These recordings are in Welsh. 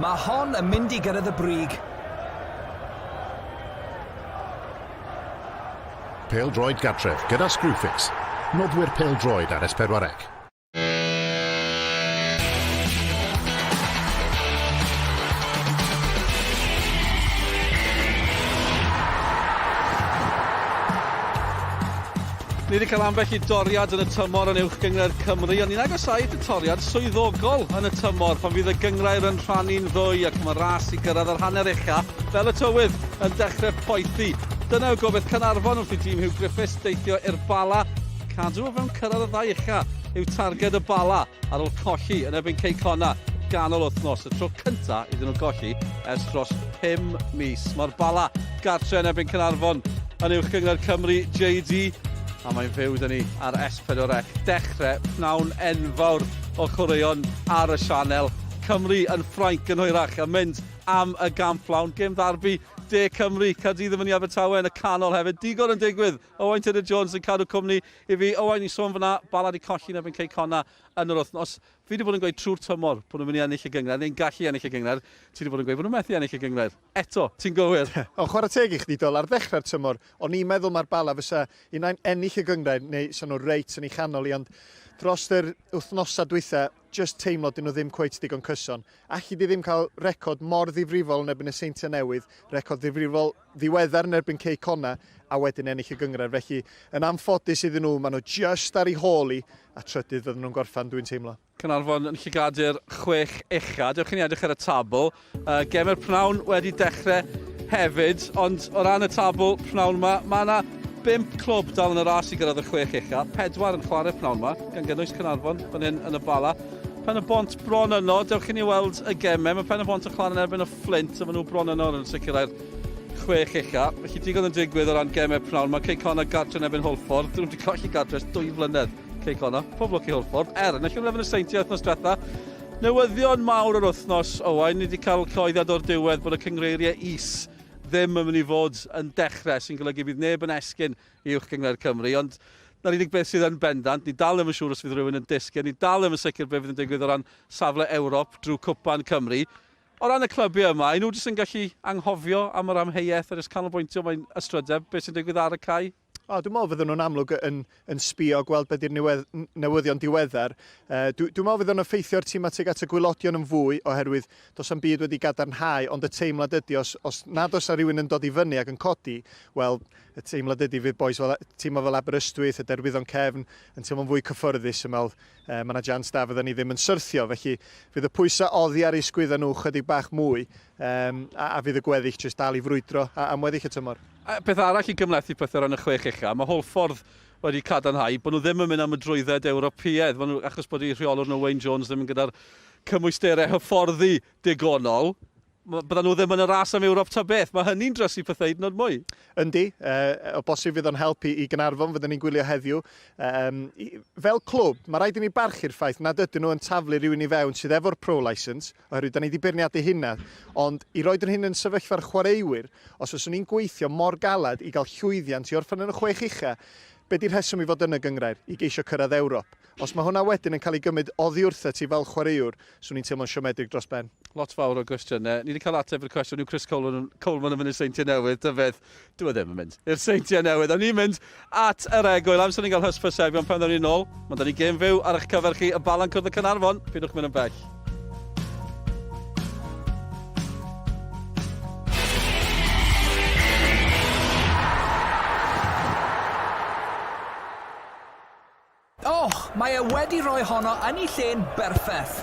Mae hon yn mynd i gyrraedd y brig. Pêl-droed gartref gyda Screwfix, noddwyr pêl-droed ar S4C. Ni wedi cael ambell i doriad yn y tymor yn Uwch Gynghrair Cymru, ond ni'n agosáu at y toriad swyddogol yn y tymor pan fydd y gynghrair yn rhannu'n ddwy ac mae ras i gyrraedd yr hanner ucha fel y tywydd yn dechrau poethi. Dyna yw gobaith Caernarfon wrth i dîm Huw Griffiths deithio i'r Bala. Cadw o fewn cyrraedd y ddau ucha yw targed y Bala ar ôl colli yn erbyn Cei Connah ganol wythnos, y tro cynta iddyn nhw golli ers dros 5 mis. Mae'r Bala gartre yn erbyn Caernarfon yn Uwch Gynghrair Cymru, JD, a mae'n fyw dyn ni ar S4C. Dechrau pnawn enfawr o chwaraeon ar y sianel. Cymru yn Ffrainc yn hwyrach yn mynd am y gamp lawn. Gêm ddarbi De Cymru, Caerdydd yn fyny Abertawe yn y canol hefyd. Digon yn digwydd. Owain Tudur Jones yn cadw cwmni i fi. Owain, ni'n sôn fyna, Bala 'di colli yn erbyn Cei Connah yn yr wythnos. Fi 'di bod yn gweud trwy'r tymor bod nhw'n mynd i ennill y gynghrair, neu'n gallu ennill y gynghrair. Ti 'di bod yn gweud bod nhw'n methu ennill y gynghrair. Eto, ti'n gywir. Ond chwarae teg i chdi, Dol, ar ddechrau'r tymor, o'n i'n meddwl mai'r Bala fysa unai'n ennill y gynghrair neu 'sa nhw reit yn ei chanol hi, ond dros yr wythnosau dwytha, jyst teimlo 'dyn nhw ddim cweit digon cyson. Alli di ddim cael record mor ddifrifol yn erbyn y Seintiau Newydd, record ddifrifol ddiweddar yn erbyn Cei Connah, a wedyn ennill y gynghrair. Felly, yn anffodus iddyn nhw, maen nhw jyst ar eu hôl hi, a trydydd fydden nhw'n gorffen, dwi'n teimlo. Caernarfon yn llygadu'r chwech ucha. Dewch i ni edrych ar y tabl. Uh, Gemau'r pnawn wedi dechrau hefyd, ond o ran y tabl pnawn yma, mae yna bump clwb dal yn y ras i gyrraedd y chwech ucha, pedwar yn chwarae pnawn yma, gan gynnwys Caernarfon fan hyn yn y Bala. Pen y Bont bron yno, dewch i ni weld y gemau. Mae Pen y Bont yn chwarae yn erbyn y Fflint, a maen nhw bron yno yn sicrhau'r chwech ucha. Felly digon yn digwydd o ran gemau pnawn. Mae Cei Connah gartre yn erbyn Hwlffordd. Dyn nhw wedi colli gartre ers dwy flynedd. Cei Connah, pob lwc i Hwlffordd. Er, yn erbyn y Seintiau wythnos diwetha. Newyddion mawr yr wythnos, Owain, ni wedi cael cyhoeddiad o'r diwedd bod y cyngreiriau is ddim yn mynd i fod yn dechrau, sy'n golygu bydd neb yn esgyn i Uwch Gynghrair Cymru, ond 'na'r unig beth sydd yn bendant, ni dal ddim yn siŵr os fydd rhywun yn disgyn, ni dal ddim yn sicr beth fydd yn digwydd o ran safle Ewrop drwy Cwpan Cymru. O ran y clybiau yma, 'y nhw jyst yn gallu anghofio am yr amheuaeth a jyst canolbwyntio, mae'n ystrydeb, beth sy'n digwydd ar y cae? O, dwi'n meddwl fydden nhw'n amlwg yn, yn sbio, gweld be di'r newyddion diweddar. Uh, dwi, dwi'n meddwl fydden nhw'n effeithio'r tîm tuag at y gwylodion yn fwy, oherwydd does am byd wedi gadarnhau, ond y teimlad ydy, os, os nad oes na rhywun yn dod i fyny ac yn codi, wel, y teimlad ydy fydd boys fel, tîmau fel Aberystwyth, y Derwyddon Cefn, yn teimlo'n fwy cyffyrddus yn meddwl, uh, mae yna jans da fydden ni ddim yn syrthio, felly fydd y pwysau oddi ar eu sgwyddau nhw chydig bach mwy, um, a, a fydd y gweddill jyst dal i frwydro am weddill y tymor. A peth arall i gymhlethu pethau o ran y chwech ucha, mae Hwlffordd wedi cadarnhau bod nhw ddim yn mynd am y drwydded Ewropeaidd, maen nhw, achos bod eu rheolwr nhw Wayne Jones ddim yn gyda'r cymwysterau hyfforddi digonol, byddan nhw ddim yn y ras am Ewrop ta beth. Mae hynny'n drysu pethau hyd yn oed mwy. Yndi, o bosib fydd o'n help i Gaernarfon, fyddwn ni'n gwylio heddiw. Um, fel clwb, mae rhaid i ni barchu'r ffaith nad ydyn nhw yn taflu rhywun i fewn sydd efo'r pro licence, oherwydd da ni wedi beirniadu hynna, ond i roed yn hyn yn sefyllfa'r chwaraewyr, Os fyswn i'n gweithio mor galed i gael llwyddiant i orffen yn y chwech ucha, be di'r rheswm i fod yn y gynghrair? I geisio cyrraedd Ewrop. Os mae hwnna wedyn yn cael ei gymryd oddi wrtha ti fel chwaraewr, swn i'n teimlo'n siomedig dros ben. Lot fawr o gwestiynau. Ni wedi cael ateb i'r cwestiwn, yw Chris Coleman, Coleman yn mynd i'r Seintiau Newydd? Ta beth, dyw e ddim yn mynd i'r Seintiau Newydd. A ni'n mynd at yr egwyl. Amser ni'n cael hysbysebion pan ddawn ni'n ôl. Mae 'da ni gêm fyw ar eich cyfer chi, y Bala'n cwrdd y Caernarfon. Pidwch mynd yn bell. Och, mae e wedi rhoi honno yn ei lle'n berffeth.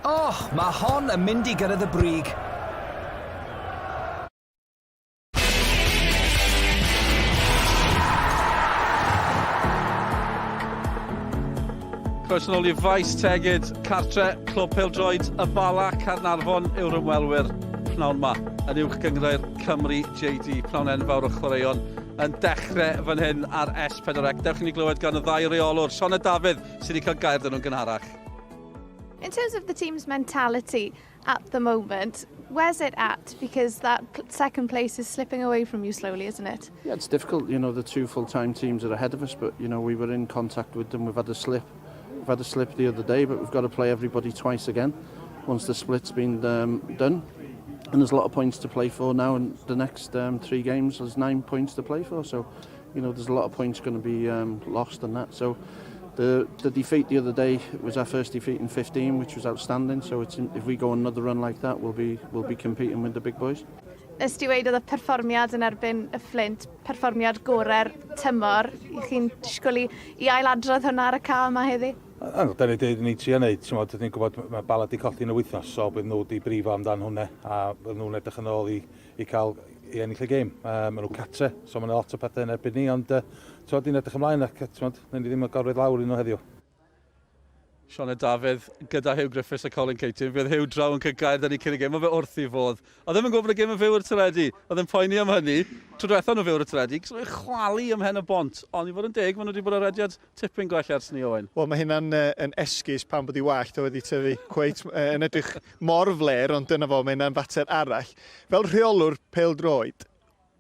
Oh, mae hon yn mynd i gyrraedd y brig. Croeso nôl i Faes Tegid, cartre Clwb Pêl-droed y Bala, Caernarfon yw'r ymwelwyr pnawn ma yn uwch gynghrair Cymru JD, pnawn enfawr o chwaraeon yn dechrau fan hyn ar S4C. Dewch i ni glywed gan y ddau reolwr, Sioned Dafydd, sydd wedi cael gair 'da nhw'n gynharach. In terms of the team's mentality at the moment, where's it at? Because that second place is slipping away from you slowly, isn't it? Yeah, it's difficult. The two full-time teams are ahead of us, but we were in contact with them. We've had a slip. We've had a slip the other day, but we've got to play everybody twice again once the split's been done. And there's a lot of points to play for now, and the next three games, there's 9 points to play for. So there's a lot of points going to be lost in that. So the defeat the other day was our first defeat in 15, which was outstanding. So if we go another run like that, we'll be competing with the big boys. Nes ti weud oedd y perfformiad yn erbyn y Fflint, perfformiad gorau'r tymor. I chi'n disgwyl i ailadrodd hwnna ar y cae yma heddi? A, da ni dweud ni trio wneud, ti'n modd, ni'n gwybod mae Bala di colli yn y wythnos, so bydd nhw di brifo amdan hwnna, a bydd nhw'n edrych yn ôl i cael i ennill y gêm. Maen nhw catre, so mae'n lot o pethau yn erbyn ni, ond ti'n ni'n edrych ymlaen ac ti'n modd, ni ddim yn gorfod lawr i nhw heddiw. Sioned Dafydd gyda Huw Griffiths a Colin Caton. Fydd Huw draw yn cael gair 'da ni cyn y gêm. Mae fe wrth i fodd. Oedd ddim yn gwybod bod y gêm yn fyw ar teledu. Oedd yn poeni am hynny. Tro diwethaf nhw fyw ar y teledu, cos nhw'n chwalu ym mhen y bont. Ond i fod yn deg, maen nhw wedi bod ar rediad tipyn gwell ers ni, Owen. Wel, mae hynna'n yn esgus pan bod i wallt o wedi tyfu cweit yn edrych mor fler, ond dyna fo, mae hynna'n fater arall. Fel rheolwr pêl-droed,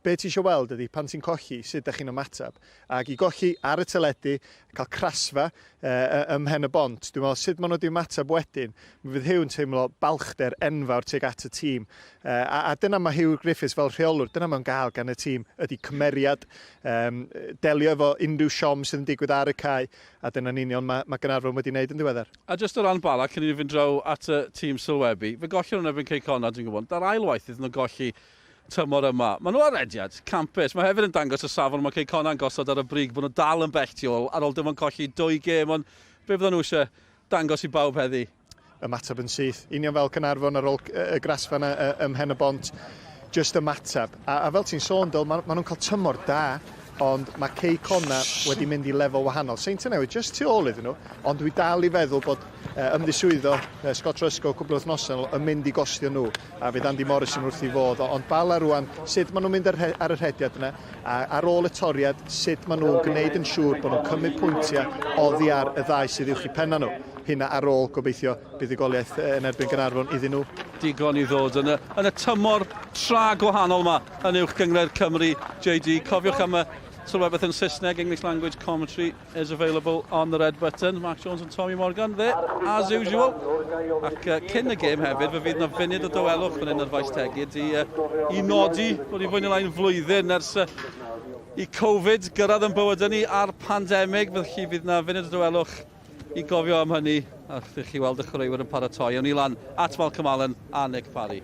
be ti eisiau weld ydy pan ti'n colli, sut ydych chi'n ymateb. Ac i golli ar y teledu, cael crasfa ym Mhen y Bont, dwi'n meddwl sut maen nhw wedi ymateb wedyn, mi fydd Huw yn teimlo balchder enfawr tuag at y tîm. A dyna mae Huw Griffiths fel rheolwr, dyna mae'n gael gan y tîm, ydy cymeriad, delio efo unrhyw siom sydd yn digwydd ar y cae, a dyna'n union mae Gaernarfon wedi wneud yn ddiweddar. A jyst o ran Bala, cyn i ni fynd draw at y tîm sylwebu, fe gollion nhw'n erbyn Cei Connah, dwi'n gwybod. Da'r ail waith iddyn nhw golli tymor yma. Maen nhw ar rediad campus. Mae hefyd yn dangos y safon mae Cei Connah'n gosod ar y brig, bod nhw dal yn bell tu ôl ar ôl dim ond colli dwy gêm, ond be fydden nhw eisiau dangos i bawb heddi? Ymateb yn syth. Union fel Caernarfon ar ôl y grasfa yna ym Mhen y Bont. Just ymateb. A fel ti'n sôn, Dyl, ma nhw'n cael tymor da, ond mae Cei Connah wedi mynd i lefel wahanol. Seintiau Newydd just tu ôl iddyn nhw, ond dwi dal i feddwl bod ymddiswyddo Scott Ruscoe cwbl o wythnosau yn ôl yn mynd i gostio nhw, a fydd Andy Morrison wrth i fodd. Ond Bala rwan, sut maen nhw'n mynd ar y rhediad yna, a ar ôl y toriad, sut maen nhw'n gwneud yn siŵr bod nhw'n cymryd pwyntiau oddi ar y ddau sydd uwch i penna nhw. Hynna ar ôl gobeithio buddugoliaeth yn erbyn Gaernarfon iddyn nhw. Digon i ddod yn y tymor tra gwahanol yma yn uwch gynghrair Cymru, JD. Cofiwch am y sylwebaeth yn Saesneg, English language commentary is available on the red button. Mark Jones and Tommy Morgan there, as usual. Ac cyn y gêm hefyd, fe fydd yna funud o dawelwch fan hyn ar Faes Tegid i nodi bod i fwy neu lai'n flwyddyn ers i Covid gyrraedd yn bywydau ni a'r pandemig. Felly fydd yna funud o dawelwch i gofio am hynny a chi weld y chwaraewyr yn paratoi. Awn ni lan at Malcolm Allen a Nick Parry.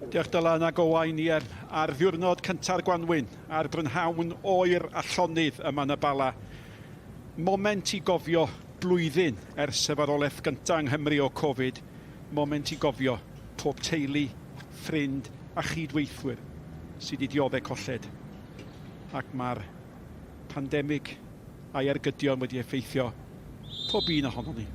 Diolch, Dylan ac Owain, i ar ddiwrnod cynta'r gwanwyn, ar brynhawn oer a llonydd yma yn y Bala. Moment i gofio blwyddyn ers y farwolaeth gyntaf yng Nghymru o Covid. Moment i gofio pob teulu, ffrind a chydweithwyr sydd wedi dioddef colled. Ac mae'r pandemig a'i ergydion wedi effeithio pob un ohonon ni.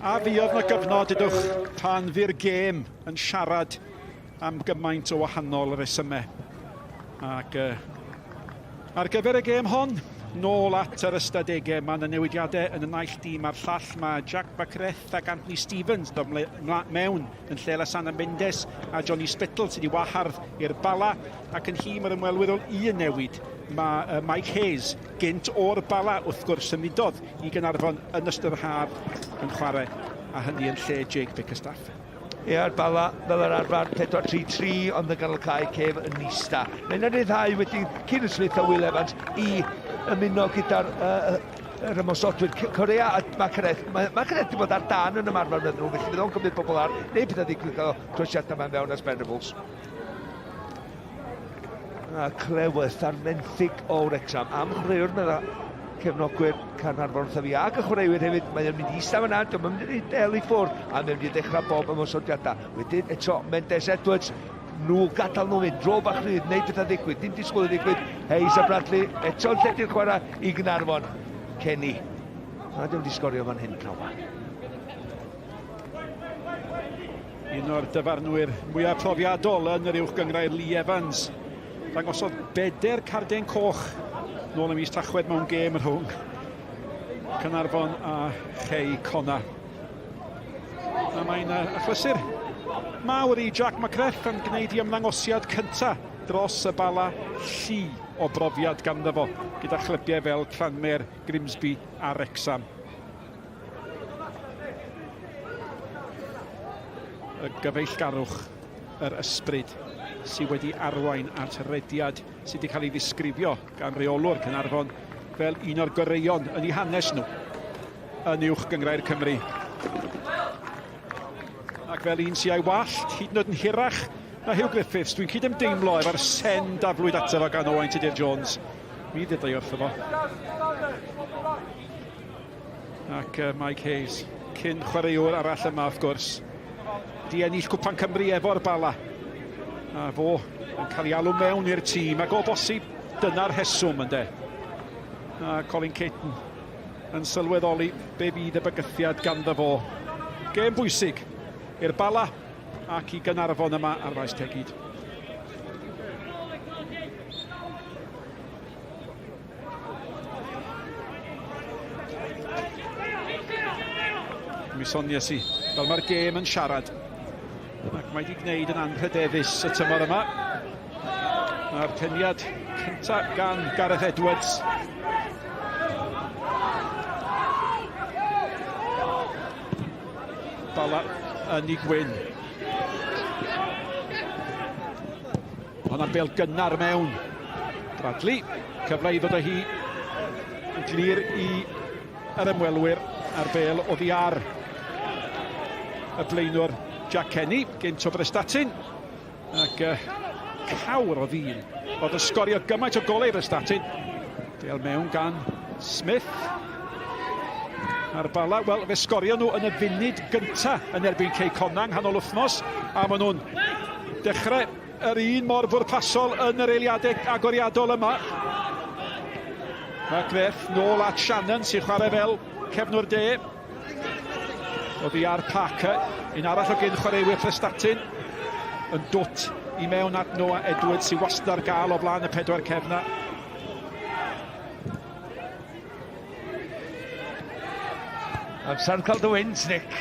A fuodd na gyfnod, ydwch, pan fu'r gêm yn siarad am gymaint o wahanol resymau. Ac ar gyfer y gêm hon, nôl at yr ystadegau, mae yna newidiadau yn y naill dîm a'r llall. Mae Jack Mackreth ac Anthony Stevens dod mewn yn lle Lasana Mendes a Johnny Spittle sydd wedi wahardd i'r Bala, ac yn nhîm yr ymwelwyr ôl un newid. Mae Mike Hayes, gynt o'r Bala, wrth gwrs, symudodd i Gaernarfon yn ystod yr haf yn chwarae, a hynny yn lle Jake Bickerstaff. Ie, a'r Bala, fel yr arfer, 4-3-3, ond yn ganol cae Cef yn ista. Mae'n rhyddhau wedyn Kieran Smith a Will Evans i ymuno gyda'r uh, yr ymosodwyr Corea a Macreth. Mae Macreth wedi bod ar dan yn ymarfer meddwl nhw, felly fydd o'n cymryd bobl ar, neu pethau ddigwydd gael croesiadau ma'n fewn as Venables. A Cleworth ar menthyg o Wrecsam am chwaraewr medda cefnogwyr Caernarfon wrtha fi ac y chwaraewyr hefyd, mae o'n mynd i eistedd fyna, diolch yn mynd i del i ffwrdd a mae'n mynd i ddechrau bob ymosodiadau. Wedyn eto Mendes Edwards, nhw gadael nhw fynd, dro bach rhydd, neud pethau ddigwydd, dim disgwyl i ddigwydd. Hayes a Bradley eto'n lledu'r chwarae i Gynarfon. Kenny, a diolch wedi sgorio fan hyn pnawn ma. Un o'r dyfarnwyr mwyaf profiadol yn yr uwch gynghrair, Lee Evans, ddangosodd beder carden coch nôl ym mis Tachwedd mewn gêm rhwng Caernarfon a Chei Conna. A mae'n achlysur mawr i Jack Macreth yn gwneud i ymddangosiad cyntaf dros y Bala, llu o brofiad ganddo fo gyda chlybiau fel Tranmere, Grimsby a Wrexham. Y gyfeillgarwch, yr ysbryd sydd wedi arwain at rediad sydd wedi cael ei ddisgrifio gan reolwr Caernarfon fel un o'r goreuon yn eu hanes nhw yn Uwch Gynghrair Cymru. Ac fel un sy'n ei wallt hyd yn oed yn hirach na Hugh Griffiths, dwi'n cydymdeimlo efo'r sen daflwyd ato fo gan Owain Tudur Jones. Mi ddedai wrtho fo. Ac Mike Hayes, cyn chwaraewr arall yma wrth gwrs, di ennill Cwpan Cymru efo'r Bala. A fo yn cael ei alw mewn i'r tîm, ac o bosib dyna'r rheswm ynde. A Colin Caton yn sylweddoli be fydd y bygythiad ganddo fo. Gêm bwysig i'r Bala ac i Gaernarfon yma ar Faes Tegid. Mi soniais i, fel mae'r gêm yn siarad. Ac mae wedi gwneud yn anrhydeddus y tymor yma. Mae'r peniad cyntaf gan Gareth Edwards. Bala yn ei gwyn. Hwnna'n bel gynnar mewn. Bradley, cyfle i ddod â hi yn glir i yr ymwelwyr a'r bel oddi ar y blaenwr Jack Kenny, gynt o Brestatyn. Ac cawr o ddyn oedd yn sgorio gymaint o golau i Brestatyn. Bel mewn gan Smith. A'r Bala, wel, fe sgorio nhw yn y funud gynta yn erbyn Cei Connah nghanol wythnos, a maen nhw'n dechrau yr un mor bwrpasol yn yr eiliadau agoriadol yma. Mae Griff nôl at Shannon sy'n chwarae fel cefnwr de. Oddi ar Parker, un arall o gyn chwaraewyr Prestatyn, yn dwt i mewn at Noah Edwards sy'n wastad ar gael o flaen y pedwar cefna. Amser cael dy wynt, Nick.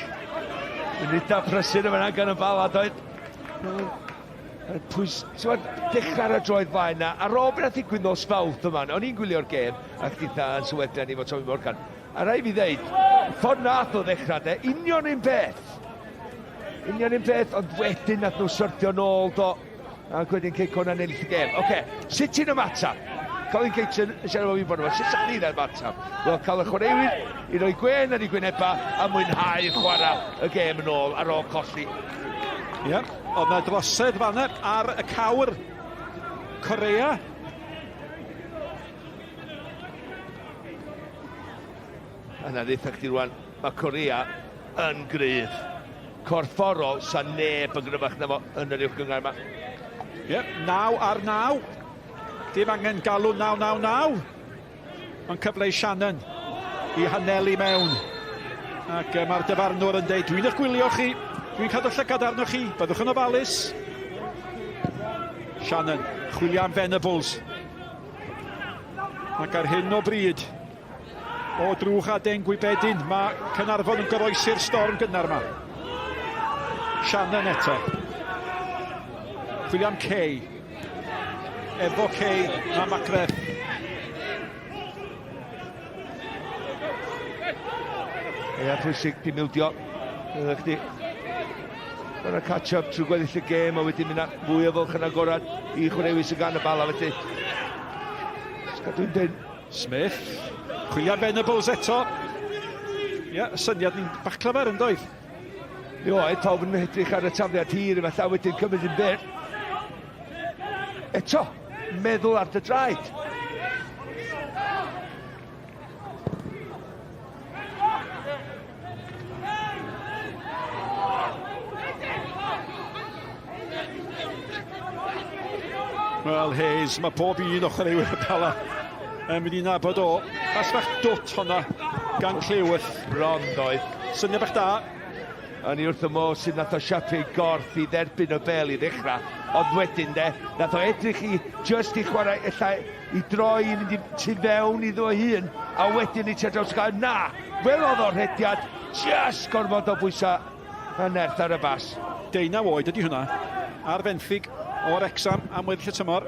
Munudau prysur yma gan y Bala, doedd? Pwys, ti'n dechrau ar y droed faen na, ar ôl beth ddigwydd nos Fawrth yma, o'n i'n gwylio'r gêm, a chditha yn sylwedau ni fo Tommy Morgan. A rhaid fi ddeud, ffordd nath o ddechrau de, union un peth. Union un peth, ond wedyn nath nhw syrthio nôl do. Ac wedyn Cei Connah yn ennill y gêm. Oce, okay. sut ti'n ymateb? Colin Caton yn siarad efo fi bod yma, sut sa'ch chi'n ymateb? Wel, cael y chwaraewyr i roi gwên ar ei gwyneba a mwynhau chwarae y gêm yn ôl ar ôl colli. Ie, yeah, oedd na drosedd fanna ar y cawr Corea. Yna ddeitha chdi rwan, mae Corea yn gryf. Corfforol, sa neb yn gryfach na fo yn yr uwch gynghrair yma. Ie, yeah, 9 ar 9. Dim angen galw 9-9-9. Ond cyfle i Shannon i hanelu mewn. Ac mae'r dyfarnwr yn deud, dwi'n eich gwylio chi, dwi'n cadw llygad arnoch chi, byddwch yn ofalus. Shannon, chwilio am Venables. Ac ar hyn o bryd, o drwch aden gwybedyn, mae Caernarfon yn goroesi'r storm gynnar yma. Shannon eto. Chwilio am Kay. Efo Kay, mae Macreth. Ia, pwysig, dim ildio. Ydych chdi. Mae'n catch-up trwy gweddill y gêm, a wedyn mynd fwy o fwlch yn agorad i chwaraewyr sy'n gan y bala, felly. Cadw'n dyn. Smith, chwilio Venables eto. Ie, yeah, syniad ni'n bach clyfar yn doedd. Mi oedd pawb yn edrych ar y tafliad hir yma, a wedyn cymryd yn byr. Eto, meddwl ar dy draed. Wel, Hayes, mae pob un o chwaraewyr y Bala yn mynd i nabod o. Pas bach dwt honna gan Cleworth. Bron doedd. Syniad bach da. O'n i wrth y modd sut nath o siapio ei gorff i dderbyn y bel i ddechrau, ond wedyn de, nath o edrych i just i chwarae, ella i droi i fynd i tu fewn iddo ei hun, a wedyn i tua draws gael, na, welodd o'r rhediad, just gorfod o bwysau a nerth ar y bas. Deunaw oed ydy hwnna, ar fenthyg o Wrecsam am weddill y tymor.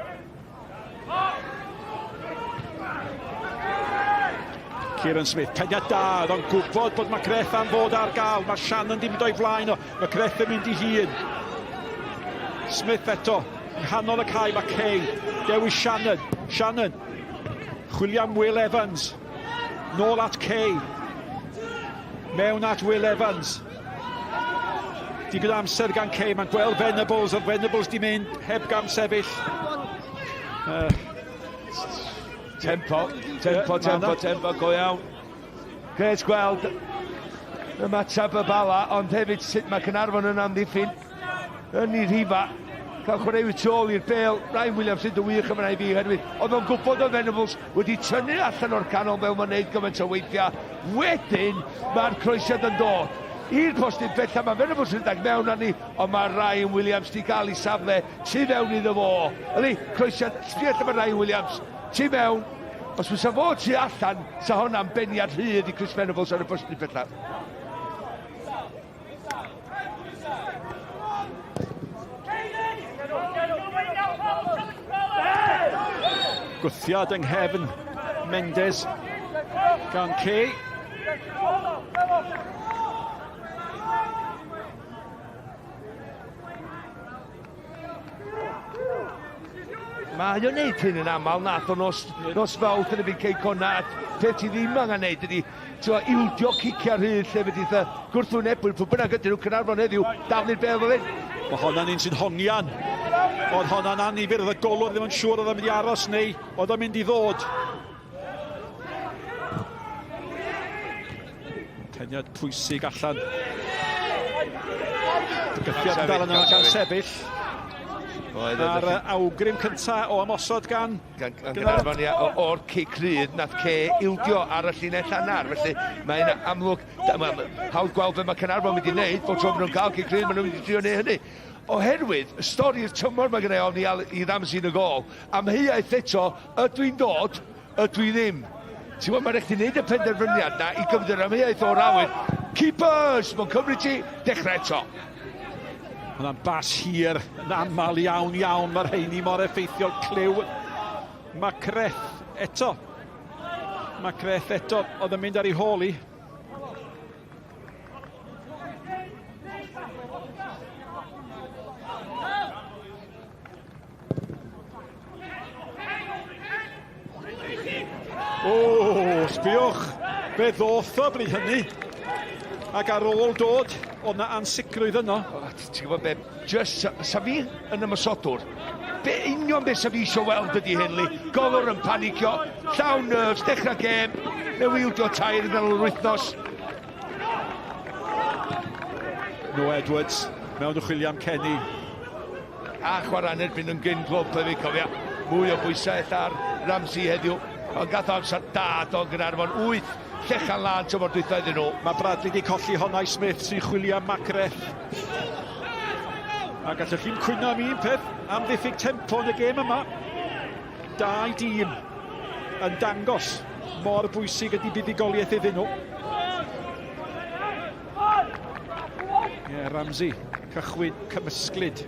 Kieran Smith, peniad da, oedd o'n gwybod bod McGrath am fod ar gael, mae Shannon di mynd o'i flaen o, McGrath yn mynd i hun. Smith eto, yng nghanol y cae mae Kay, dewis Shannon, Shannon, chwilio am Will Evans, nôl at Kay, mewn at Will Evans. Digon o amser gan Kay, mae'n gweld Venables, oedd Venables di mynd heb gam sefyll. Tempo, tempo, tempo, tempo, go iawn. Gret gweld ymateb y Bala, ond hefyd sut mae Caernarfon yn amddiffyn yn ei rhifa. Cael chwaraewyr tu ôl i'r bel, Ryan Williams yn wych yma i fi oherwydd oedd o'n gwybod oedd Venables wedi tynnu allan o'r canol fel mae'n neud gymaint o weithiau. Wedyn mae'r croesiad yn dod i'r postyn bella, mae Venables yn rhedeg mewn arni, ond mae Ryan Williams di gael ei safle tu fewn iddo fo. Yli, croesiad, sbia lle mae Ryan Williams, tu mewn. Os fysa fo tu allan, sa honna'n beniad rhydd i Chris Venables ar y postyn bella. Gwthiad yng nghefn Mendes gan Kay. Mae o'n neud hyn yn aml, nath o nos, nos fawrth yn y byd Cei Connah, a peth ti ddim angen neud ydi, ti'n ildio ciciau rhydd lle fedrith y gwrthwynebwyr, pwy bynnag ydyn nhw, Caernarfon heddiw, daflu'r bêl fel hyn. Mae honna'n un sy'n hongian. Oedd honna'n annifyr, oedd y golwr ddim yn siŵr oedd o'n mynd i aros neu oedd o'n mynd i ddod. Peniad pwysig allan. Bygythiad yn dal yna gan sefyll. A'r awgrym cyntaf o ymosod gan... Gan, gan Gaernarfon, ia, o'r cic rhydd nath Ce ildio ar y llinell hanner. Felly mae'n amlwg, hawdd gweld be mae Caernarfon mynd i wneud, bob tro maen nhw'n cael cic rhydd, maen nhw'n mynd i drio wneud hynny. Oherwydd, y stori'r tymor mae gen i ofn i, i Ramsey yn y gol. Amheuaeth eto, ydw i'n dod, Ydw i ddim. Ti'n gwybod, mae'n rhaid chdi wneud y penderfyniad na i gymryd yr amheuaeth o'r awyr. Keepers! Mae'n cymryd ti, dechrau eto. Hwnna'n bas hir, yn aml iawn iawn, mae'r rheini mor effeithiol. Clyw Macreth eto. Macreth eto, oedd yn mynd ar ei hôl i. O, sbiwch, fe ddoth o bryd hynny. Ac ar ôl dod, oedd na ansicrwydd yno. O, ti'n gwybod be, just, sa, sa fi yn ymosodwr, be union be sa fi eisiau weld ydy hyn, Lee. Golwr yn panicio, llawn nerves, dechrau gêm, newildio tair yn ôl yr wythnos. Noah Edwards, mewn y chwilio am Kenny. A chwarae yn erbyn yn gyn glwb hefyd, cofia. Mwy o bwysau ella ar Ramsey heddiw. Ond gath o amser da do yn Gaernarfon. 8 llechan lân tymor dwytha iddyn nhw. Mae Bradley wedi colli honna i Smith sy'n chwilio am Macreth. A gallwch chi'n cwyno am un peth, am ddiffyg tempo yn y gêm yma. Dau dîm yn dangos mor bwysig ydy buddugoliaeth iddyn nhw. Ie, yeah, Ramsey, cychwyn cymysglyd.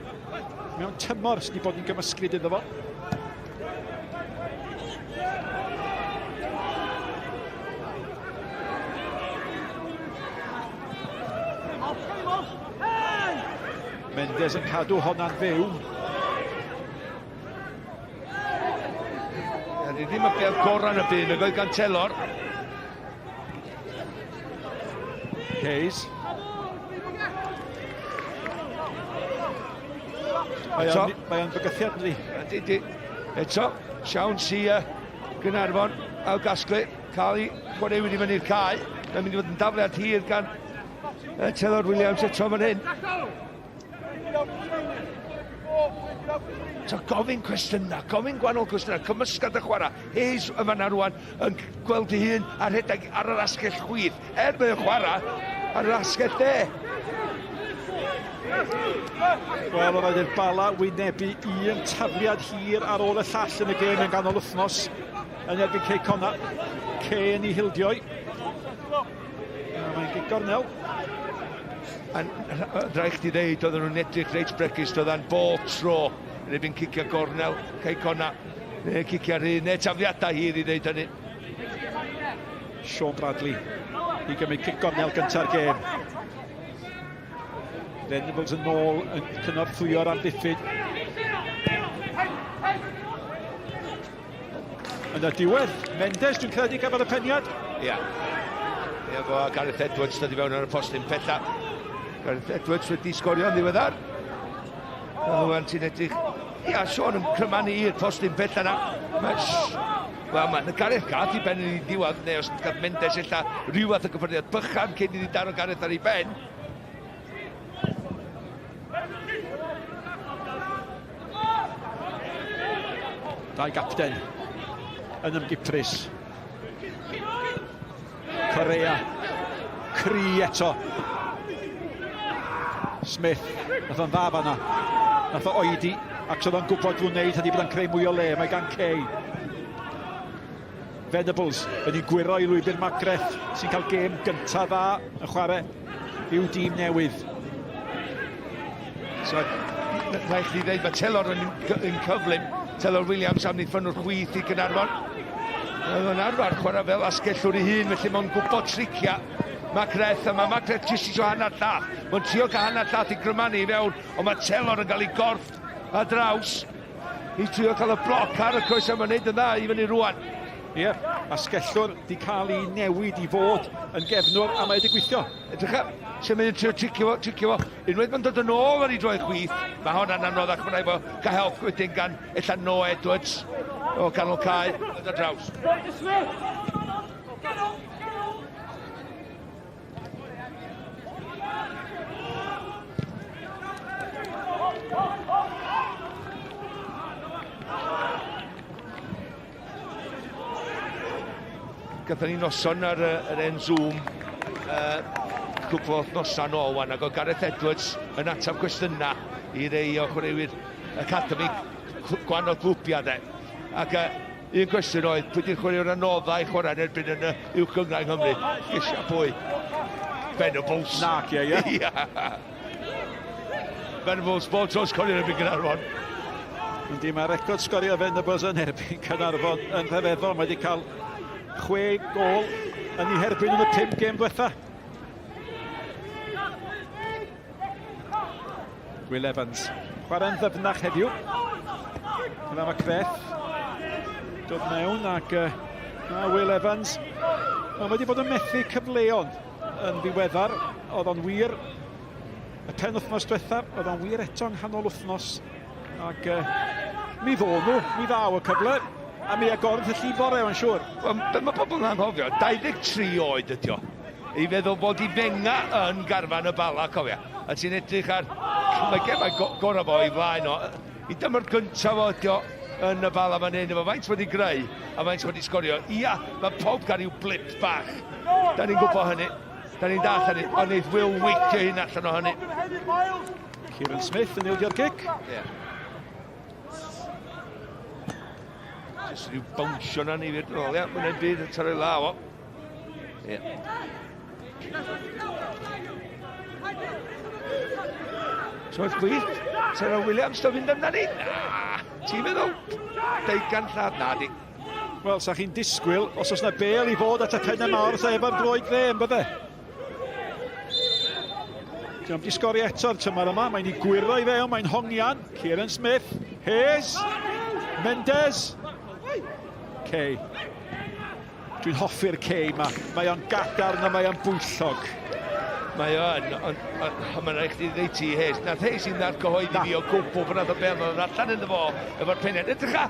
Mewn tymor sydd wedi bod yn gymysglyd iddo fo. Mendes yn cadw honna'n fyw. Ia, ni ddim y bel gorau yn y byd, nag oedd gan Telor. Hayes. Mae o'n, mae o'n bygythiad, ynddi? Ydy, ydy. Eto, siawns i uh, Gynarfon ail gasglu, cael ei chwaraewyr i fyny'r cae. Mae'n mynd i fod yn dafliad hir gan uh, Taylor Williams eto fan hyn. So gofyn cwestiynau, gofyn gwahanol cwestiynau, cymysgad y chwarae. Hayes yn fanna rwan yn gweld ei hun a rhedeg ar yr asgell chwith. Er mae o'n chwarae ar yr asgell dde. Wel, oedd rhaid i'r Bala wynebu un tafliad hir ar ôl y llall yn y gêm yn ganol wythnos yn erbyn Cei Connah. Kane i hildioi. Mae'n gic gornel. A rhaid chdi ddeud, oedden nhw'n edrych reit bregus, doeddan bob tro yn erbyn cicio gornel, Cei Connah, neu cicio rhydd, neu tafliadau hir i ddeud hynny. Sean Bradley i gymryd cic gornel gynta'r gêm. Venables yn ôl yn cynorthwyo'r amddiffyn. Yn y diwedd, Mendes dwi'n credu gafodd y peniad. Ia. Yeah. Ie, fo a Gareth Edwards dod i fewn ar y postyn pella. Gareth Edwards wedi sgorio yn ddiweddar. Rwan ti'n edrych... Ia, Sean yn crymanu i'r postyn pella na. Mae... Wel, mae Gareth gath i ben yn ei ddiwedd, neu os gath Mendes ella rhyw fath o gyffyrddiad bychan cyn iddi daro Gareth ar ei ben. Dau gapten yn ymgiprys. Correa. Cri eto. Smith. Nath o'n dda fanna. Nath o oedi. Ac oedd o'n gwybod drwy wneud hynny bod o'n creu mwy o le. Mae gan Kay. Venables yn ei gwyro i lwybr Magreth sy'n cael gêm gyntaf dda yn chwarae i'w dîm newydd. So, rhaid chdi ddeud, mae Taylor yn, yn cyflym. Taylor Williams am ddiffynwr chwith i Gynarfon. Oedd o'n arfer chwarae fel asgellwr ei hun, felly mae'n gwybod tricia. Macreth, a mae Macreth jyst eisiau hanner llath. Mae'n trio cael hanner llath i grymanu i fewn, ond mae Taylor yn cael ei gorff a draws i trio cael y bloc ar y croes a mae'n neud yn dda i fyny rwan. Ie, yeah, asgellwr di cael ei newid i fod yn gefnwr a mae wedi gweithio. Edrych ar, sy'n mynd yn trio tricio fo, tricio fo. Unwaith mae'n dod yn ôl ar ei droed chwith, mae hwnna'n anoddach, mae'n rhaid fo gael help wedyn gan ella Noah Edwards o ganol cae, dod ar draws. Gathon ni noson ar yr hen Zoom uh, cwpl o wythnosau nôl wan, ac oedd Gareth Edwards yn ateb cwestiynau i rei o chwaraewyr Academy gwahanol glwbiau de. Ac uh, un cwestiwn oedd, pwy di'r chwaraewr anoddau i chwarae yn erbyn yn y uwch gynghrair Nghymru? Gesia pwy? Venables. Nac, ie, ie. Ia. Venables, bob tro sgorio yn erbyn Gaernarfon. Yndi, mae record sgorio Venables yn erbyn Caernarfon yn rhyfeddol. Mae wedi cael 6 gôl yn ei herbyn yn y 5 gêm diwetha. Will Evans. Chwarae'n ddyfnach heddiw. Yna mae Creth. Dod mewn ac uh, Will Evans. Mae wedi bod yn methu cyfleon yn ddiweddar. Oedd o'n wir y penwythnos diwetha, oedd o'n wir eto yng nghanol wythnos. Ac uh, mi ddo nhw, mi ddaw y cyfle, a mi agorodd y llif fore, mae'n siŵr. Wel, be mae pobl yn anghofio, 23 oed ydi o. I feddwl bod i fenga yn garfan y Bala, cofia. A ti'n edrych ar... Mae gemau go gorau fo i flaen o. I dymor gyntaf o ydi o yn y Bala fan hyn, efo faint wedi greu a faint wedi sgorio. Ia, mae pob gael rhyw blip bach. Da ni'n gwybod hynny. Da ni'n dall hynny, ond neith Will weithio hyn allan o hynny. Kieran Smith yn ildio'r gic. Ie. Yeah. Jyst rhyw bownsio na ni fyr. Wel, ia, mae'n byd yn torri law o. Ie. Troed chwith, Sarah Williams, do fynd amdani? Na, ti'n meddwl? Deugan lladd, na di. Wel, sa chi'n disgwyl, os oes yna bel i fod at y pennau mawr, sa efo'r droed dde, yn bydde? Diolch di sgori eto'r tymor yma. Mae'n ei gwyro i fewn, mae'n hongian. Kieran Smith, Hayes, Mendes. Kay. Dwi'n hoffi'r Kay yma. Mae o'n gadarn a mae o'n bwyllog. Mae o yn, ond on, on, mae'n rhaid chdi ddeud ti Hayes. Nath Hayes i'n argyhoeddi fi o gwbl pan nath o bel oedd allan iddo fo efo'r peniad. Edrych a,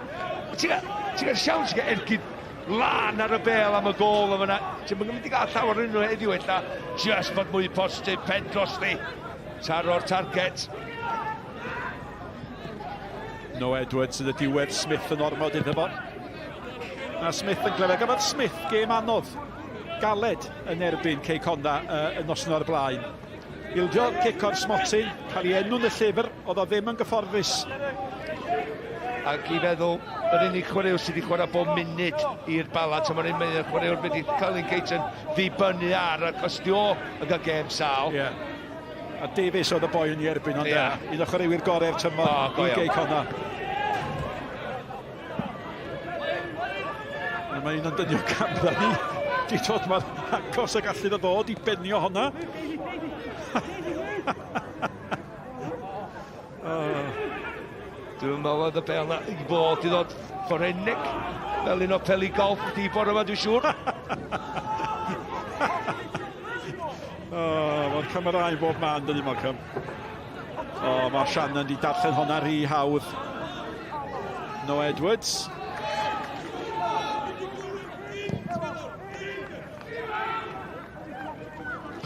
ti'n gael siawns i gael ergyd lan ar y bel am y gol o fyna. Ti'n mynd i gael llawer yn nhw heddiw ella, just bod mwy positif, pen drosti. Taro'r target. No Edwards yn y diwedd, Smith yn ormod iddo fo. A Smith yn glefed. Gafodd Smith gêm anodd, galed yn erbyn Cei Connah uh, y noson o'r blaen. Ildio cic o'r smotyn, cael ei enw'n y llyfr, oedd o ddim yn gyfforddus. Ac i feddwl, yr unig chwaraewr sydd wedi chwarae bob munud i'r Bala, ti'n mwyn un chwaraewr wedi Colin Caton ddibynnu ar, ac os di o yn cael gêm sâl. Yeah. A Davies oedd y boi yn ei erbyn, ond yeah. un o chwaraewyr gorau'r tymor oh, i Gei Connah. A mae un o'n dynion camera ni di dod mor agos y gallu ddo ddod i benio honna. oh. Dwi'n meddwl oedd y bel na i fod i ddod fforennig fel un o peli golf di bore yma, dwi'n siŵr. oh, Mae'r camerau bob man, dyn ni, Malcolm. O, oh, mae Shannon di darllen honna rhy hawdd. No Edwards.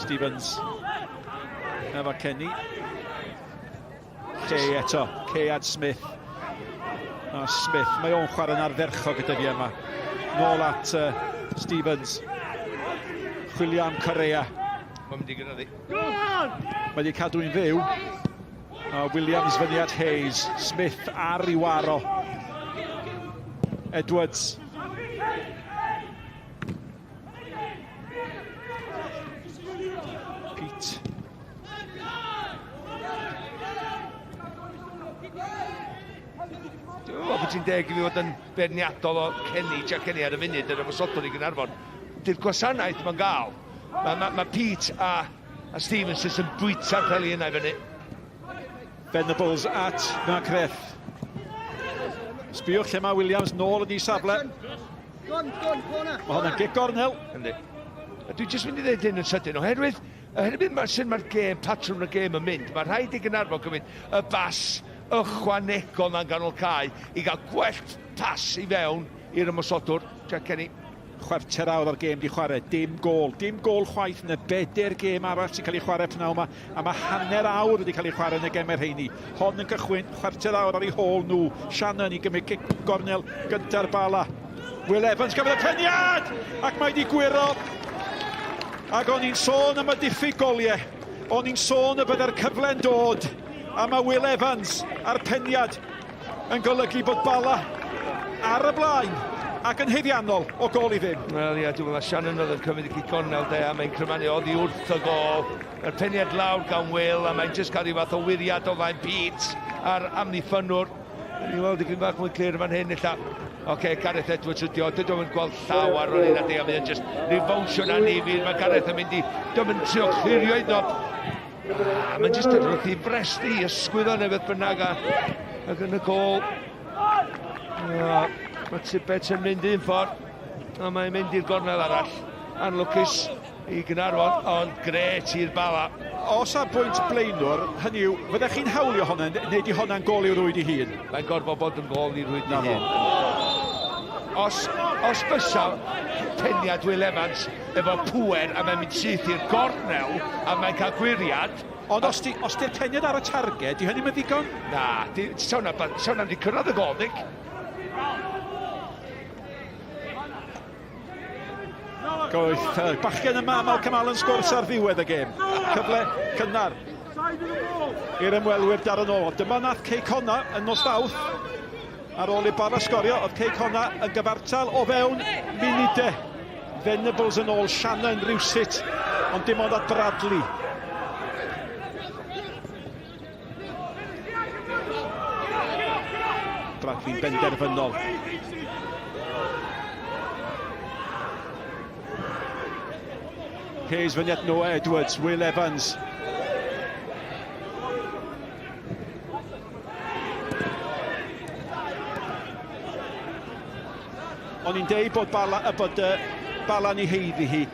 Stevens. Efo Kenny. Kay eto. Kay ad Smith. A Smith, mae o'n chwarae'n ardderchog gyda fi yma. Nôl at uh, Stevens. Chwilio am Correa. Mae'n mynd i gynyddu. Mae wedi cadw'n fyw. A Williams fyny at Hayes. Smith ar i waro. Edwards. Pete. Dwi'n meddwl bod ti'n deg i fi fod yn beirniadol o Kenny, Jack Kenny ar y funud yn ymosodol i Gaernarfon. Di'r gwasanaeth mae'n gael. Mae ma, ma Pete a, a Stevens sy'n bwyta'r peli yna i fyny. Venables at Macreth. Sbiwch lle mae Williams nôl yn ei safle. Mae hwnna'n gic gornel. Yndi. A dwi jyst mynd i ddeud hyn yn sydyn, oherwydd oherwydd mae sut mae'r gêm, patrwm y gêm yn mynd, mae rhaid i Gaernarfon gymryd y bas ychwanegol na'n ganol cae i gael gwell pas i fewn i'r ymosodwr, Jack Kenny. Chwarter awr o'r gêm di chwarae, dim gôl. Dim gôl chwaith yn y bedair gêm arall sy'n cael ei chwarae pnawn yma, a mae hanner awr wedi cael ei chwarae yn y gemau rheini. Hon yn cychwyn chwarter awr ar ei hôl nhw. Shannon i gymryd cic gornel gynta'r Bala. Will Evans gafodd y peniad! Ac mae wedi gwyro. Ac o'n i'n sôn am y diffyg goliau. O'n i'n sôn y byddai'r cyfle'n dod. A mae Will Evans a'r peniad yn golygu bod Bala ar y blaen ac yn haeddiannol o gôl i ddim. Wel ie, dwi'n meddwl na Shannon oedd yn cymryd y cic gornel de, a mae'n crymanu oddi wrth y gôl. Mae'r peniad lawr gan Will, a mae'n jyst cael rhyw fath o wiriad o flaen Pete a'r amddiffynnwr. Ni'n weld dipyn bach mwy clir fan hyn, ella. Oce, okay, Gareth Edwards ydi o, dydw i'n gweld llaw ar ôl un adeg, a mae'n jyst rhyw fawnsio na ni, mae Gareth yn mynd i, dwi'n mynd trio clirio iddo. Ah, mae'n jyst yn rhoi brest i ysgwyddo neu beth bynnag a, ac yn y gol. Ah, mae Tibbet yn mynd un ffordd a mae'n mynd i'r gornel arall. Anlwcus i Gynarfon, ond gret i'r Bala. O safbwynt blaenwr, hynny yw, fyddech chi'n hawlio hwnna, neu di hwnna'n gôl i'w rwyd i hun? Mae'n gorfod bod yn gôl i rwyd i hun. Os, os bysa peniad Will Evans efo pŵer a mae'n mynd syth i'r gornel a mae'n cael gwyriad. Ond os di, os di'r peniad ar y targed, di hynny'm yn ddigon? Na, di, sa hwnna, sa hwnna di cyrraedd y gol, Nick. Goeth, bachgen yma, Malcolm Allen sgwrs ar ddiwedd y gêm. Cyfle cynnar i'r ymwelwyr dar yn ôl. Dyma nath Cei Connah yn nos Fawrth. Ar ôl i Bala sgorio, oedd Cei Connah yn gyfartal o fewn munudau. Venables yn ôl, Shannon rywsut, ond dim ond at Bradley. Bradley'n benderfynol. Hayes fyny at Noah Edwards, Will Evans. O'n i'n deud bod Bala, bod Bala'n ei haeddu hi.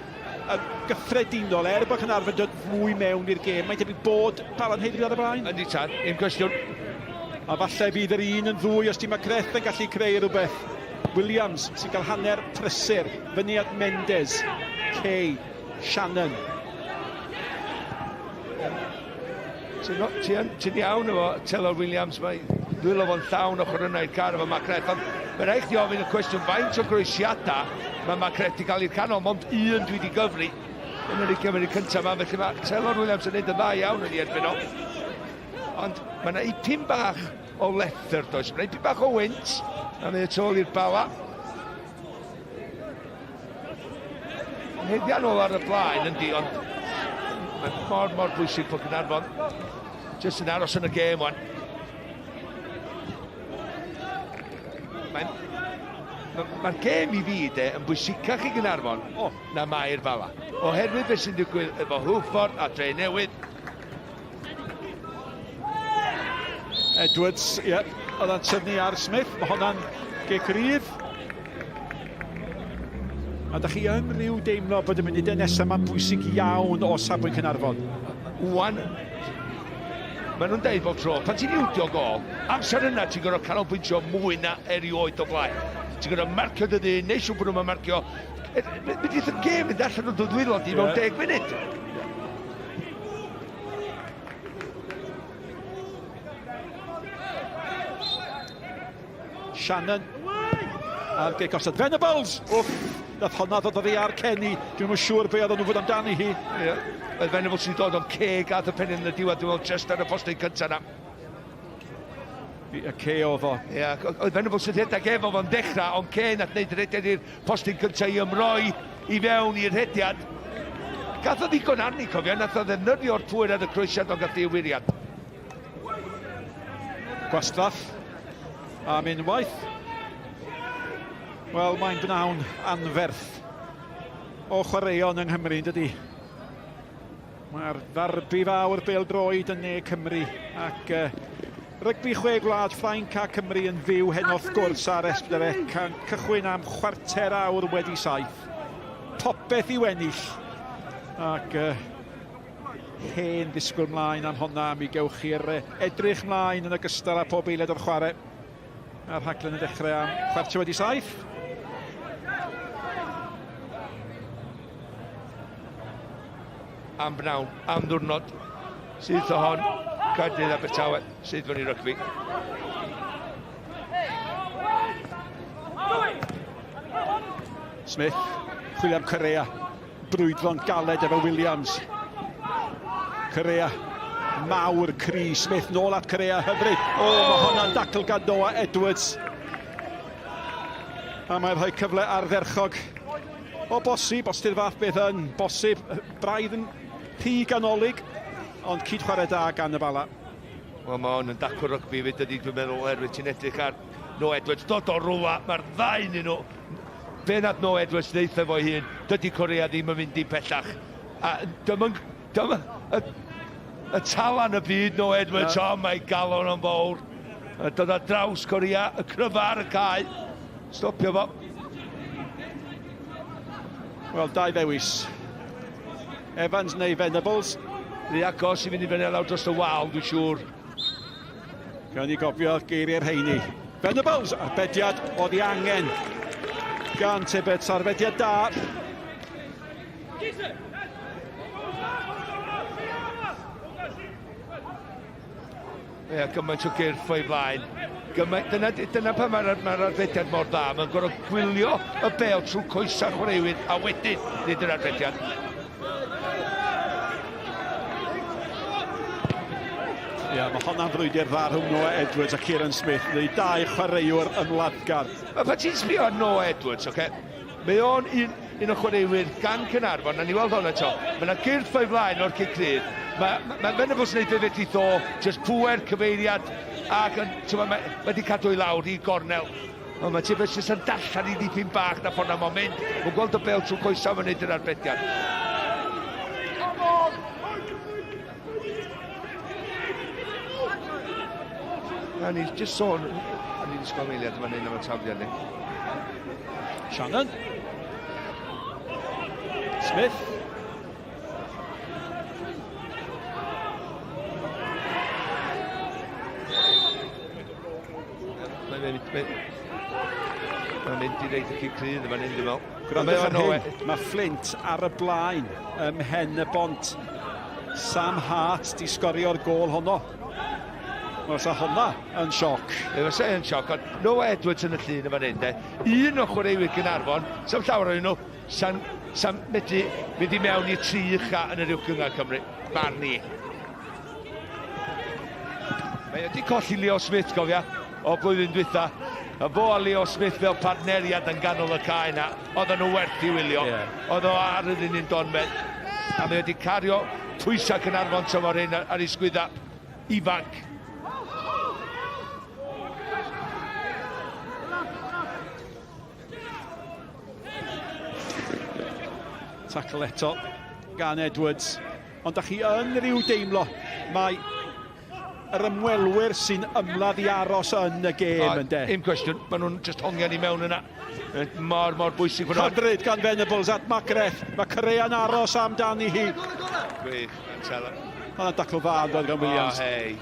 Yn gyffredinol, er bod Caernarfon dod fwy mewn i'r gêm, mae'n debyg bod Bala'n haeddu ar y blaen. Yndi tad, un cwestiwn. A falle fydd yr un yn ddwy os di Macreth yn gallu creu rhywbeth. Williams sy'n cael hanner prysur. Fyny at Mendes. Kay. Shannon. Ti'n ti iawn efo Taylor Williams, mae dwylo fo'n llawn ochr yna i'r car efo Macreth, ond mae rhaid chdi ofyn y cwestiwn faint o groesiadau mae Macreth wedi cael i'r canol, mond un dwi wedi gyfri yn yr 20 munud cyntaf yma, felly mae Taylor Williams yn neud yn dda iawn yn ei erbyn o. Ond mae yna ipyn bach o lethr, does? Mae yna ipyn bach o wynt, a mae y tu ôl i'r Bala. Heddian ôl ar y blaen yndi, ond mae'n mor, mor bwysig bod Caernarfon jyst yn aros yn y gêm wan. Mae'n mae'r ma gêm i fi de yn bwysicach i Gaernarfon oh. na mae'r Bala. Oherwydd beth sy'n digwydd efo Hwlffordd a Dre Newydd. Edwards, ie, yeah, oedd o'n tynnu ar Smith, mae hwnna'n gic rydd. A da chi yn rhyw deimlo bod y munudau nesaf yma'n bwysig iawn o safbwynt Caernarfon? Wan, maen nhw'n deud bob tro, pan ti'n ildio gol, amser yna ti'n gorfod canolbwyntio mwy na erioed o blaen. Ti'n gorfod marcio dy ddyn, neu siŵr bod nhw'n marcio. Mynd i'r gêm mynd allan o dy ddwylo di mewn 10 munud. Shannon a'r gic osod. Venables! Wff, nath honna ddod oddi ar Kenny. Dwi'm yn siŵr be oedden nhw fod amdani hi. Ie, yeah. Oedd Venables wedi dod ond ceg ath y penyn yn y diwedd, dwi'n meddwl just ar y postyn cyntaf na. Y ce oedd o. Ie, yeah, oedd Venables yn rhedeg efo fo'n dechrau, ond ce nath wneud y rhediad i'r postyn cyntaf i ymroi i fewn i'r rhediad. Gath o ddigon arni, cofio, nath o ddefnyddio'r pŵer ar y croesiad ond gath ei wyriad. Gwastraff am unwaith. Wel, mae'n bnawn anferth o chwaraeon yng Nghymru, yn dydy? Mae'r ddarbi fawr bêl-droed yn ne Cymru ac rygbi chwe gwlad Ffrainc a Cymru yn fyw heno wrth gwrs ar S4C yn cychwyn am 7:15. Popeth i'w ennill ac hen ddisgwyl mlaen am honna, mi gewch chi'r edrych mlaen yn ogystal â pob eiliad o'r chwarae. A'r rhaglen yn dechrau am 7:15. Am bnawn, am ddwrnod, sydd o hon, Caerdydd Abertawe, sydd fyny rygbi. Smith, chwilio am Correa, brwydro'n galed efo Williams. Correa, mawr cry, Smith nôl at Correa, hyfryd. O, oh, mae hwnna'n dacl gan Noah Edwards. A mae'n rhoi cyfle ardderchog. O bosib, os di'r fath beth yn bosib, braidd yn rhy ganolig, ond cyd-chwarae da gan y Bala. Wel, mae hwn yn dacl rygbi fyd ydy, dwi'n meddwl, oherwydd ti'n edrych ar Noah Edwards, dod o rwla, mae'r ddau yn nhw. Be nath Noah Edwards ddeutha fo'i hun, dydy Correa ddim yn mynd i pellach. A dyma, dyma y, y talan y byd Noah Edwards, o, oh, mae galon o'n fawr. A dod ar draws Correa, y cryfa ar y cae. Stopio fo. Wel, dau ddewis. Evans neu Venables. Rhy agos i fynd i fyny a lawr dros y wal, dwi'n siŵr. Gawn ni gofio geiriau'r rheini. Venables, arbediad oedd ei angen gan Tibbets, arbediad da. Ie, gymaint o gyrff o'i flaen. Gymaint, dyna, dyna pan mae'r mae arbediad mor dda. Mae'n gorfod gwylio y bel trwy coesau chwaraewyr a wedyn nid yr arbediad. Ie, mae honna'n frwydr dda rhwng Noah Edwards a Kieran Smith. Neu dau chwaraewr ymladdgar. Mae pan ti'n sbio ar Noah Edwards, oce, okay, mae o'n un, un o chwaraewyr gan Caernarfon, na ni weld hwn eto. Mae yna gyrff o'i flaen o'r cic rydd. Mae ma, Venables yn neud be fedrith o, just pŵer, cyfeiriad, ac yn, mae, mae wedi cadw i lawr i gornel. Ond mae Tibbets jyst yn darllen i ddipyn bach na ffordd na mae'n mynd. Mae'n gweld y bel trwy coesau, mae'n neud yr arbediad. Na ni jyst sôn, a ni ddisgwyl am eiliad yma hyn am y tafliad ni. Shannon. Smith. Mae'n mynd, mae'n mynd i reid y cic rhydd yma'n hyn, dwi'n meddwl. Gwrandwch ar hyn, mae Flint ar y blaen ym mhen y bont. Sam Hart di sgorio'r gôl honno. Wel, sa honna yn sioc. Fe fysa yn sioc, ond Noah Edwards yn y llun yma'n hyn, de. Un o chwaraewyr Gaernarfon, sa'm llawer ohonyn nhw, sa'n sa medru mynd i mewn i'r tri ucha yn yr Uwch Gynghrair Cymru, barn i. Mae wedi colli Leo Smith, gofia, o blwyddyn dwytha. A fo a Leo Smith fel partneriad yn ganol y cae yna, oedden nhw werth i wylio. Yeah. Oedd o ar yr un un donfedd. A mae wedi cario pwysau Caernarfon tymor hyn ar ei sgwydda ifanc. Tackle eto gan Edwards. Ond da chi yn rhyw deimlo mae yr ymwelwyr sy'n ymladd i aros yn y gêm, ynde? Un cwestiwn, maen nhw'n just hongian i mewn yna. Mor, mor bwysig. Hyfryd gan Venables at Macreth. Mae Correa'n aros amdani hi. Gwych, Antela. Mae'n dacl dda yn dod gan Williams. Oh, hei.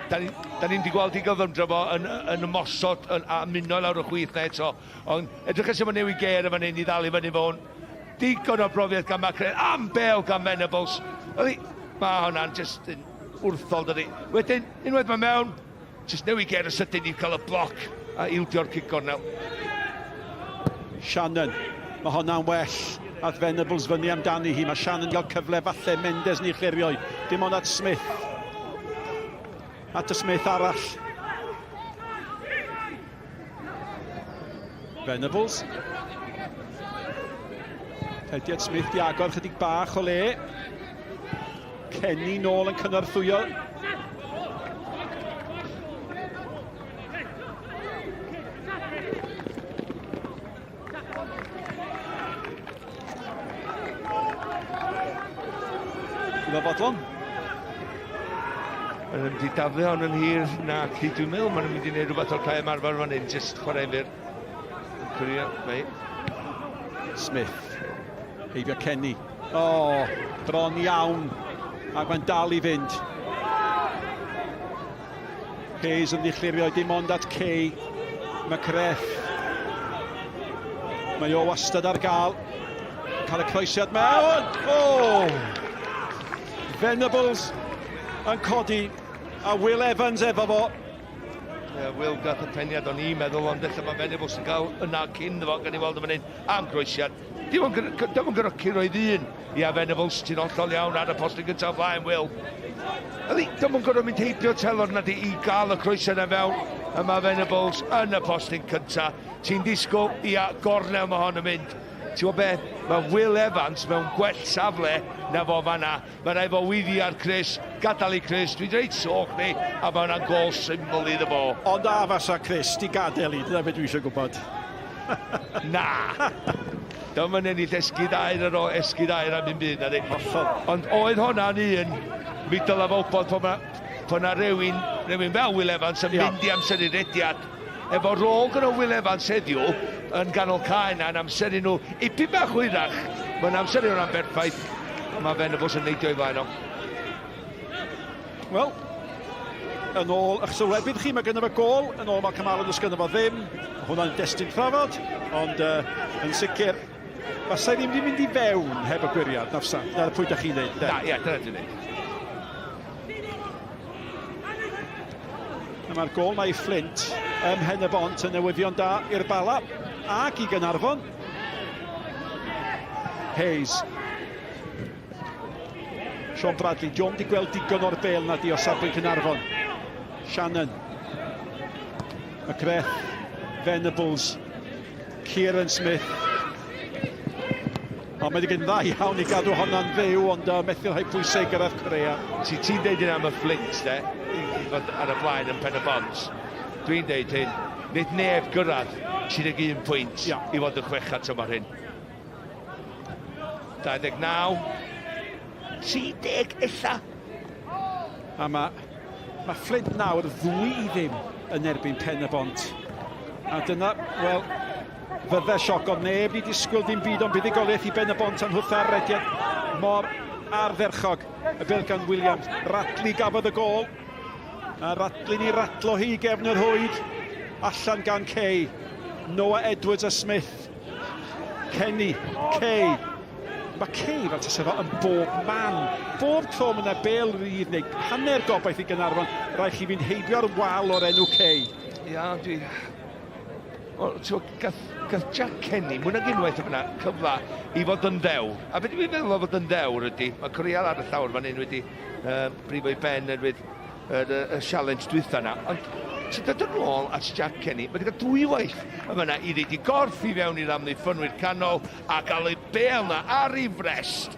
Da ni'n ni wedi gweld i gyfymdra fo yn, yn ymosod yn, a muno lawr y chwith na eto. Ond edrych sut mae'n newid gêr yn fan hyn i ddal i fyny fo hwn. Digon o brofiad gan Macreth, am bel gan Venables. Ydy, mae hwnna'n just yn wrthol, dydy. Wedyn, unwaith mae mewn, just newid gêr y sydyn i cael y bloc a ildio'r cic gornel. Shannon, mae honna'n well. Ath Venables fyny amdani hi. Mae Shannon gael cyfle falle Mendes ni chlirio. Dim ond at Smith. At y Smith arall. Venables. Rhediad Smith di agor chydig bach o le. Kenny nôl yn cynorthwyo. Dwi'n fodlon. Maen nhw'n mynd i daflu hon yn hir na ci, dwi'n meddwl. Maen nhw'n mynd i wneud rhywbeth o'r cae ymarfer fan hyn, jyst chwarae'n fyr. Cwrio, mei. Smith. Heibio Kenny. O, oh, bron iawn. Ac mae'n dal i fynd. Hayes yn ddichlirio dim ond at Kay. McRath. Mae o wastad ar gael. Cael y croesiad mewn. Oh! Venables yn codi a Will Evans efo fo. Yeah, Will gath y peniad o'n i'n meddwl, ond ella mae Venables yn cael yna cyn fo, gan i weld yn fan hyn, am groesiad. Dim ond gyda curo i ddyn. Ia, Venables, ti'n hollol iawn ar y postyn gyntaf flaen, Will. Ydy, dim ond gorfod mynd heibio Telor na di i gael y croesau na fewn. A mae Venables yn y postyn cyntaf. Ti'n disgwyl, ia, gornel mae hon yn mynd. Ti'n gwybod beth? Mae Will Evans mewn gwell safle na fo fanna. Mae rhaid fo weiddi ar Chris, gadael i Chris, dwi'n reit soch ni, a mae hwnna'n gol syml iddo fo. Ond a fasa Chris di gadael i, dyna beth dwi eisiau gwybod. Na! Dyma yn ennill esgid aur ar ôl esgid aur am un byd, na di. Hollol. Ond oedd hwnna'n un, mi dylai fo wybod po ma, po na rhywun, rhywun fel Will Evans yn mynd i amseru rediad. Efo rôl gyda Will Evans heddiw yn ganol cae na, yn amseru nhw ipyn bach hwyrach. Mae'n amseru hwnna'n berffaith, a mae Venables yn neidio i flaen o. Wel, yn ôl eich sylwebydd chi, mae gynno fo gôl, yn ôl Malcolm Allen, does gynno fo ddim. Mae hwnna'n destun trafod, ond uh, yn sicr, fasai ddim wedi mynd i fewn heb y gwiriad, na fysa. Dyna pwy da chi'n dweud. Na, ie, dyna dwi'n dweud. Mae'r gôl mae Flint ym Mhen y Bont yn newyddion da i'r Bala ac i Gaernarfon. Hayes Sean Bradley, John di gweld digon o'r bel na di o safbwynt Caernarfon. Shannon. McGrath. Venables. Kieran Smith. Ond mae wedi gwneud dda iawn i gadw honna'n fyw, ond uh, methu rhoi pwysau i gyrraedd Corea. Ti ti'n deud hynna am y Flint, de, i fod ar y blaen yn pen y bont. Dwi'n deud hyn, nid neb gyrraedd 31 pwynt yeah. i fod yn chwechad tymor hyn. 29, 30 ella. A mae, mae Flint nawr ddwy i ddim yn erbyn Pen y Bont. A dyna, wel, Fydde sioc, ond neb di disgwyl dim byd ond buddugoliaeth i Ben y Bont anhwtha'r rediad mor ardderchog. Y bel gan Williams. Radley gafodd y gol. A Radley'n ei radlo hi i gefn yr hwyd. Allan gan Kay. Noah Edwards a Smith. Kenny, Kay. Mae Kay fel tase fo yn bob man. Bob tro mae yna bel rydd neu hanner gobaith i Gaernarfon, rhaid chi fynd heibio'r wal o'r enw Kay. Ia, dwi... O, ti'n gath, gath Jack Kenny, mwy nag unwaith yna, cyfle i fod yn ddewr. A beth dwi'n meddwl o fod yn ddewr ydy, mae Corea ar y llawr fan hyn wedi brifo i ben erwydd yr, y, y challenge dwytha yna. Ond ti'n dod yn ôl at Jack Kenny, mae wedi cael dwywaith yn fyna i ddeud i gorff i fewn i'r amddiffynwyr canol a gael ei bêl na ar ei frest,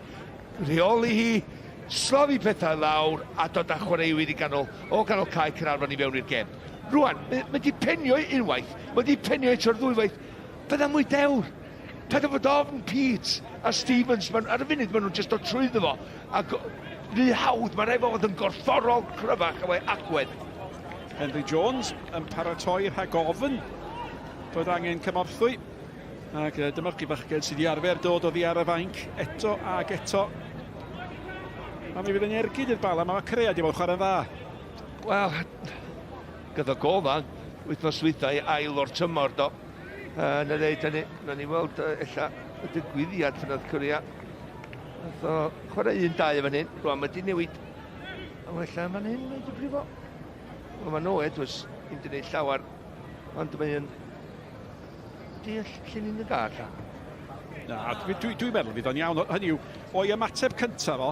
rheoli hi, slofi pethau lawr a dod â chwaraewyr i ganol, o ganol cae Caernarfon i fewn i'r gêm. Rwan, mae wedi penio unwaith, mae wedi penio eto'r ddwywaith. Bydda mwy dewr. Paid â fod ofn Pete a Stevens, ma, ar y funud maen nhw'n just dod trwyddo fo. Ac rhy hawdd, mae'n rhaid fod yn gorfforol cryfach efo'i agwedd. Henry Jones yn paratoi rhag ofn bod angen cymorthwy. Ac dyma chi fachgen sydd wedi arfer dod oddi ar y fainc eto ag eto. A mi fydd yn ergyd i'r Bala, mae Crea wedi bod yn chwarae'n dda. Wel, gyda gol dda, wythnos dwytha i ail o'r tymor do. Na ddeud hynny, na ni weld ella y digwyddiad pan oedd Corea. Nath o chwarae un dau fan hyn, rwan mae di newid. A wella fan hyn, mae di brifo. Wel, mae Noe Edwards ddim di wneud llawer, ond mae'n deall llinyn y gair lla. Na, dwi'n dwi, dwi meddwl fydd o'n iawn. Hynny yw, o'i ymateb cyntaf o,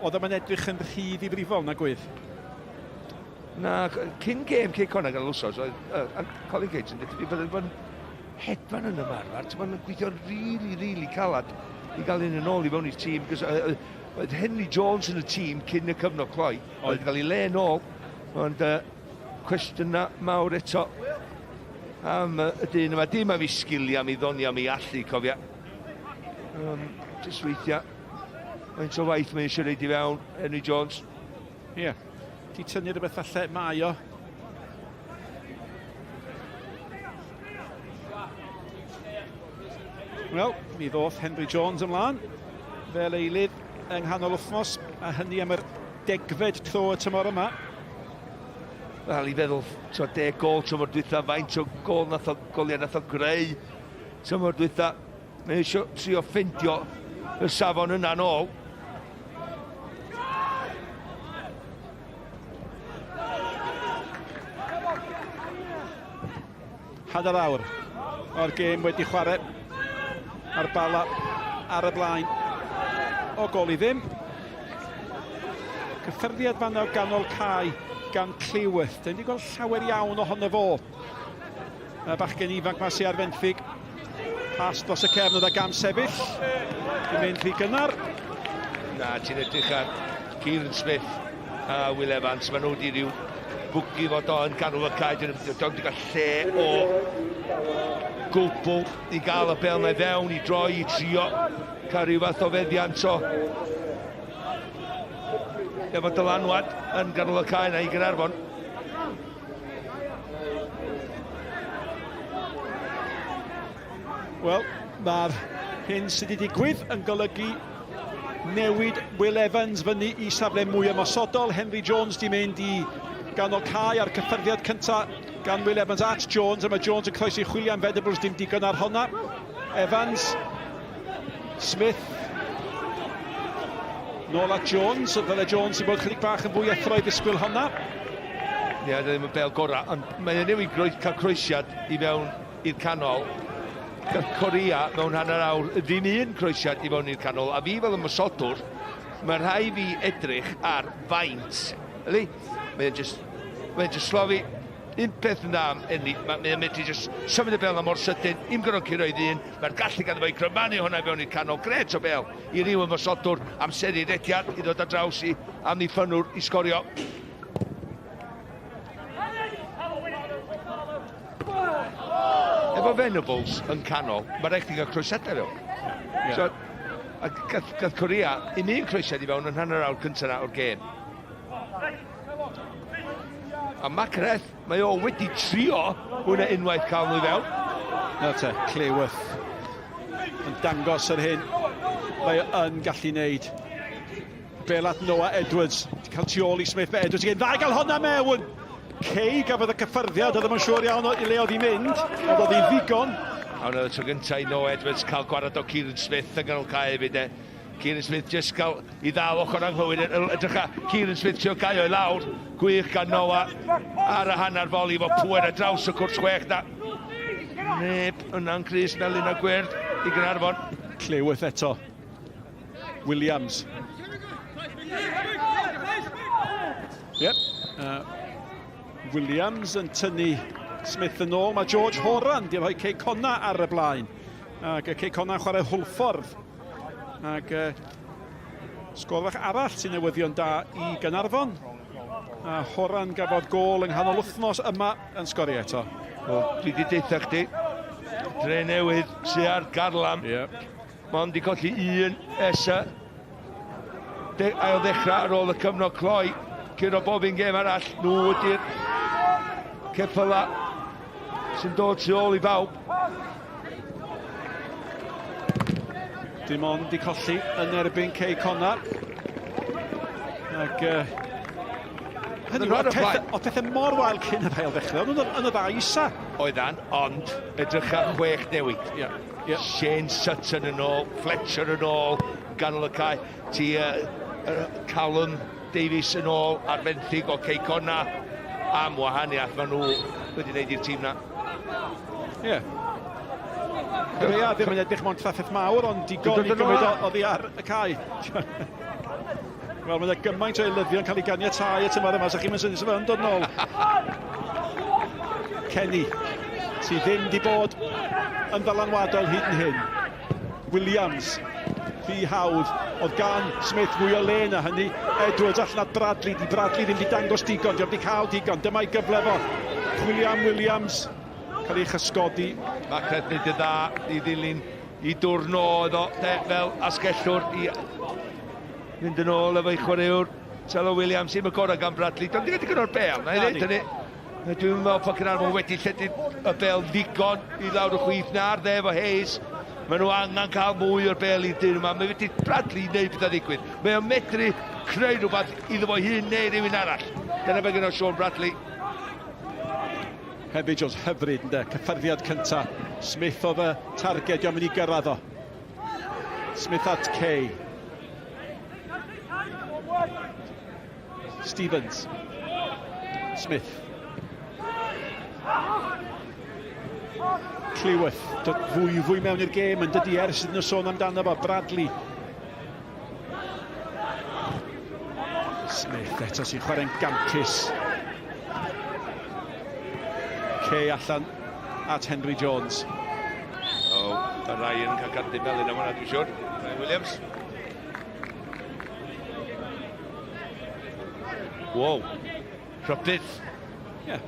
oedd o'n edrych yn rhy ddifrifol na gwydd. Na, cyn gêm Cei Connah gan wsos, oedd uh, Colin Cates yn dweud fi bod yn hedfan yn ymarfer, ti'n bod yn gweithio'n rili, rili calad i gael un yn ôl i fewn i'r tîm, cos uh, oedd Henry Jones yn y tîm cyn y cyfnod cloi, oedd wedi cael ei le yn ôl, ond uh, cwestiynau mawr eto am uh, y dyn yma. Dim am ei sgiliau, am ei ddoniau, am ei allu, cofia. Um, jyst weithiau, faint o waith mae eisiau reid i fewn, Henry Jones. Ie. Yeah. Di tynnu rhywbeth falle mae o. Wel, mi ddoth Henry Jones ymlaen fel eilydd yng nghanol wythnos, a hynny am yr degfed tro y tymor yma. Wel, i feddwl, to, deg gol tymor dwytha, faint o gol nath o, goliau nath o greu tymor dwytha. Mae eisiau trio ffeindio y safon yna nôl. Hanner awr o'r gêm wedi chwarae a'r Bala ar y blaen o gol i ddim. Cyffyrddiad fan o ganol cae gan Cleworth. Dyn ni wedi gweld llawer iawn ohono fo. Y bachgen ifanc ma sy ar fenthyg. Pas dros y cefn oedd â gam sefyll. Dwi'n mynd rhy gynnar. Na, ti'n edrych ar Kieran Smith a Will Evans. Maen nhw wedi rhyw bwgu fod o yn ganol y cae. Dyn nhw wedi cael lle o gwbl i gael y bel na i fewn, i droi, i trio cael rhyw fath o feddiant o efo dylanwad yn ganol y cae na i Gaernarfon. Wel, mae'r hyn sydd wedi digwydd yn golygu newid Will Evans fyny i safle mwy ymosodol. Henry Jones di mynd i ganol cae a'r cyffyrddiad cyntaf gan Will Evans at Jones, a mae Jones yn croesi chwilio am Venables, dim digon ar honna. Evans, Smith, nôl at Jones, ddyle Jones i bod chydig bach yn fwy effro i ddisgwyl honna. Ie, yeah, ddim yn bel gorau, ond mae'n newid groes, cael croesiad i fewn i'r canol. Gath Corea mewn hanner awr ddim un croesiad i fewn i'r canol, a fi fel ymosodwr, mae rhai fi edrych ar faint. Yli, mae'n just, mae'n just slofi. Un peth yn dda am Enni, mae'n medru just symud y bel na mor sydyn, i'm gorfod curo i ddyn, mae'r gallu ganddo fo i crymanu hwnna i fewn i'r canol, gret o bel i ryw ymosodwr, amseru rediad i ddod ar draws i amddiffynnwr i sgorio. Efo Venables yn canol, mae rhaid chdi gael croesiadau fewn. Yeah. So, a gath, gath Korea un un croesiad i fewn yn hanner awr cyntaf na o'r gêm. A Macreth, mae o wedi trio hwnna unwaith cael nhw i fewn. Nawr te, Cleworth yn dangos yr hyn mae o yn gallu wneud. Bel at Noah Edwards, cael tu ôl i Smith, mae Edwards yn dda i gael honna mewn! Kay gafodd y cyffyrddiad, oedd ddim yn siŵr iawn o i le oedd hi'n mynd, ond oedd hi'n ddigon. A hwnna oedd y tro gyntaf i Noah Edwards cael gwared o Kieran Smith yn ganol cae hefyd e. Kieran Smith jyst cael i ddal ochr anghywir. Edrycha, Kieran Smith trio gaio i lawr. Gwych gan Noah ar y hanner foli efo pŵer ar draws y cwrt chwech na. Neb yna'n crys melyn a gwyrdd i Gaernarfon. Cleworth eto. Williams. Yep. Williams yn tynnu Smith yn ôl. Mae George Horan di rhoi Cei Connah ar y blaen. Ac Cei Connah yn chwarae Hwlffordd. Ac sgôr fach arall sy'n newyddion da i Gaernarfon. A Horan gafodd gôl yng nghanol wythnos yma yn sgorio eto. Wel, dwi wedi deutha chdi, Dre Newydd sy ar garlam. Yep. Mond di colli un ers y de ail ddechrau ar ôl y cyfnod cloi. Curo bob un gêm arall, nhw ydy'r ceffyla sy'n dod tu ôl i bawb. Dim ond di colli yn erbyn Cei Connah. Ac uh, hynny yw, oedd pethau, oedd pethau mor wael cyn yr ail ddechrau, oedd yn y ddau isa. Oeddan, ond edrych ar chwech newid. Yeah. Yeah. Shane Sutton yn ôl, Fletcher yn ôl, ganol y cae. Ti uh, uh, Callum Davies yn ôl ar fenthyg o Cei Connah am wahaniaeth maen nhw wedi wneud i'r tîm na. Ie. Yeah. Rea ddim yn edrych mewn trafferth mawr, ond digon i gymryd oddi ar y cae. Wel, mae yna gymaint o eilyddion cael ei ganiatáu y tymor yma, so chi'n mynd syniad yn dod nôl. Kenny, sydd ddim wedi bod yn ddylanwadol hyd yn hyn. Williams, rhy hawdd. Oedd gan Smith fwy o le na hynny. Edwards allan at Bradley. Di Bradley ddim wedi dangos digon. Di wedi cael digon. Dyma'i gyfle fo. William Williams cael ei chysgodi. Mae Credyd y dda i ddilyn i dwrno oedd o de, fel asgellwr i fynd yn ôl efo'i chwaraewr Telo Williams i'm y gorau gan Bradley. Dwi'n digon o'r bel, na i ddeud hynny. Dwi'n meddwl bod Caernarfon wedi lledu y bel ddigon i lawr y chwith na'r dde efo Hayes. Maen nhw angen cael mwy o'r bel i'r dyn yma. Mae wedi Bradley i wneud beth ddigwydd. Mae o'n medru creu rhywbeth iddo fo hun neu rhywun arall. Dyna be gyda Sean Bradley. Hefyd Jones hyfryd ynde, cyffyrddiad cynta. Smith oedd y targed, diolch mynd i gyrraedd o. Smith at Kay. Stevens. Smith. Cleworth, dod fwy fwy mewn i'r gêm yn dydy ers iddyn nhw sôn amdano fo. Bradley. Smith eto sy'n chwarae'n gampus. Kay allan at Henry Jones. O, oh, mae Ryan yn cael cardyn felyn am hwnna, dwi'n siwr. Ryan Williams. Wow, rhybudd. Ie. Yeah.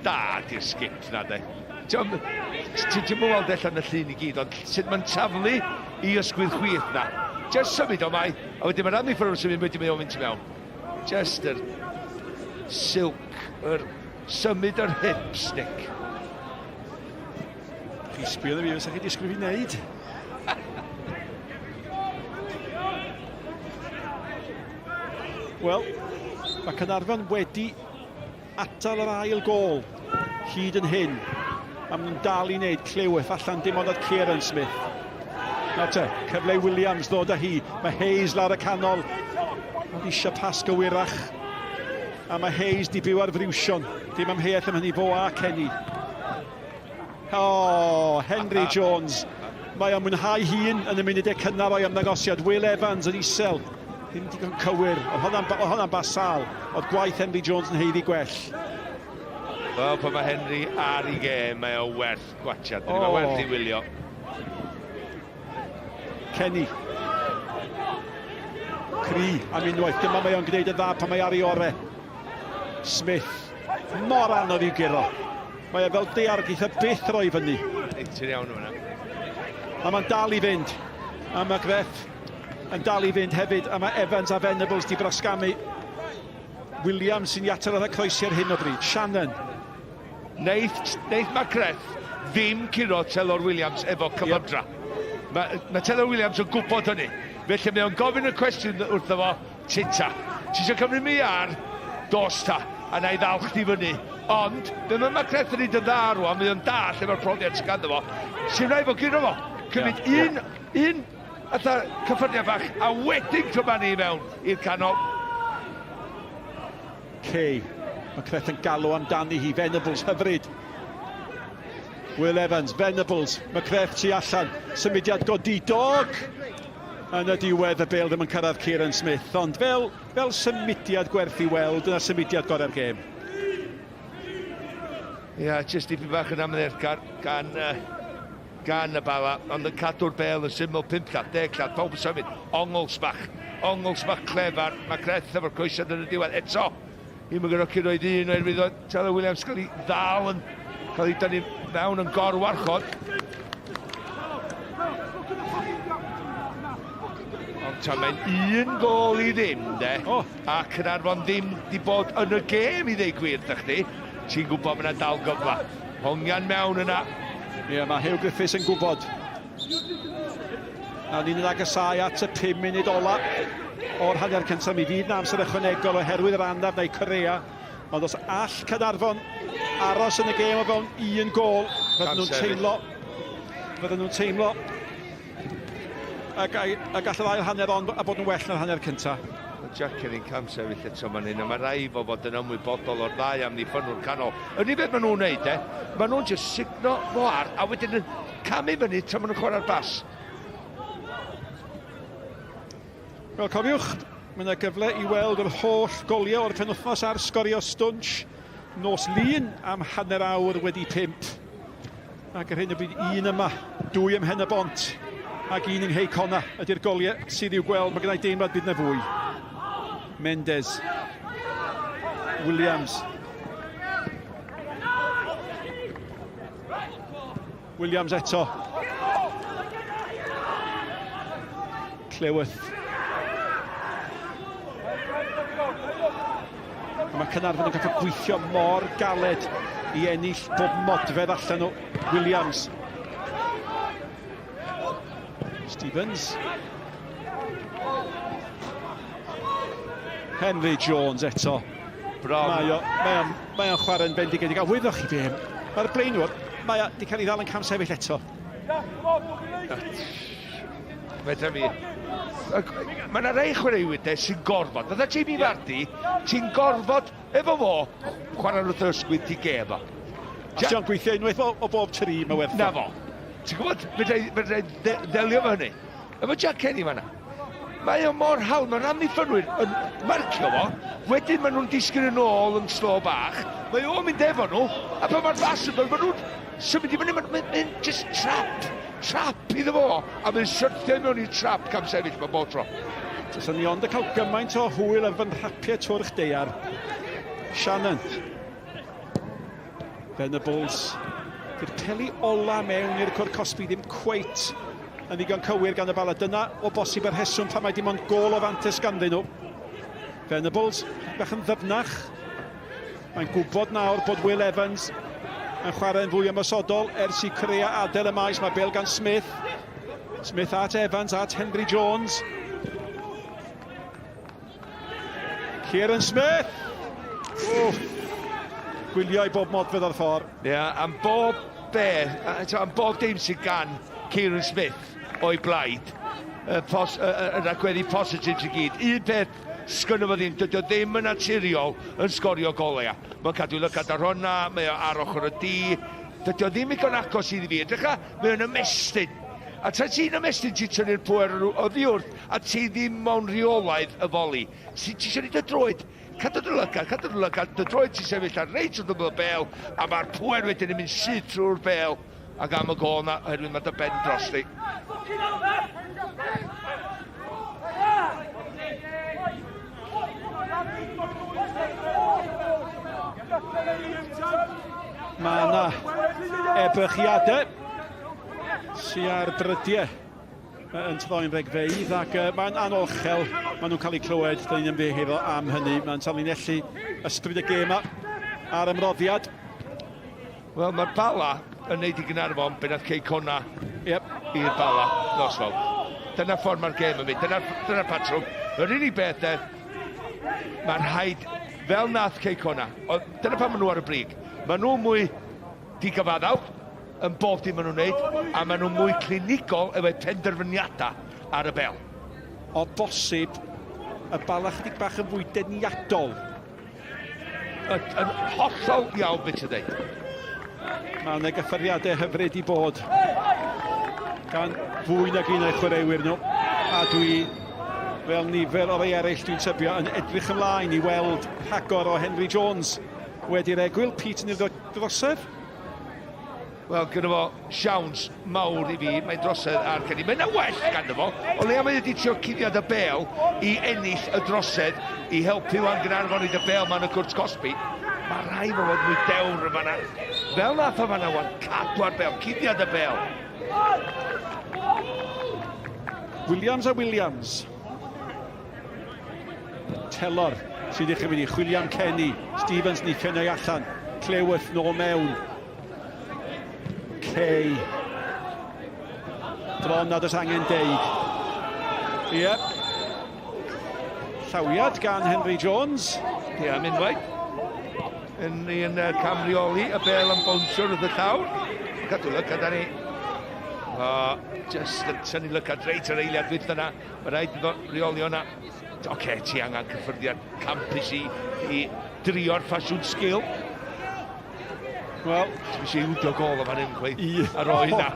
Da di'r sgip na de. Ti'n ti weld allan y llun i gyd, ond sut mae'n taflu i ysgwydd chwith na. Just symud o mai, a wedyn mae'n amddiffyn o'n symud, wedyn mae o'n mynd mewn. Just yr silk, yr symud yr hips, Nick. Chi sbio arno fi, fysa chi disgwyl fi wneud? Wel, mae Caernarfon wedi atal yr ail gol hyd yn hyn. A maen nhw'n dal i wneud clyweth allan dim ond at Kieran Smith. Nawr te, cyfle i Williams ddod â hi. Mae Hayes lawr y canol. Ond eisiau pas gywirach. A mae Hayes di byw ar friwsion. Dim amheuaeth am hynny, fo a Kenny. O, Henry Jones. Mae o'n mwynhau hun yn y munudau cynnar o'i ymddangosiad. Will Evans yn isel. Ddim digon cywir. Oedd hwnna'n oedd hwnna'n basal. Oedd gwaith Henry Jones yn haeddu gwell. Wel, pan mae Henry ar ei gêm, mae o werth gwatiad. Oh. Mae werth i wylio. Kenny. Cri am unwaith. Dyma mae o'n gwneud y dda pan mae ar ei ore. Smith. Mor anodd i'w guro. Mae e fel daear geith e byth roi fyny. Ti'n iawn o'na. A mae'n dal i fynd. A mae Gruff yn dal i fynd hefyd. A mae Evans a Venables di brasgamu. Williams sy'n iatal ar y croesi ar hyn o bryd. Shannon. Neith, neith Macreth. ddim curo Telor Williams efo cyflymdra. Yep. Mae, mae Telor Williams yn gwybod hynny. Felly mae o'n gofyn y cwestiwn wrtho fo, tita, ti eisiau cymryd mi ar? Dos ta, a na i ddal chdi fyny. Ond, be mae McCreth yn neud yn dda rwan, mae o'n dall efo'r profiad sydd ganddo fo, sy'n rhaid fo guro fo. Cymryd yeah, un, yeah. un fatha cyffyrddiad bach, a wedyn cymanu i mewn i'r canol. Kay. McCreth yn galw amdani hi. Venables hyfryd. Will Evans, Venables, McCreth tu allan. Symudiad godidog. Yn y diwedd y bel ddim yn cyrraedd Kieran Smith, ond fel, fel symudiad gwerth i weld, dyna symudiad gorau'r gêm. Ie, yeah, jyst dipyn bach yn amyneddgar gan, uh, gan y Bala, ond yn cadw'r bel yn syml, 5 llath, 10 llath, pawb yn symud, ongls bach, ongls bach clefar, mae Creth efo'r coesad yn y diwedd, eto, ddim yn gyda roedd un oherwydd oedd Taylor Williams cael ei ddal yn cael ei dynnu mewn yn gorwarchod. Ond ta mae'n un gol i ddim, de. Oh. A Caernarfon ddim di bod yn y gêm i ddeu gwir, da chdi. Ti'n gwybod mae yna dal gyfle. Hongian mewn yna. Ie, yeah, mae Hugh Griffiths yn gwybod. A ni'n agosáu at y 5 munud ola o'r hanner cyntaf. Mi fydd na amser ychwanegol oherwydd yr anaf neu Korea. Ond os all Caernarfon aros yn y gêm o fewn un gol, fydden nhw'n teimlo, fydden nhw'n teimlo a, a gall yr ail hanner ond a bod yn well na'r hanner cyntaf. Mae Jack Kelly'n camsefyll eto fan hyn, a mae rai fo fod yn ymwybodol o'r ddau amddiffynwr canol. Yr unig beth maen nhw'n neud, e, maen nhw'n just sugno fo ar, a wedyn yn camu fyny tra maen nhw'n chwarae'r bas. Wel, cofiwch, mae yna gyfle i weld yr holl goliau o'r penwythnos ar Sgorio Stwnsh nos Lun am hanner awr wedi pump. Ac ar hyn o bryd un yma, dwy ym Mhen y Bont ac un yng Nghei Conna ydy'r goliau sydd i'w gweld. Mae gennau deimlad bydd na fwy. Mendes. Williams. Williams eto. Cleworth. A mae Caernarfon yn gallu gweithio mor galed i ennill bob modfedd allan o Williams. Stevens. Henry Jones eto. Bron. Mae o, mae o'n, mae o'n chwarae'n bendigedig. A wyddoch chi be, mae'r blaenwr, mae o wedi cael ei ddal yn camsefyll eto. Fedra fi. Mae yna rei chwaraewyr de sy'n gorfod. Fatha Jamie Vardy, ti'n gorfod efo fo chwarae wrth yr ysgwydd ti gef o. Os ti'n gweithio unwaith o, o bob tri, mae werth. Na fo. Ti'n gwybod, fedra i ddelio efo hynny. Efo Jack Kenny fan'na. Mae o mor hawdd, mae'r amddiffynwyr yn marcio fo, wedyn maen nhw'n disgyn yn ôl yn slo bach, mae o'n mynd efo nhw, a pan mae'r bas yn dod, maen nhw'n symud i fyny, mae'n ma, ma just trap, trap iddo fo, a mae'n syrthio i mewn i'r trap cam sefyll mae bob tro. Taswn ni ond yn cael gymaint o hwyl ar fy nhrapie twrch deiar. Shannon. Venables. Gyda'r peli ola mewn i'r cwr cosbi ddim cweit yn ddigon cywir gan y Bala. Dyna o bosib yr rheswm pan mae dim ond gôl o fantes ganddyn nhw. Venables bach yn ddyfnach. Mae'n gwybod nawr bod Will Evans yn chwarae'n fwy ymosodol ers i Korea adael y maes. Mae bel gan Smith. Smith at Evans, at Henry Jones. Kieran Smith! Wff! Gwylio i bob modfedd o'r ffordd. Ie, yeah, am bob beth, am bob dim sydd gan Kieran Smith o'i blaid, y, pos, y, y, y ragweddi positif i gyd. Un peth sgynno fo ddim, dydy o ddim yn naturiol yn sgorio golau. Mae'n cadw lygad ar hwnna, mae o ar ochr y di. Dydy o ddim igon agos iddi fi. Edrych mae o'n ymestyn. A tra ti'n ymestyn ti'n tynnu'r pwer oddi wrth a ti ddim mewn rheolaidd y foli. Ti ti isio neud dy droed, cadw dy lygad, cadw dy lygad, dy droed ti'n sefyll ar reit wrth ymyl y bêl, a mae'r pwer wedyn yn mynd syth trwy'r bêl ac am y gôl na, oherwydd mae dy ben dros di. Mae yna ebychiadau sy ar brydiau yn troi'n regfeydd ac uh, mae'n anochel, maen nhw'n cael eu clywed, da ni'n ymddiheuro am hynny, mae'n tanlinellu ysbryd y gêm a'r ymroddiad. Wel, mae'r Bala yn neud i Gaernarfon be nath Cei Connah yep. i'r Bala nos Fawrth. Dyna ffordd mae'r gêm yn mynd, dyna'r dyna patrwm. Yr unig beth de, mae'n rhaid, fel nath Cei Connah, dyna pam maen nhw ar y brig. Maen nhw mwy digyfaddawd yn bob dim maen nhw'n neud, a maen nhw mwy clinigol efo'u penderfyniadau ar y bel. O bosib, y Bala chydig bach yn fwy deniadol. Yn, yn hollol iawn beth ti'n dweud. Mae yna gyffyrddiadau hyfryd i bod gan fwy nag un o'i chwaraewyr nhw. A dwi, fel nifer o rai eraill, dwi'n tybio, yn edrych ymlaen i weld rhagor o Henry Jones wedi'r egwyl. Pete yn ildio drosedd. Wel, gyda fo siawns mawr i fi, mae'n drosedd ar Kenny. Mae'n well ganddo fo. O leia mae wedi trio cuddiad y bel i ennill y drosedd i helpu wan Gaernarfon i y bel ma'n y cwrt cosbi. Mae rhaid fo fod mwy dewr yn fanna. Fel nath o fanna wan, cadw ar bel, cuddiad y bel. Williams a Williams. Telor sy'n dechrau mynd i chwilio am Kenny. Stevens ni cynnau allan. Cleworth nôl mewn. Kay. Bron nad oes angen deud. Ie. Yep. Llawiad gan Henry Jones. Ie, am unwaith. Yn un uh, camrioli, y bel yn bownsio wrth y llawr. Cadw lygad ar ei. O, just yn tynnu lygad reit ar eiliad dwytha yna. Mae rhaid iddo reoli o'na. Oce, okay, ti angen cyffyrddiad campus i, i drio'r ffasiwn sgil. Wel... Ti'n eisiau ildio gol o fan hyn, chweith. Ar ôl hynna.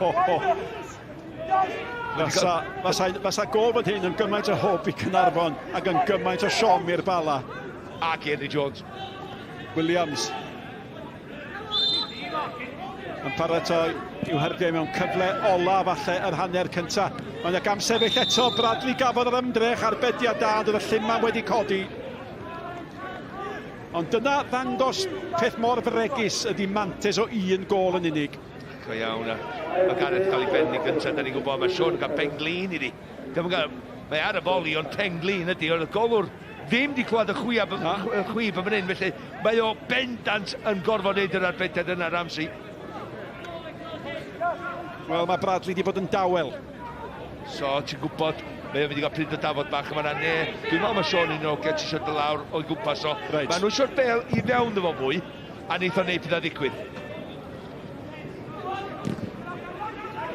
Fasa, fasa, fasa gol fan hyn yn gymaint o hwb i Caernarfon ac yn gymaint o siom i'r Bala. Ac Henry Jones. Williams. Yn paratoi i'w herdiau mewn cyfle ola falle yr hanner cynta. Mae yna gamsefyll eto, Bradley gafodd yr ymdrech a'r bediad da, ond oedd y lluman wedi codi. Ond dyna ddangos peth mor fregus ydy mantes o un gôl yn unig. Go iawn, a mae Gareth cael ei benni gyntaf, da ni'n gwybod, mae Sean yn cael pen glin iddi. Gael, mae ar y foli, ond pen glin ydy, ond y golwr ddim di clywed y chwi y chwib yn fan hyn, felly mae o bendant yn gorfod neud yr arbediad yna, Ramsey. Wel, mae Bradley di bod yn dawel. So, ti'n gwybod, mae o'n mynd i gael pryd o dafod bach yma na. Ne, dwi'n meddwl mae Sean un o get eisiau dod lawr o'i gwmpas o. Reit. Mae nhw eisiau'r bel i fewn iddo fo fwy, a neith o neud pethau ddigwydd.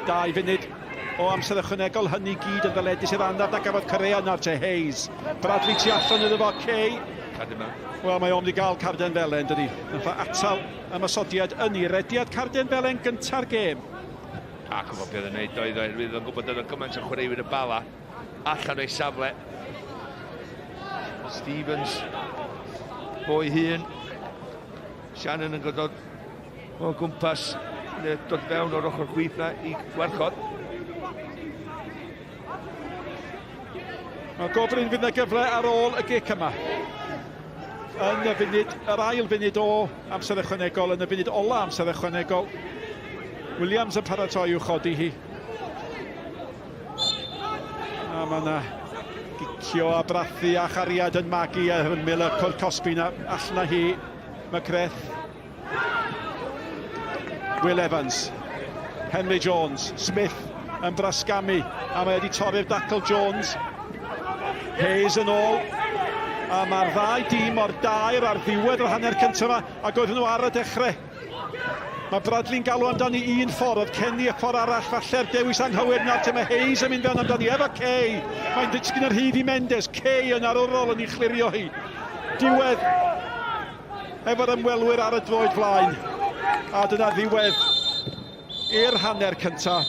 2 funud o amser ychwanegol, hynny gyd yn ddyledus i'r anaf na gafodd Correa nawr te Hayes. Bradley tu allan iddo fo, Kay. Carden mewn. Wel, mae o'n mynd i gael carden felen, dydy. Nath o atal ymosodiad yn ei rediad carden felen gynta'r gêm. A gwybod beth oedd yn neud oedd oherwydd o'n gwybod oedd o'n gymaint o chwaraewyr y Bala allan o'i safle. Stevens o'i hun. Shannon yn dod o gwmpas, neu dod fewn o'r ochr chwith na i gwarchod. Mae Gobrin fydd yna gyfle ar ôl y gic yma. Yn y funud, yr ail funud o amser ychwanegol, yn y funud ola amser ychwanegol. Williams yn paratoi i'w chodi hi. A mae yna gicio a brathu a chariad yn magu a ymyl y cwrt cosbi na allan hi. McCreth. Will Evans. Henry Jones. Smith yn brasgamu. A mae wedi torri'r dacl Jones. Hayes yn ôl. A mae'r ddau dîm o'r dair ar ddiwedd yr hanner cyntaf yma, ac oedden nhw ar y dechrau. Mae Bradley'n galw amdani un ffordd, oedd Kenny y ffordd arall, falle'r dewis anghywir nawr te mae Hayes yn mynd fewn amdani efo Kay. Mae'n disgyn yr hydd i Mendes, Kay yn arwrol yn ei chlirio hi. Diwedd efo'r ymwelwyr ar y droed flaen. A dyna ddiwedd i'r hanner cyntaf.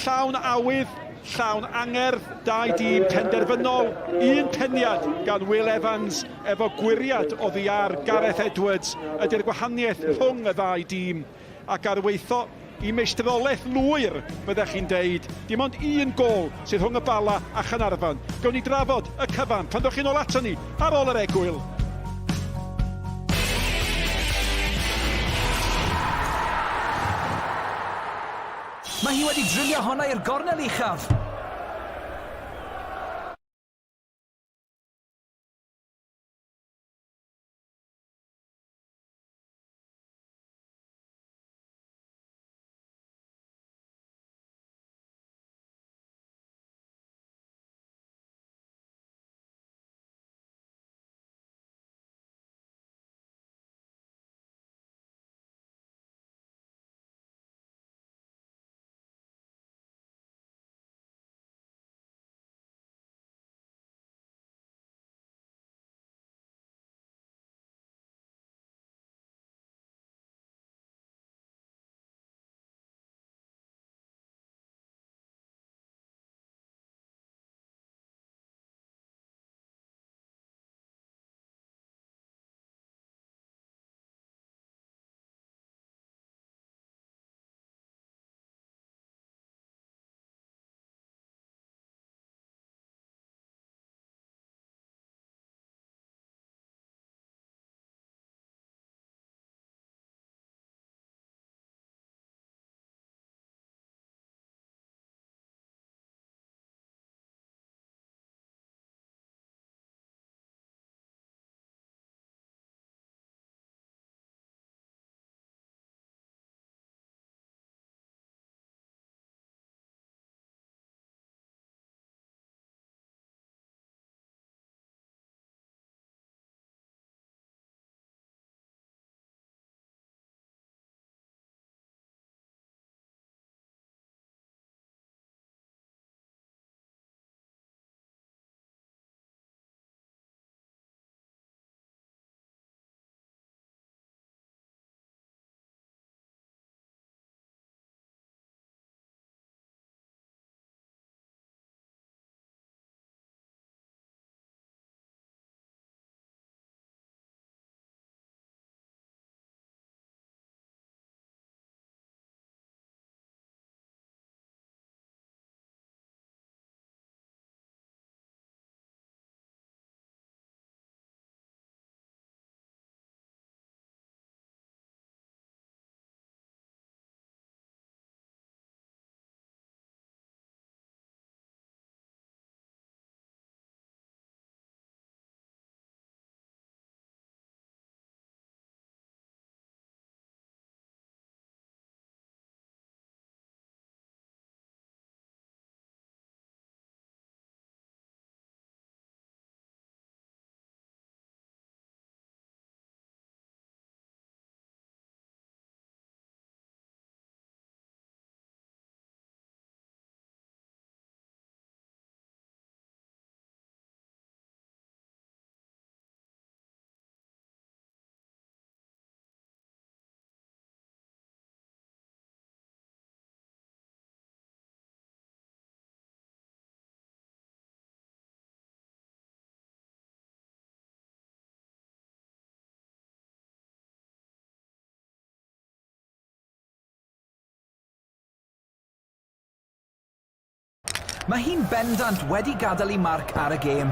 Llawn awydd, llawn angerdd, dau dîm penderfynol, un peniad gan Will Evans efo gwyriad oddi ar Gareth Edwards ydy'r gwahaniaeth rhwng y ddau dîm ac arweitho i meistrolaeth lwyr, byddech chi'n deud. Dim ond un gôl sydd rhwng y Bala a Chaernarfon. Gawn ni drafod y cyfan pan ddowch chi'n ôl aton ni ar ôl yr egwyl. Mae hi wedi drilio honna i'r gornel uchaf. Mae hi'n bendant wedi gadael ei marc ar y gêm.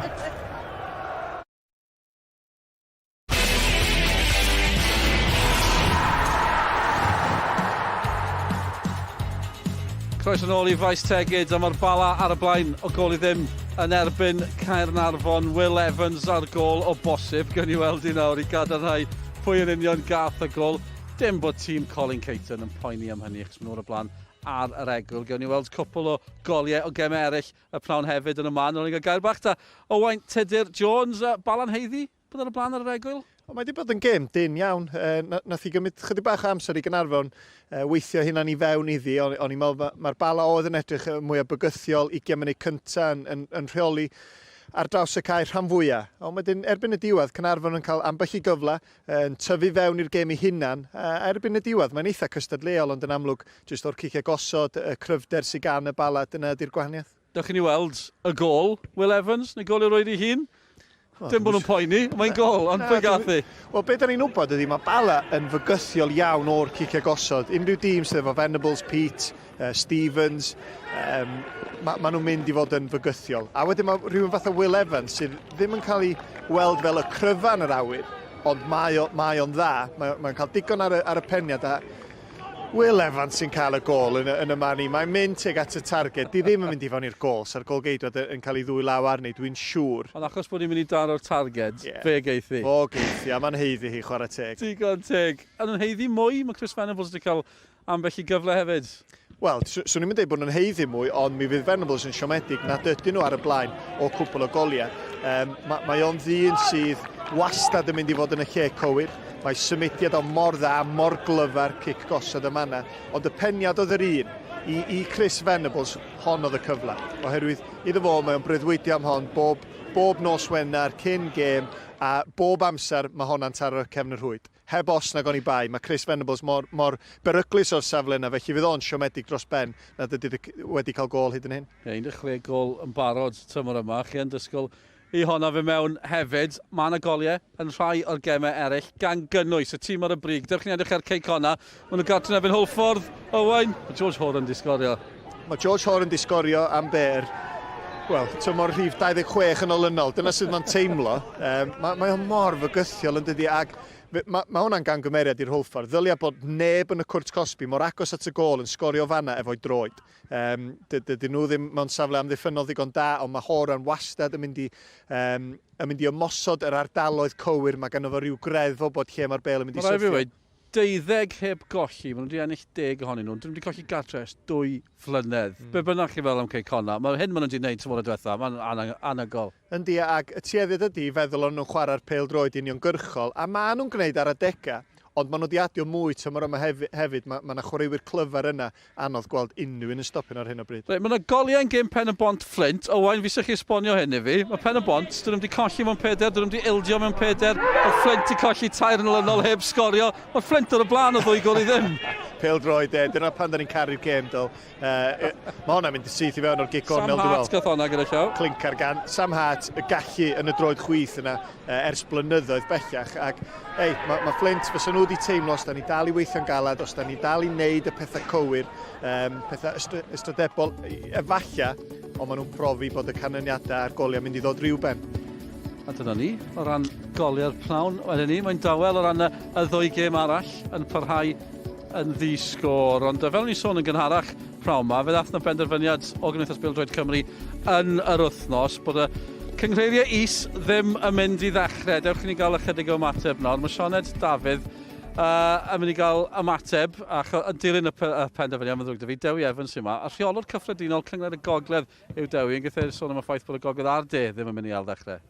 Croeso nôl i Faes Tegid a mae'r Bala ar y blaen o gol i ddim yn erbyn Caernarfon. Will Evans ar gol o bosib. Gawn ni weld i nawr i gadarnhau pwy yn union gath y gol. Dim bod tîm Colin Caton yn poeni am hynny achos maen nhw ar y blaen ar yr egwyl. Gawn ni weld cwpl o goliau o gemau eraill y pnawn hefyd yn y man. O'n i'n cael gair bach da Owain Tudur Jones, Balan Heiddi, bod ar y blaen ar yr egwyl? Wel, mae wedi bod yn gêm dyn iawn. E, nath i gymryd chydig bach o amser i Gaernarfon e, weithio hunan i fewn iddi. O'n, on i'n meddwl mae'r ma Bala oedd yn edrych mwy o bygythiol, 20 munud cyntaf yn, yn, yn rheoli ar draws y cae rhan fwyaf. Ond wedyn, erbyn y diwedd, Caernarfon yn cael ambell i gyfle, yn tyfu fewn i'r gêm ei hunan. A erbyn y diwedd, mae'n eitha cystadleuol, ond yn amlwg, jyst o'r ciciau gosod, y cryfder sydd gan y Bala, dyna ydy'r gwahaniaeth. Dewch i ni weld y gôl, Will Evans, neu gôl i rwyd ei hun. Dim bod nhw'n poeni, mae'n gôl, ond pwy gath hi? Wel, be da ni'n wybod ydy, mae Bala yn fygythiol iawn o'r ciciau gosod. Unrhyw dîm sydd efo Venables, Pete, uh, Stevens, um, ma, ma nhw'n mynd i fod yn fygythiol. A wedyn mae rhywun fatha Will Evans sydd ddim yn cael ei weld fel y cryfa yn yr awyr, ond mae, o, mae o'n dda. Mae, mae'n cael digon ar y, ar y peniad a Will Evans sy'n cael y gôl yn y, yn y man i. Mae'n mynd tuag at y targed. Di ddim yn mynd i fewn i'r gôl. Sa'r gôl-geidwad yn cael ei ddwy law arni, dwi'n siŵr. Ond achos bod hi'n mynd i daro'r targed, yeah. fe geith hi. O, geith hi, a mae'n haeddu hi, chwarae teg. Digon teg. A nhw'n haeddu mwy, mae Chris Venables wedi cael ambell i gyfle hefyd. Wel, swn i'm yn dweud bod nhw'n haeddu mwy, ond mi fydd Venables yn siomedig nad ydyn nhw ar y blaen o cwpl o goliau. Um, mae, mae o'n ddyn sydd wastad yn mynd i fod yn y lle cywir. Mae symudiad o mor dda, mor glyfar, cic gosod y manna. Ond y peniad oedd yr un. I, i Chris Venables, hon oedd y cyfle. Oherwydd iddo fo, mae o'n breuddwydio am hon bob, bob nos Wener cyn gêm, a bob amser mae honna'n taro cefn y rhwyd. Heb os nag oni bai, mae Chris Venables mor, mor beryglus o'r safle yna, felly fydd o'n siomedig dros ben nad ydy wedi cael gôl hyd yn hyn. Ie, 16 gôl yn barod tymor yma, chi yn disgwyl i honna fe mewn hefyd. Mae yna goliau yn rhai o'r gemau eraill, gan gynnwys y tîm ar y brig. Dewch ni edrych ar Cei Connah. Maen nhw gartre yn erbyn Hwlffordd. Owain, mae George Horan di sgorio. Mae George Horan di sgorio am ber wel, tymor rhif 26 yn olynol. Dyna sut mae'n teimlo. Um, mae, mae o mor fygythiol yn dydi, ac mae, mae hwnna'n gangymeriad i'r Hwlffordd. Ddylia bod neb yn y cwrt cosbi mor agos at y gôl yn sgorio fanna efo'i droed. Um, dydyn nhw ddim mewn safle amddiffynnol ddigon da, ond mae Horan wastad yn mynd i, um, yn mynd i ymosod yr ardaloedd cywir. Mae ganddo fo rhyw greddf o bod lle mae'r bel yn mynd i syrthio. Deuddeg heb golli, maen nhw wedi ennill deg ohonyn nhw, dyn nhw wedi colli gartre ers dwy flynedd. Mm. Be bynnag chi fel am Cei Connah, mae hyn maen nhw wedi gwneud tymor y diwetha, mae'n anhygoel. Yndi, ac y tueddiad ydy i feddwl o'n nhw'n chwarae'r pêl-droed uniongyrchol, a maen nhw'n gwneud ar adegau, ond maen nhw wedi adio mwy tymor yma hefyd, mae yna chwaraewyr clyfar yna Anodd gweld unrhyw un yn stopio nhw ar hyn o bryd. Reit, mae yna goliau yn gêm Pen y Bont Fflint. Owain, fi eisiau chi esbonio hyn i fi. Mae Pen y Bont, dyn nhw wedi colli mewn peder, dyn nhw wedi ildio mewn peder. Mae Fflint wedi colli tair yn olynol heb sgorio. Mae Fflint ar y blaen o ddwy gol i ddim. Pêl droed, e. Dyna pan da ni'n caru'r gêm, dol. Uh, mae hwnna'n mynd syth i fewn o'r gic gornel, dwi'n Sam Hart gath hwnna gyda llaw. Clincar gan Sam Hart, y gallu yn y droed chwith yna uh, ers blynyddoedd bellach. Ac Ei, mae ma Flint, fysa nhw wedi teimlo os da ni dal i weithio'n galad, os da ni dal i wneud y pethau cywir, um, pethau ystrydebol, efalla, ond maen nhw'n profi bod y canlyniadau a'r goliau mynd i ddod rhyw ben. A dyna ni, o ran goliau'r pnawn, wedyn ni, mae'n dawel o ran y, y ddwy gêm arall yn parhau yn ddi-sgôr. Ond fel ni'n sôn yn gynharach pnawn yma, fe ddath na benderfyniad o Gymdeithas Bêl-droed Cymru yn yr wythnos bod y cynghreiriau is ddim yn mynd i ddechrau. Dewch i ni gael ychydig o ymateb nawr. Mae Sioned Dafydd uh, yn mynd i gael ymateb ac yn dilyn y, y penderfyniad, mae'n ddrwg 'da fi, Dewi Evans sy'n yma. A rheolwr cyffredinol Cynghrair y Gogledd yw Dewi, yn gyda sôn am y ffaith bod y Gogledd a'r De ddim yn mynd i ail ddechrau.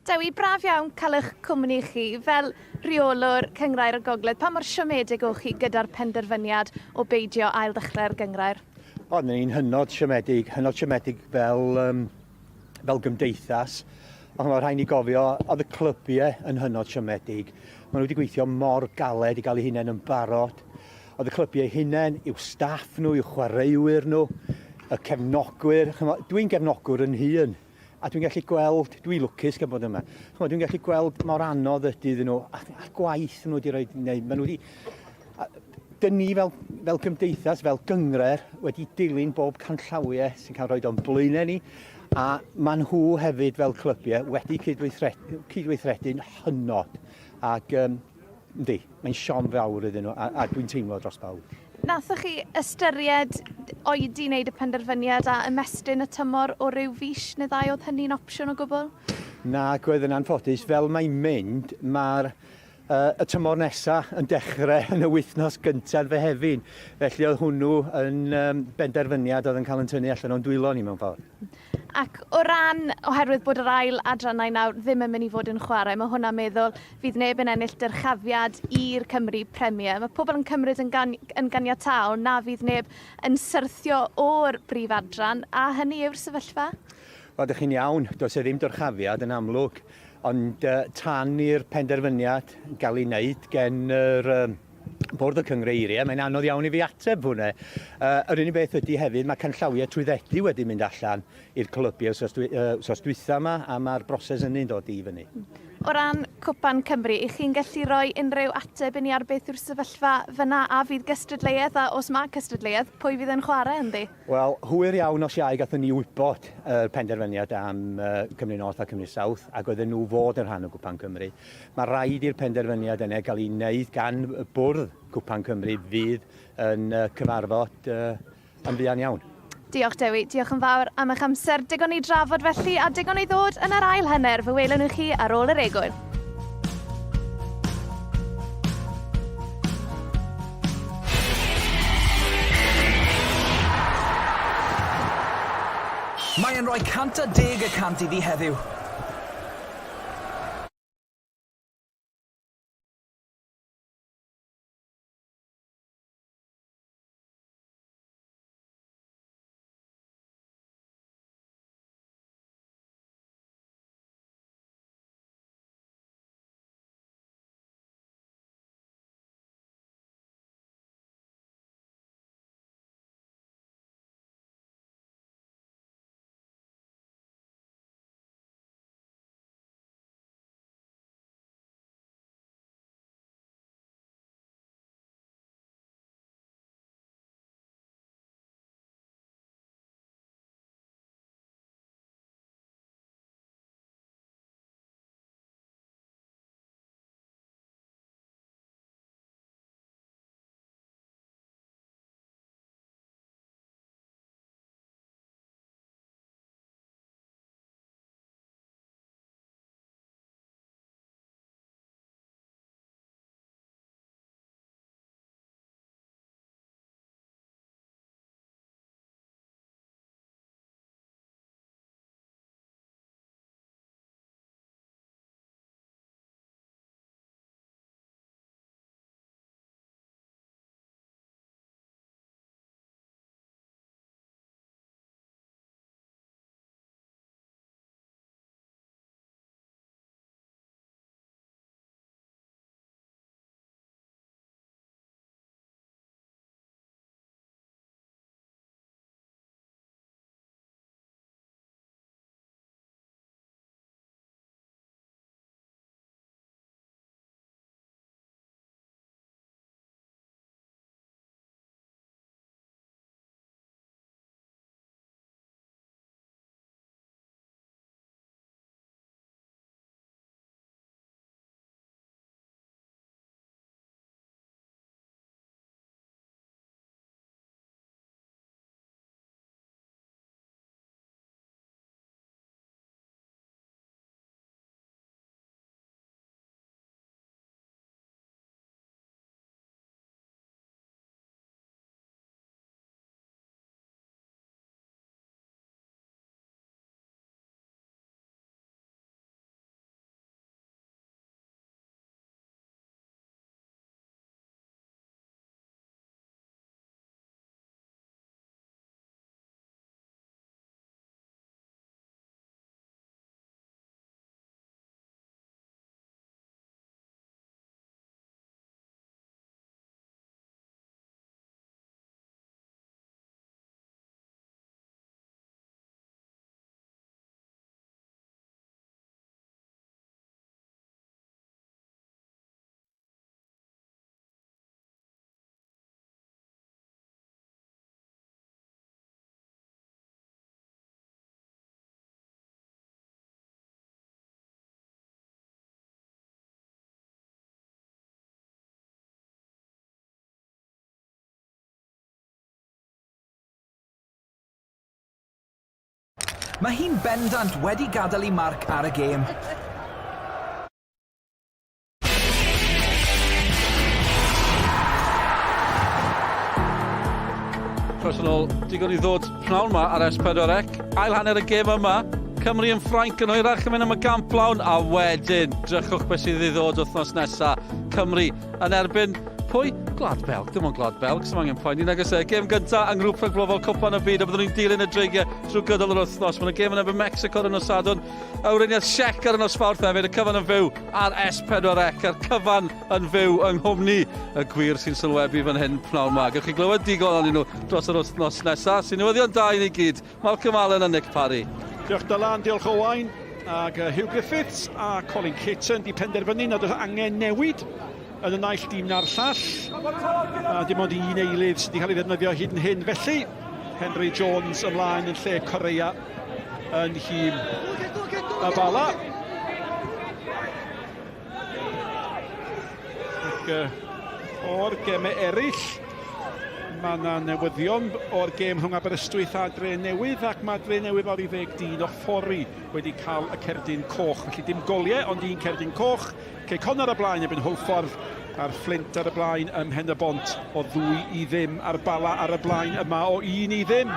Dewi, braf iawn cael eich cwmni chi fel rheolwr Cynghrair y Gogledd. Pa mor siomedig o'ch chi gyda'r penderfyniad o beidio ail-ddechrau'r gynghrair? O, ni'n hynod siomedig, hynod siomedig fel, um, fel gymdeithas. Ond mae rhaid ni gofio, oedd y clybiau yn hynod siomedig. Maen nhw wedi gweithio mor galed i gael eu hunain yn barod. Oedd y clybiau hunain, i'w staff nhw, i'w chwaraewyr nhw, y cefnogwyr. Dwi'n gefnogwr yn hun. A dwi'n gallu gweld, dwi lwcus gan bod yma, ch'mod, dwi'n gallu gweld mor anodd ydy iddyn nhw, a, a gwaith nhw wedi rhoi, neu, maen nhw wedi, a, Dyn ni fel, fel gymdeithas, fel gyngrer, wedi dilyn bob canllawiau sy'n cael rhoi o'n blaenau ni, a maen nhw hefyd fel clybiau wedi cydweithredu, cydweithredu'n hynod. Ac um, yndi, mae'n siom fawr iddyn nhw, a, a dwi'n teimlo dros bawb. Nathoch chi ystyried oedi wneud y penderfyniad a ymestyn y tymor o ryw fis neu ddau? Oedd hynny'n opsiwn o gwbl? Na, oedd yn anffodus. Fel mae'n mynd, mae'r uh, y tymor nesaf yn dechrau yn y wythnos gyntaf Fehefin. Felly oedd hwnnw yn um, benderfyniad oedd yn cael yn tynnu allan o'n dwylo ni mewn ffordd. Ac o ran, oherwydd bod yr ail adrannau nawr ddim yn mynd i fod yn chwarae, mae hwnna'n meddwl fydd neb yn ennill dyrchafiad i'r Cymru Premier. Mae pobl yn cymryd yn, gan, yn ganiataol na fydd neb yn syrthio o'r brif adran, a hynny yw'r sefyllfa? Wel, dych chi'n iawn, does e ddim dyrchafiad yn amlwg, ond uh, tan i'r penderfyniad gael ei wneud gen yr uh, Bwrdd y Cyngreiriau, mae'n anodd iawn i fi ateb hwnna. Uh, yr unig beth ydy hefyd, mae canllawiau trwyddedu wedi mynd allan i'r clybiau wsos, dwi, uh, wsos dwytha yma, a mae'r broses ynny'n dod i fyny. O ran Cwpan Cymru, i chi'n gallu rhoi unrhyw ateb i ni ar beth yw'r sefyllfa fyna a fydd gystadleuaeth, a os mae cystadleuaeth, pwy fydd yn chwarae ynddi? Wel, hwyr iawn nos Iau gathon ni wybod yr penderfyniad am Cymru North a Cymru South ac oedden nhw fod yn rhan o Gwpan Cymru. Mae rhaid i'r penderfyniad yna gael ei wneud gan y bwrdd Cwpan Cymru fydd yn cyfarfod yn fuan iawn. Diolch Dewi, diolch yn fawr am eich amser. Digon i drafod felly a digon i ddod yn yr ail hanner. Fe welwn ni chi ar ôl yr egwyl. Mae e'n rhoi 110 y cant iddi heddiw. Mae hi'n bendant wedi gadael ei marc ar y gêm. Croeso nôl, digon i ddod pnawn yma ar S4C. Ail hanner y gêm yma, Cymru yn Ffrainc yn hwyrach yn mynd am y gamp lawn, a wedyn, drychwch beth sydd i ddod wythnos nesaf. Cymru yn erbyn pwy? Gwlad Belg, dim ond Gwlad Belg, sy'n angen poeni nag oes e. Gêm gyntaf yng ngrŵp rhagbrofol Cwpan y Byd, a byddwn ni'n dilyn y dreigiau trwy gydol yr wythnos. Mae'n gêm yn erbyn Mexico ar y nos Sadwrn, a Weriniaeth Siec ar y nos Fawrth hefyd, y cyfan yn fyw ar S4C, a'r cyfan yn fyw yng nghwmni y gwir sy'n sylwebu fan hyn pnawn ma. Gewch chi glywed digon ohonyn nhw dros yr wythnos nesaf, sy'n newyddion da i ni gyd. Malcolm Allen a Nick Parry. Diolch Dylan, diolch Owain. Ac Hugh Griffiths a Colin Caton di penderfynu nad oes angen newid yn y naill dîm na'r llall. A dim ond un eilydd sydd wedi cael ei ddefnyddio hyd yn hyn. Felly, Henry Jones ymlaen yn lle Correa yn nhîm y Bala. Ac o'r gemau eraill, mae yna newyddion o'r gêm rhwng Aberystwyth a Dre Newydd, ac mae Dre Newydd lawr i ddeg dyn o Ffori wedi cael y cerdyn coch. Felly dim goliau, ond un cerdyn coch. Cei Connah ar y blaen erbyn Hwlffordd, a'r Fflint ar y blaen ym Mhen-y-bont o 2-0, a'r Bala ar y blaen yma o 1-0.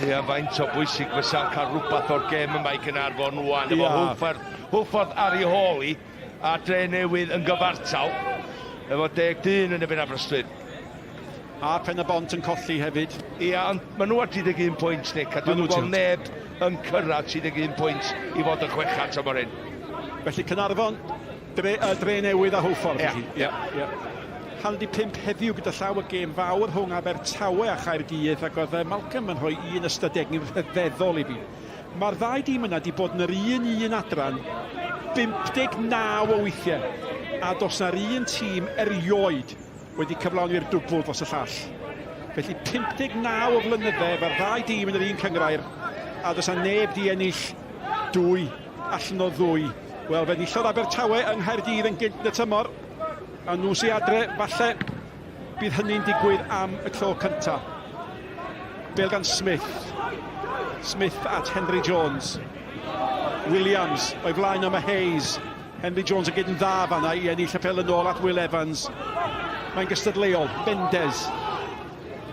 Ia, faint o bwysig fysa cael rhywbeth o'r gêm yma i Gaernarfon rŵan, efo Hwlffordd, Hwlffordd ar ei hôl hi, a Dre Newydd yn gyfartal, efo deg dyn yn erbyn Aberystwyth. A Pen-y-bont yn colli hefyd. Ia, ond maen nhw ar 31 pwynt, Nick, a dwi'm yn gweld neb yn cyrraedd 31 pwynt i fod yn chweched tymor hyn. Felly Caernarfon, Dre, uh, Dre Newydd a Hwlffordd. Ia. Ia, ia. Hanner 'di pump heddiw gyda llaw y gêm fawr rhwng Abertawe a Chaerdydd ac oedd Malcolm yn rhoi un ystadegyn rhyfeddol i fi. Mae'r ddau dîm yna wedi bod yn yr un un adran 59 o weithiau a does na'r un tîm erioed wedi cyflawni'r dwbl dros y llall. Felly 59 o flynydde efo'r ddau dîm yn yr un cynghrair a does 'na neb 'di ennill dwy allan o ddwy. Wel, fe enillodd Abertawe yng Nghaerdydd yn gynt yn y tymor, a nhw sy adre, falle bydd hynny'n digwydd am y tro cynta. Bêl gan Smith. Smith at Henry Jones. Williams, o'i flaen o mae Hayes. Henry Jones yn gyd yn dda fanna i ennill y pêl yn ôl at Will Evans. Mae'n gystadleuol. Mendes.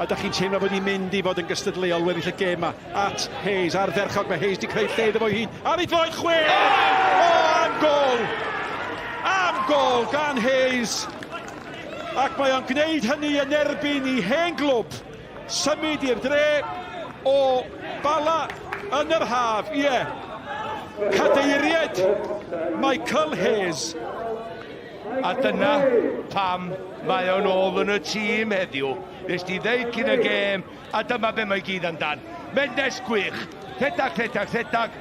A da chi'n teimlo bod hi'n mynd i fod yn gystadleuol weddill y gêm 'ma. At Hayes, ardderchog, mae Hayes 'di creu lle iddo fo'i hun. Ar ei droed chwe! O, am gol! Am gol gan Hayes! Ac mae o'n gwneud hynny yn erbyn i hen glwb. Symud i'r dre o Bala yn yr haf, ie. Cadeiried Michael Hayes. A dyna pam mae o'n ôl yn y tîm heddiw. Nes di ddeud cyn y gêm, a dyma be mae gyd amdan. Mendes gwych, rhedag, rhedag, rhedag,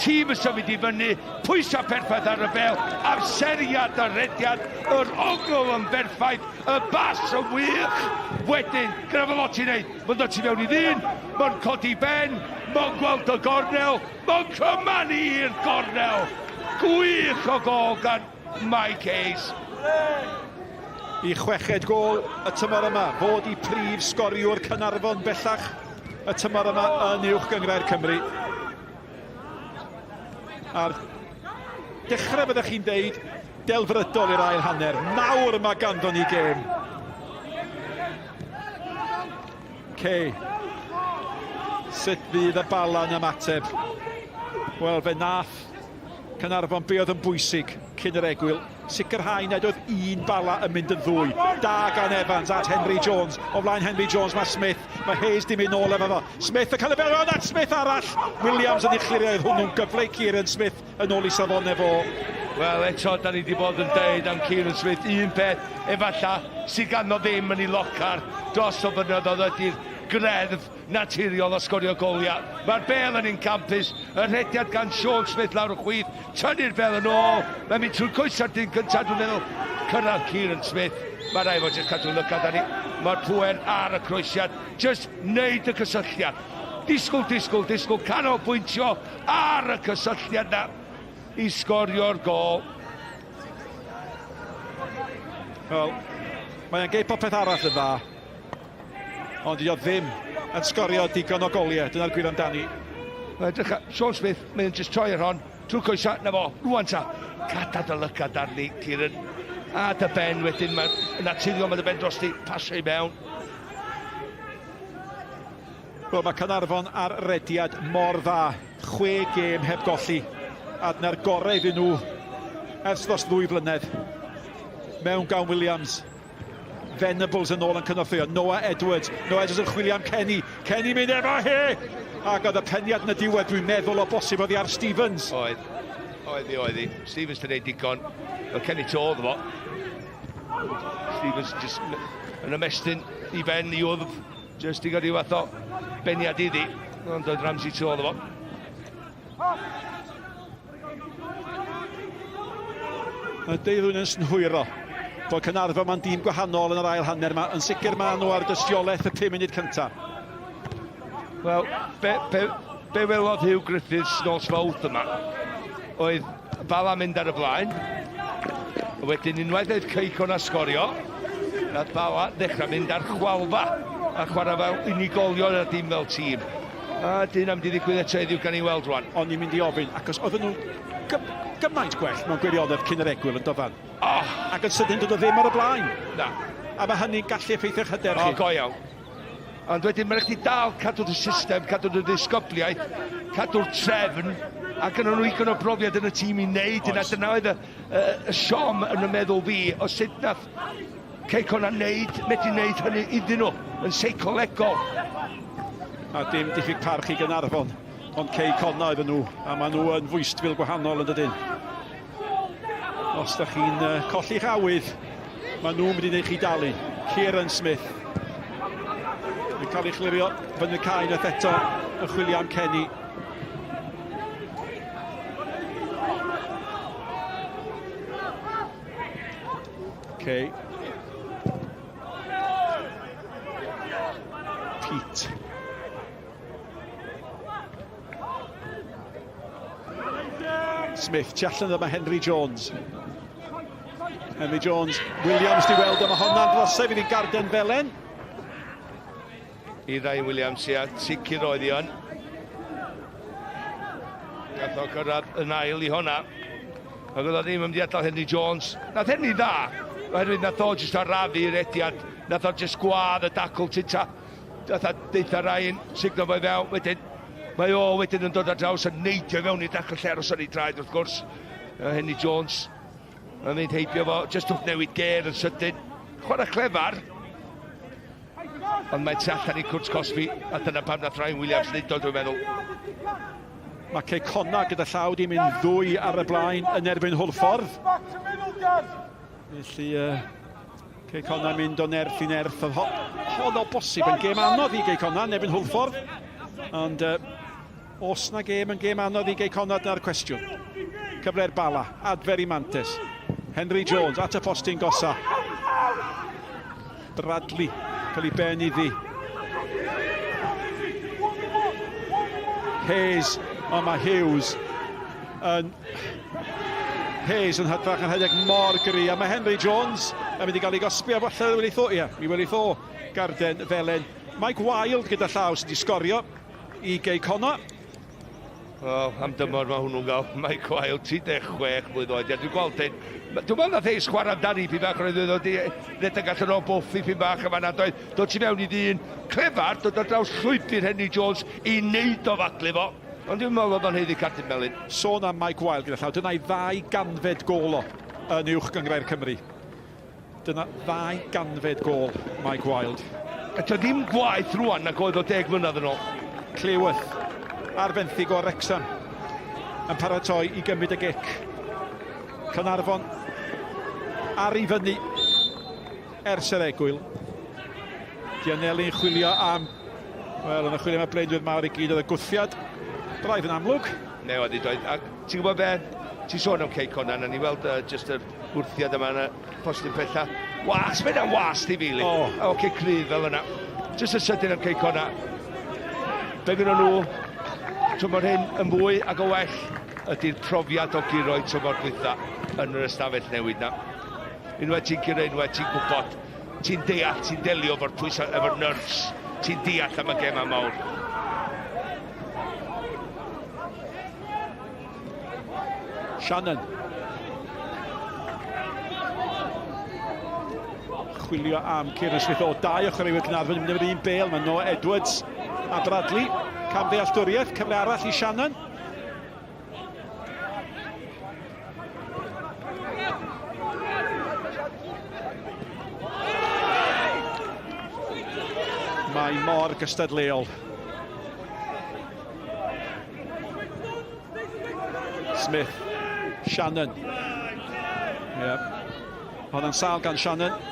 tîm yn symud i fyny, pwysau perffaith ar y bêl, amseriad y rhediad, yr ongl yn berffaith, y bas yn wych. Wedyn, gyda fo lot i wneud, mae'n dod tu mewn i ddyn, mae'n codi ben, mae'n gweld y gornel, mae'n cymanu i'r gornel. Gwych o gôl gan Mike Hayes. Y chweched gôl y tymor yma, fod i prif sgoriwr Caernarfon bellach y tymor yma yn Uwch Gynghrair Cymru. A'r dechrau byddech chi'n deud delfrydol i'r ail hanner. Nawr mae ganddo ni gêm. Kay. Sut fydd y Bala'n ymateb? Wel, fe nath Caernarfon be oedd yn bwysig cyn yr egwyl, sicrhau nad oedd un Bala yn mynd yn ddwy. Da gan Evans at Henry Jones. O flaen Henry Jones mae Smith. Mae Hayes di mynd nôl efo fo. Smith yn cael y bêl rownd at Smith arall. Williams yn ei chlirio, oedd hwnnw'n gyfle i Kieran Smith yn ôl i safonau fo. Wel, eto, da ni wedi bod yn deud am Kieran Smith, un peth efalla sydd ganddo ddim yn ei locar dros o flynyddoedd ydy'r greddf naturiol o sgorio goliau. Mae'r bêl yn un campus, y rhediad gan Sean Smith lawr y chwith, tynnu'r bêl yn ôl, mae'n mynd trwy'r coesa'r dyn cyntaf, dwi'n meddwl, cyrraedd Kieran Smith. Mae rhaid fod jyst cadw lygad arni. Mae'r pŵer ar y croesiad, jyst wneud y cysylltiad. Disgwyl, disgwyl, disgwyl, canolbwyntio ar y cysylltiad na i sgorio'r gôl. Wel, mae'n gei popeth arall yn dda. Ond dydy o ddim yn sgorio digon o goliau, dyna'r gwir amdani. Wel, edrych ar Sean Smith, mae'n just troi ar hon, trwy coesa, na fo, rwan ta. Cada dy lygad arni, Kieran. A dy ben wedyn, mae'n naturiol, mae dy ben drosti, pasio i mewn. Wel, mae Caernarfon ar rediad mor dda. Chwe gêm heb golli. A dyna'r gorau iddyn nhw ers dros ddwy flynedd. Mewn gawn Williams. Venables yn ôl yn cynorthwyo. Noah Edwards. Noah Edwards yn chwilio am Kenny. Kenny mynd efo hi! Ac oedd y peniad yn y diwedd, dwi'n meddwl o bosib oedd hi ar Stevens. Oedd. Oedd hi, oedd hi. Stevens di wneud digon. Oedd Kenny to oedd fo. Stevens just yn ymestyn i ben i wddf. Just i gael rhyw fath o beniad iddi. Ond oedd Ramsey tu ôl fo. Ydy rhywun yn synhwyro bod Caernarfon ma'n dîm gwahanol yn yr ail hanner yma. Yn sicr maen nhw ar dystiolaeth y 5 munud cyntaf. Wel, be, be, be welodd Huw Griffiths nos Fawrth yma oedd Bala mynd ar y blaen. A wedyn unwaith oedd Cei Connah sgorio, nath Bala ddechrau mynd ar chwalfa a chwarae fel unigolion a dim fel tîm. A dyn am di ddigwydd eto heddiw gan i weld rwan. O'n i'n mynd i ofyn, achos oedden nhw gymaint gwell mewn gwirionedd cyn yr egwyl yn dofan. Oh. Ac yn sydyn dod o ddim ar y blaen. Na. A mae hynny'n gallu effeithio'ch hyder chi. O, go iawn. Ond wedyn mae'n rhaid chdi dal cadw dy system, cadw dy ddisgybliaeth, cadw'r trefn, a gynnon nhw igon o brofiad yn y tîm i wneud yna. Dyna oedd y, y, y siom yn y meddwl fi o sut nath Cei Connah wneud, medru wneud hynny iddyn nhw yn seicolegol. A dim diffyg parch i Gaernarfon, ond Cei Connah oedden nhw, a maen nhw yn fwystfil gwahanol yn dydyn. Os da chi'n colli'ch awydd, maen nhw'n mynd i wneud chi dalu. Kieran Smith yn cael ei chlirio fyny cae unwaith eto yn chwilio am Kenny. Okay. Pete. Smith, tu allan yma Henry Jones. Henry Jones, Williams di weld yma honna'n drosau fydd i garden felen. I Ryan Williams, ia, sicr oedd hi yn. Gath o gyrraedd yn ail i honna. Ac oedd o ddim yn mynd i adael Henry Jones. Nath Henry dda, oherwydd nath o jyst arafu rediad. Nath o jyst gwadd y dacl tita. Fatha deutha Ryan, sugno fo i fewn, wedyn mae o wedyn yn dod ar draws a neidio i fewn i'r dacl lle aros ar ei draed wrth gwrs. Henry Jones yn mynd heibio fo, jyst wrth newid gêr yn sydyn. Chwarae clefar, ond mae tu allan i cwrt cosbi, a dyna pam nath Ryan Williams wneud o, dwi'n meddwl. Mae Cei Connah gyda llaw di mynd ddwy ar y blaen yn erbyn Hwlffordd. Felly, Cei Connah mynd o nerth i nerth. Oedd hon o bosib yn gêm anodd i Gei Connah yn erbyn Hwlffordd. Ond os na gêm yn gêm anodd i Gei Connah, dyna'r cwestiwn. Cyfle'r Bala, adfer i Mantes. Henry Jones at y postyn gosa. Bradley, cael ei ben iddi. Hayes, ond mae Hughes yn Hayes yn hytrach yn rhedeg mor gry, a mae Henry Jones yn mynd i gael ei gosbi, a falle welith o, ie, mi welith o garden felen. Mike Wilde gyda llaw sydd wedi sgorio i Gei Connah. O, am dymor mae hwnnw'n gael. Mike Wilde, 36 mlwydd oed. Ia, dwi'n gweld hyn. Dwi'n meddwl nath Hayes chwarae amdani pyn bach, roedd oedd wedi redeg allan o bwff i pyn bach yma, nad oedd dod tu fewn i ddyn clefar, dod ar draws llwybr Henry Jones i wneud o faglu fo. Ond dwi'n meddwl oedd o'n haeddu cardyn melyn. Sôn am Mike Wilde gyda llaw, dyna'i ddau ganfed gôl o yn Uwch Gynghrair Cymru. Dyna ddau ganfed gôl Mike Wilde. Eto ddim gwaeth rwan nag oedd o deg mlynedd yn ôl. Cleworth ar fenthyg o Wrecsam yn paratoi i gymryd y gic. Caernarfon ar i fyny ers yr egwyl. Gianelli'n chwilio am, wel, yn y chwilio am y blaenwyr mawr i gyd oedd y gwthiad. Braidd yn amlwg. Ne, oedd hi doedd. Ac ti'n gwybod be? Ti'n sôn am Cei Connah, na ni weld just yr wrthiad yma yn y postyn pella. Was, mae yna'n was di fili. Oh. O, okay, cryf fel yna. Just y sydyn am Cei Connah. Be gyda nhw, tymor hyn yn fwy ac o well ydy'r profiad o guro i tymor dwytha yn yr ystafell newid na. Unwaith ti'n curo, unwaith ti'n gwybod ti'n deall, ti'n delio efo'r pwysau, efo'r nerves. Ti'n deall am y gemau mawr. Shannon. Chwilio am Kieran Smith o dau o chwaraewyr Caernarfon yn mynd efo'r un bel. Mae Noah Edwards a Bradley. Cam ddealltwriaeth, cyfle arall i Shannon. Mae mor gystadleuol. Smith, Shannon. Yep. Hwnna'n sâl gan Shannon.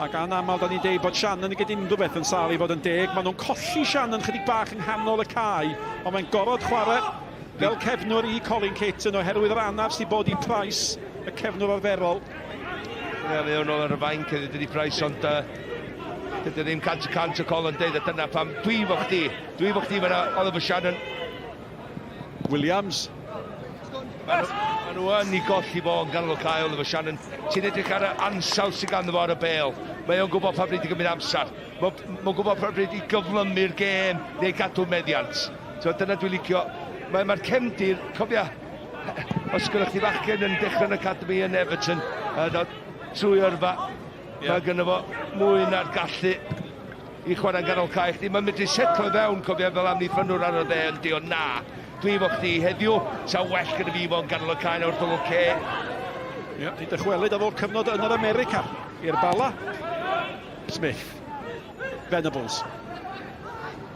Ac anaml, da ni'n deud bod Shannon yn gyda unrhyw beth yn sâl i fod yn deg. Maen nhw'n colli Shannon chydig bach yng nghanol y cae, ond mae'n gorfod chwarae fel cefnwr i Colin Caton oherwydd yr anaf sydd bod i Price, y cefnwr arferol. Ie, mae o'n ôl ar y fainc heddiw, dydy Price, ond uh, dydy ddim 100% o Colin deud, a dyna pam dwi fo chdi, dwi fo chdi fyna Oliver Shannon. Williams. Maen nhw, ma nhw yn ei golli fo yn ganol y cae, Oliver Shannon. Ti'n edrych ar y ansawdd sydd ganddo fo ar y bel. Mae o'n gwybod pa bryd i gymryd amser. Mae'n ma gwybod pa bryd i gyflymu'r gêm neu gadw meddiant. So, dyna dwi'n licio. Mae'r mae cefndir, cofia, os gyda chdi fachgen yn dechrau yn academy yn Everton, uh, trwy yrfa, yeah. mae gynno fo mwy na'r gallu i chwarae'n ganol cae chdi. Mae'n medru setlo i fewn, cofia, fel amddiffynnwr ar y dde, yndi, ond na. Dwi efo chdi heddiw, sa well gyda fi fo'n ganol y cae nawr wrth oce. Ie, yeah, di dychwelyd ar ôl cyfnod yn yr America i'r Bala. Smith. Venables.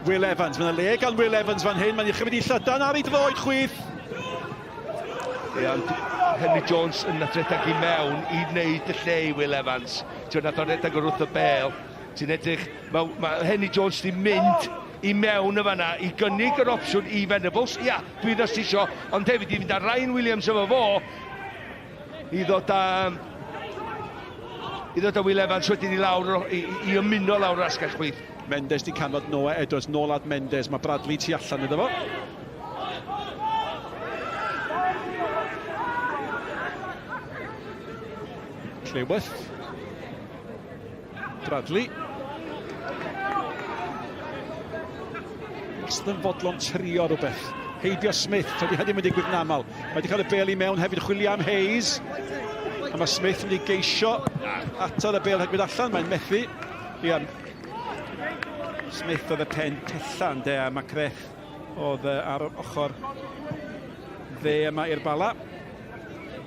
Will Evans, mae'n le gan Will Evans fan hyn, mae'n ei chymryd i llydan ar ei droed chwith. Ie, ond Henry Jones yn redeg i mewn i wneud y lle i Will Evans. Ti'n nath o redeg o'r wrth y bel. Ti'n edrych, mae, mae Henry Jones di mynd i mewn y fanna i gynnig yr opsiwn i Venables. Ia, dwi ddys isio, ond hefyd i fynd â Ryan Williams efo fo i ddod â i ddod â Will Evans wedyn i lawr i, i ymuno lawr yr asgell chwith. Mendes di canfod Noah Edwards, nôl at Mendes, mae Bradley tu allan iddo fo. Cleworth. Bradley. Wastad yn fodlon trio rhywbeth. Heibio Smith, tydi hynny mynd i digwydd yn aml. Mae wedi cael y bel i mewn hefyd, chwilio am Hayes. A mae Smith yn mynd i geisio atal y bel rhag mynd allan, mae'n methu. Ia, Smith oedd y pen pella yn de, a Macreth oedd ar ochr dde yma i'r Bala.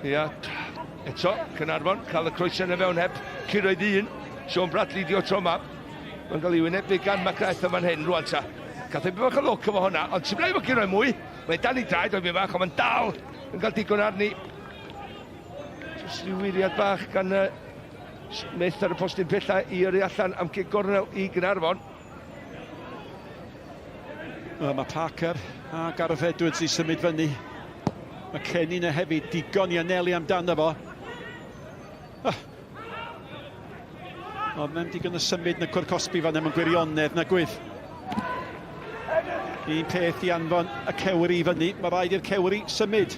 Ia, eto, Caernarfon, cael y croesau yna fewn heb curoedd un. Sean Bradley di o tro yma. Mae'n cael ei wynebu gan McGrath yma'n hyn rwan ta. Cath ei bach o lwc efo hwnna, ond sy'n rhaid fod curoedd mwy. Mae dan ei draed o'i fach, ond mae'n dal yn cael digon arni. Jyst rhyw wiriad bach gan uh, Smith ar y postyn pella i yrru allan am cic gornel i Gaernarfon. Wel, mae Parker a Gareth Edwards i symud fyny. Mae Kenny na hefyd digon i anelu amdano fo. Ah. Ond mae'n digon o symud na cwr cosbi fan mewn gwirionedd na gwydd. Un peth i anfon y cewri i fyny, mae rhaid i'r cewri symud.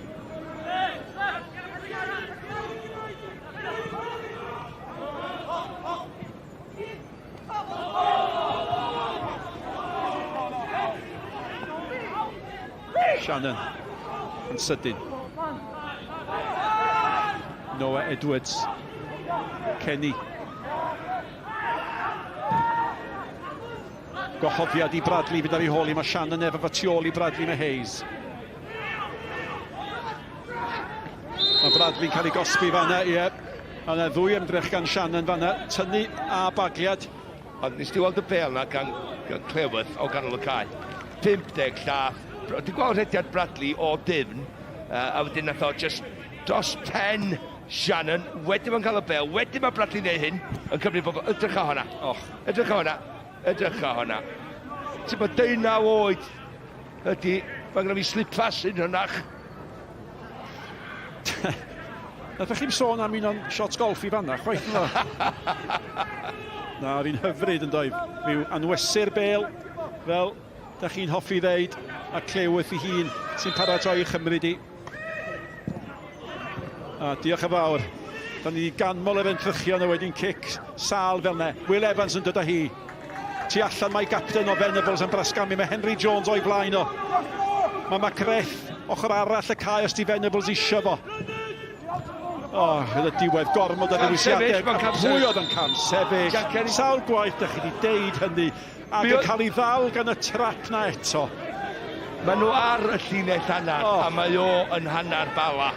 Shannon yn sydyn. Noah Edwards. Kenny. Gwahoddiad i Bradley fynd ar ei hôl i. Mae Shannon efo fo tu ôl i Bradley mae Hayes. Mae Bradley'n cael ei gosbi fanna, ie. Mae yna ddwy ymdrech gan Shannon fanna, tynnu a bagliad. Ond nes ti weld y bêl na gan, gan Cleworth o ganol y cae. 50 llath. Ti'n gweld rhediad Bradley o dyfn, uh, a wedyn nath o just dros pen Shannon, wedyn mae'n cael y bêl, wedyn mae Bradley'n neud hyn, yn cymryd bobl, edrych o hwnna, oh. edrych o hwnna, edrych o hwnna. Ti'n bod deunaw oed ydy, mae gennym fi slipas yn hynach. Nathoch chi'm sôn am un o'n shots golf i fanna, chwaith na. Na, oedd hi'n hyfryd yn doedd. Rhyw anwesu'r bel, fel da chi'n hoffi ddeud, a Cleworth ei hun sy'n paratoi i chymryd i. A diolch yn fawr. Da ni wedi ganmol yr entrychion a wedyn cic sal fel yna. Will Evans yn dod â hi. Tu allan mae gapten o Venables yn brasgamu. Mae Henry Jones o'i flaen o. Mae McRaeth ochr arall y cae os di Venables isio fo. O, oh, yn y diwedd gormod o ddewisiadau. Pwy oedd yn cam sefyll? Sawl gwaith da chi wedi deud hynny. Ac yn cael ei ddal gan y trap na eto. Maen nhw ar y llinell hanner, oh. a mae o yn hanner bala.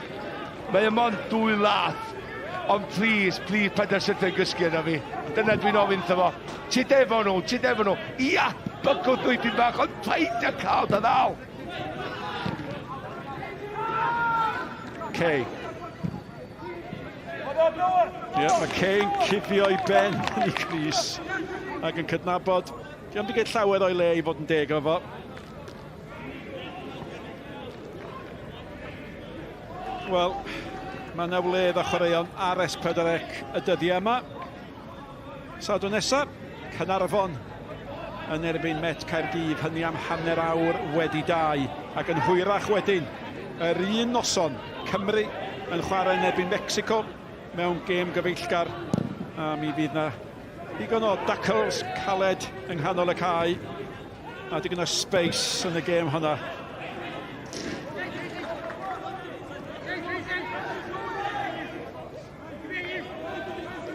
Mae o mond dwy lath. Ond please, please, paid â syrthio i gysgu yna fi. Dyna dwi'n ofyn wrtho fo. Tyd efo nhw, tyd efo nhw. Ia, bygwth nhw ipyn bach, ond paid â cael dy ddal. Kay. Ie, yeah, mae Kay'n cuddio ei ben yn ei crys ac yn cydnabod. Diolch wedi gwneud llawer o'i le i fod yn deg efo fo. Wel, mae yna wledd a chwaraeon ar S4C y dyddiau yma. Sadwrn nesaf, Caernarfon yn erbyn Met Caerdydd, hynny am hanner awr wedi dau. Ac yn hwyrach wedyn, yr un noson, Cymru yn chwarae yn erbyn Mexico mewn gêm gyfeillgar. A mi fydd na ddigon o dacls caled yng nghanol y cae. A digon o space yn y gêm hwnna.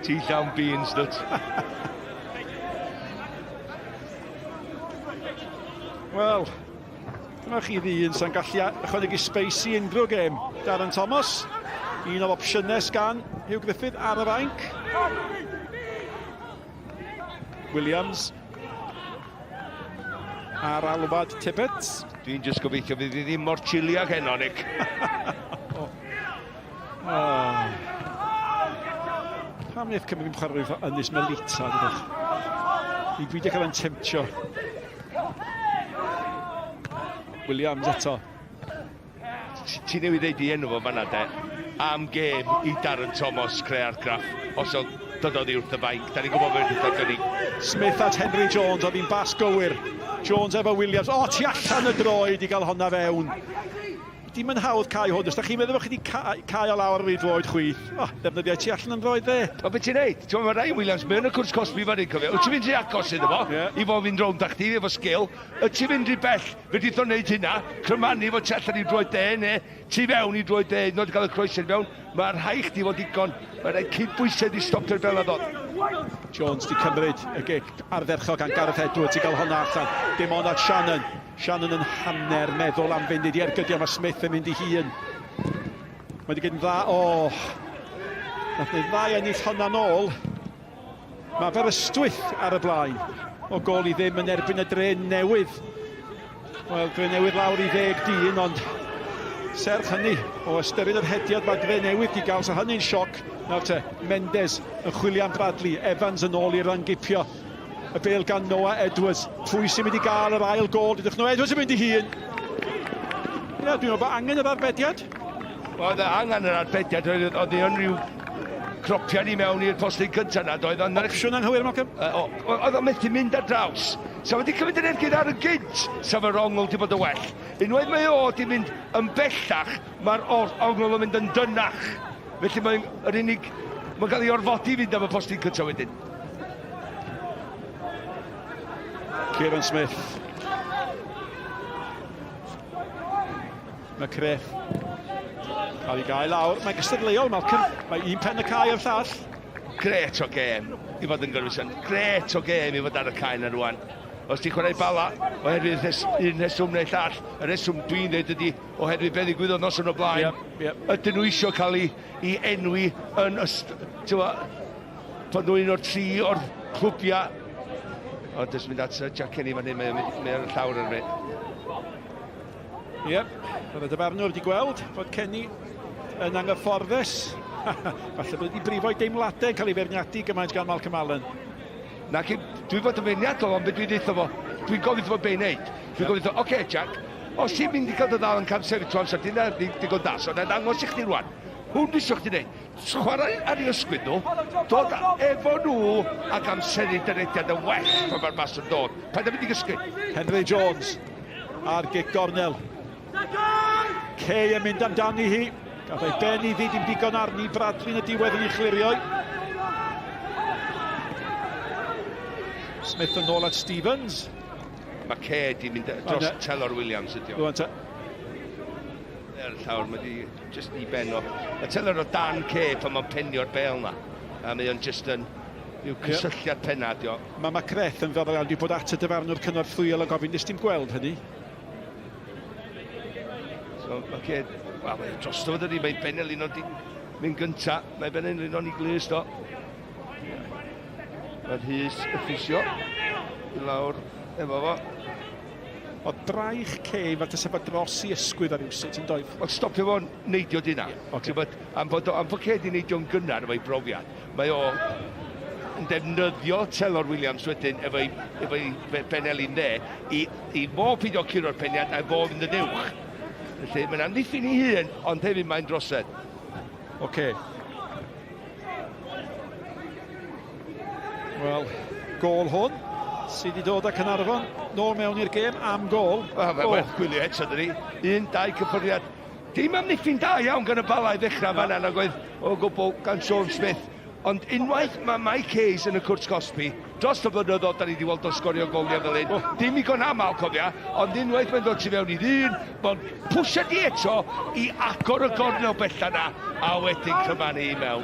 Ti llawn beans, dwt. Wel, dyma chi ddyn sy'n gallu ychwanegu space i unrhyw gêm. Darren Thomas, un o'r opsiynau sgan Hugh Griffith ar y fainc. Williams ar alwad Tibbets. Dwi'n jyst gobeithio fydd hi ddim mor chilliag heno, Nick. oh. Oh. Pam wnaeth Cymru ddim chwarae rhywbeth Ynys Melita, dydych? I dwi wedi cael yn temtio. Williams eto. Ti newydd ddeud i enw fo fanna de, am gêm i Darren Thomas creu argraff, os oedd dod oddi wrth y fainc, da ni'n gwybod beth yw'r gynnig. Smith at Henry Jones, oedd hi'n bas gywir. Jones efo Williams, o, tu allan y droed i gael honna fewn. Dim yn hawdd cael hwn, os da chi'n meddwl bod chi wedi cael o lawr ar ei droed chwith, o, ddefnyddiau tu allan yn droed dde. O, beth ti'n neud? Ti'n meddwl, mae Ryan Williams mewn y cwrs cosbi fan hyn, cofio. Wyt ti'n mynd rhy agos iddo fo, yeah. i fo fynd rownd â chdi efo sgil. Wyt ti'n mynd rhy bell, fedrith o wneud hynna, crymanu fo tu allan i droed dde neu tu fewn i droed dde, hyd yn oed gael y croesiad i fewn. Mae rhaid chdi fod digon, mae rhaid cydbwysedd i stopio'r bel a ddod. Jones di cymryd y gic ardderchog gan Gareth Edwards i gael honna allan. Dim ond at Shannon. Shannon yn hanner meddwl am fynd i ergydio, mae Smith yn mynd i hun. Mae wedi gwneud yn dda, o! Oh. Nath wneud dda i ennill honna nôl. Mae Aberystwyth ar y blaen o gol i ddim yn erbyn y dre newydd. Wel, dre newydd lawr i ddeg dyn, ond serch hynny, o ystyried yr hediad mae dre newydd di gael, so hynny'n sioc. Nawr te, Mendes yn chwilio am Bradley, Evans yn ôl i rangipio y bel gan Noah Edwards. Pwy sy'n mynd i gael yr ail gol? Dydych Noah Edwards yn mynd i hun. Ie, dwi'n meddwl bod angen yr arbediad. Oedd angen yr arbediad, oedd hi unrhyw cropian i mewn i'r postyn cyntaf na, doedd ond... Opsiwn anghywir, Malcolm? Oedd o'n methu mynd ar draws. Sa wedi cymryd yr ergyd ar y gynt, sa fy'r ongl wedi bod yn well. Unwaith mae o wedi mynd yn bellach, mae'r ongl yn mynd yn dynach. Felly mae'n yr unig... Mae'n cael ei orfodi i fynd am y postyn cyntaf wedyn. Kieran Smith. Mae Cref cael ei gael lawr. Mae'n gystadleuol, Malcolm. Mae un pen y cae o'r llall. Gret o gêm i fod yn gynwysion. Gret o gêm i fod ar y cae na rwan. Os ti'n chwarae bala, oherwydd rhes, un rheswm neu llall, y rheswm dwi'n dweud ydy oherwydd beth ddigwyddodd noson o blaen. Yep, yep. Ydyn nhw eisiau cael ei, ei enwi yn yst... Bod nhw un o'r tri o'r clwbiau. O, jyst mynd at Jack Kenny fan hyn, mae'n mynd ar y llawr ar y bryd. Ie, yep. Roedd y dyfarnwr wedi gweld fod Kenny yn anghyfforddus. Falle bod wedi brifo'i deimladau yn cael ei feirniadu gymaint gan Malcolm Allen. Na, dwi'n fod yn feirniadol, ond beth dwi'n deutha fo, dwi'n gofyn fo be i wneud. Dwi'n gofyn fo, oce okay, Jack, os ti'n mynd i gael dy ddal yn camsefyll trwy amser, dyna digon da, so na ddangos i chdi rwan. Hwn dwi eisiau chdi wneud. Chwarae ar eu ysgwydd nhw, dod efo nhw ac amseru dyrediad yn well pan mae'r bas yn dod. Paid â mynd i gysgu. Henry Jones ar gic gornel. Kay yn mynd amdani hi. Gath ei ben iddi, dim digon arni. Bradley yn y diwedd yn ei chlirio. Smith yn ôl at Stevens. Mae Kay di mynd dros Telor Williams ydi o. Rwan ta. Ar y llawr, mae di just i ben o. Mae Telor o dan Kay pan mae'n penio'r bel na. A mae o'n just yn rhyw cysylltiad penna ydi o. Mae Macreth yn feddwl iawn, di bod at y dyfarnwr cynorthwyol a gofyn, nes dim gweld hynny? So mae Kay, wel, mae'n drosto fo dydi, mae'n benelin o di mynd gynta, mae benelin o'n i glust o. Mae Rhys y ffisio i lawr efo fo. Oedd braich Kay fel tasa fo dros i ysgwydd ar rywsut yn doedd? Wel stopio fo'n neidio di na. Yeah, okay. Bod, am fod, am fod Kay di neidio'n gynnar efo'i brofiad, mae o yn defnyddio Telor Williams wedyn efo'i efo benelin dde i, i fo pidio curo'r peniad a fo fynd yn uwch. Felly mae'n amddiffyn ei hun, ond hefyd mae'n drosedd. Oce. Okay. Wel, gôl hwn sydd wedi dod â Caernarfon nôl mewn i'r gêm am gôl. Wel, mae'n werth gwylio eto, dydi? Un, dau cyffyrddiad. Dim amddiffyn da iawn gan y Bala i ddechrau fan'na, nag oedd o gwbl gan Sean Smith. Ond unwaith mae Mike Hayes yn y cwrt cosbi, dros y blynyddoedd, da ni wedi weld o sgorio goliau fel hyn. Dim igon aml, cofia, ond unwaith mae'n dod tu fewn i ddyn, mae'n pwysio di eto i agor y gornel bella na, a wedyn cymanu i mewn.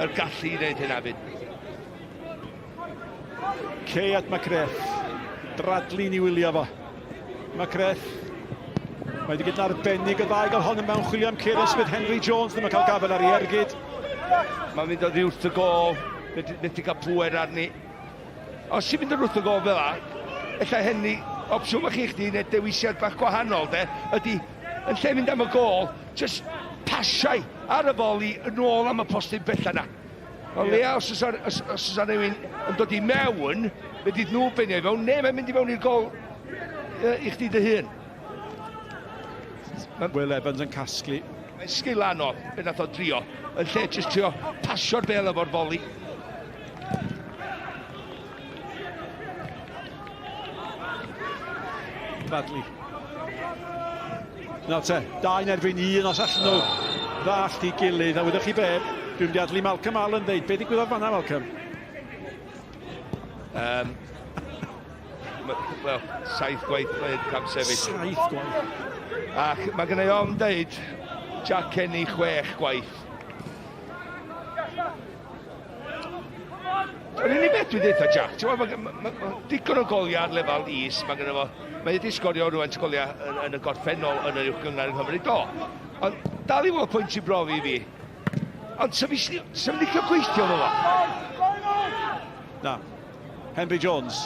Yr gallu i wneud hynna fyd. Kay at Macreth. Bradley'n i wylio fo. Macreth. Mae wedi gyda'n arbennig y ddau gael hon yn mewn chwilio am Kieran Smith. Henry Jones ddim yn cael gafel ar ei ergyd. Mae'n mynd oddi wrth y gôl. Methu cael pŵer arni. Os ti'n mynd wrth y gôl fel la, ella hynny, opsiwn mae chi chdi neu dewisiad bach gwahanol, de, ydy, yn lle mynd am y gôl, just pasiau ar y foli yn ôl am y postyn bella na. O leia, os oes os, os oes rhywun yn dod i mewn, fe dydd nhw benio i fewn, neu mae'n mynd i mewn i'r gol i chdi dy hun. Will Evans yn casglu. Mae'n sgil anodd, fe nath o drio, yn lle jyst trio pasio'r bel efo'r foli. Bradley. Nawr te, dau yn erbyn un os allan nhw ddallt i gilydd. A wyddoch chi be, dwi'n mynd i adlu Malcolm Allen ddeud, be ddigwyddodd fanna, Malcolm? Wel, saith gwaith mae'n camsefyll. Saith gwaith. Ac mae gen i ofn deud, Jack Kenny chwech gwaith. Yr unig beth dwi'n dweud Jack, ti'n gwybod, mae ma, ma, digon o goliau ar lefel is, mae gynno fo, mae wedi sgorio rhywfaint o goliau yn, yn y gorffennol yn yr uwch gynghrair yng Nghymru, do. Ond dal i weld pwynt i brofi i fi. Ond sef fi licio gweithio efo fo. Na. Henry Jones.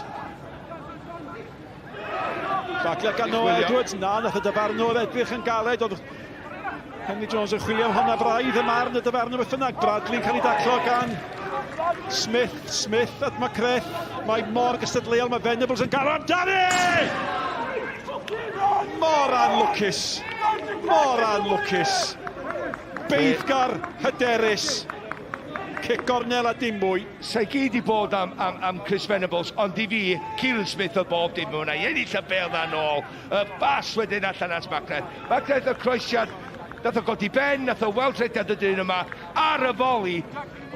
Tacliad gan Noah Edwards. Na, nath y dyfarnwr edrych yn galed. Oedd Henry Jones yn chwilio am honna braidd y marn y dyfarnwr beth bynnag. Bradley'n cael ei daclo gan Smith. Smith at Macreth. Mae mor gystadleuol, mae Venables yn cael amdani! Mor anlwcus. Mor anlwcus. Beiddgar, hyderus. Cic gornel a dim mwy. Sa i gyd i bod am, am, am Chris Venables, ond i fi, Kieran Smith oedd bob dim hwnna. I ennill y bel na nôl. Y bas wedyn allan at Macreth. Macreth y croesiad, nath o godi ben, nath o weld rhediad y dyn yma ar y foli.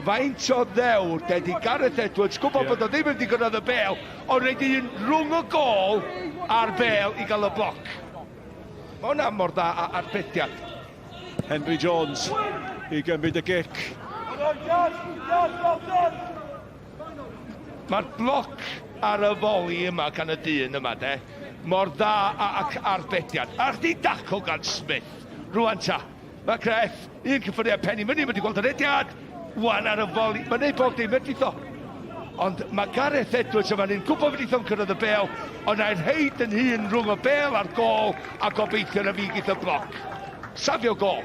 Faint o ddewr, dedi Gareth Edwards, gwybod yeah. bod o ddim wedi gyrraedd y bel, ond reid un rhwng y gôl a'r bel i gael y bloc. Mae hwnna mor dda a arbediad. Henry Jones i gymryd y gic. Mae'r bloc ar y foli yma gan y dyn yma, de, mor dda ac arbediad. A'r di dacl gan Smith. Rwan ta, mae Creth, un cyffyrddiad pen i fyny, mae wedi gweld y rediad. Wan ar y foli, mae'n neud bob dim, fedrith o. Ond mae Gareth Edwards yma, ni'n gwybod fedrith o'n cyrraedd y bel, ond na'n rheid yn hun rhwng y bel a'r gol, a gobeithio na fi gyda bloc. Safio gol.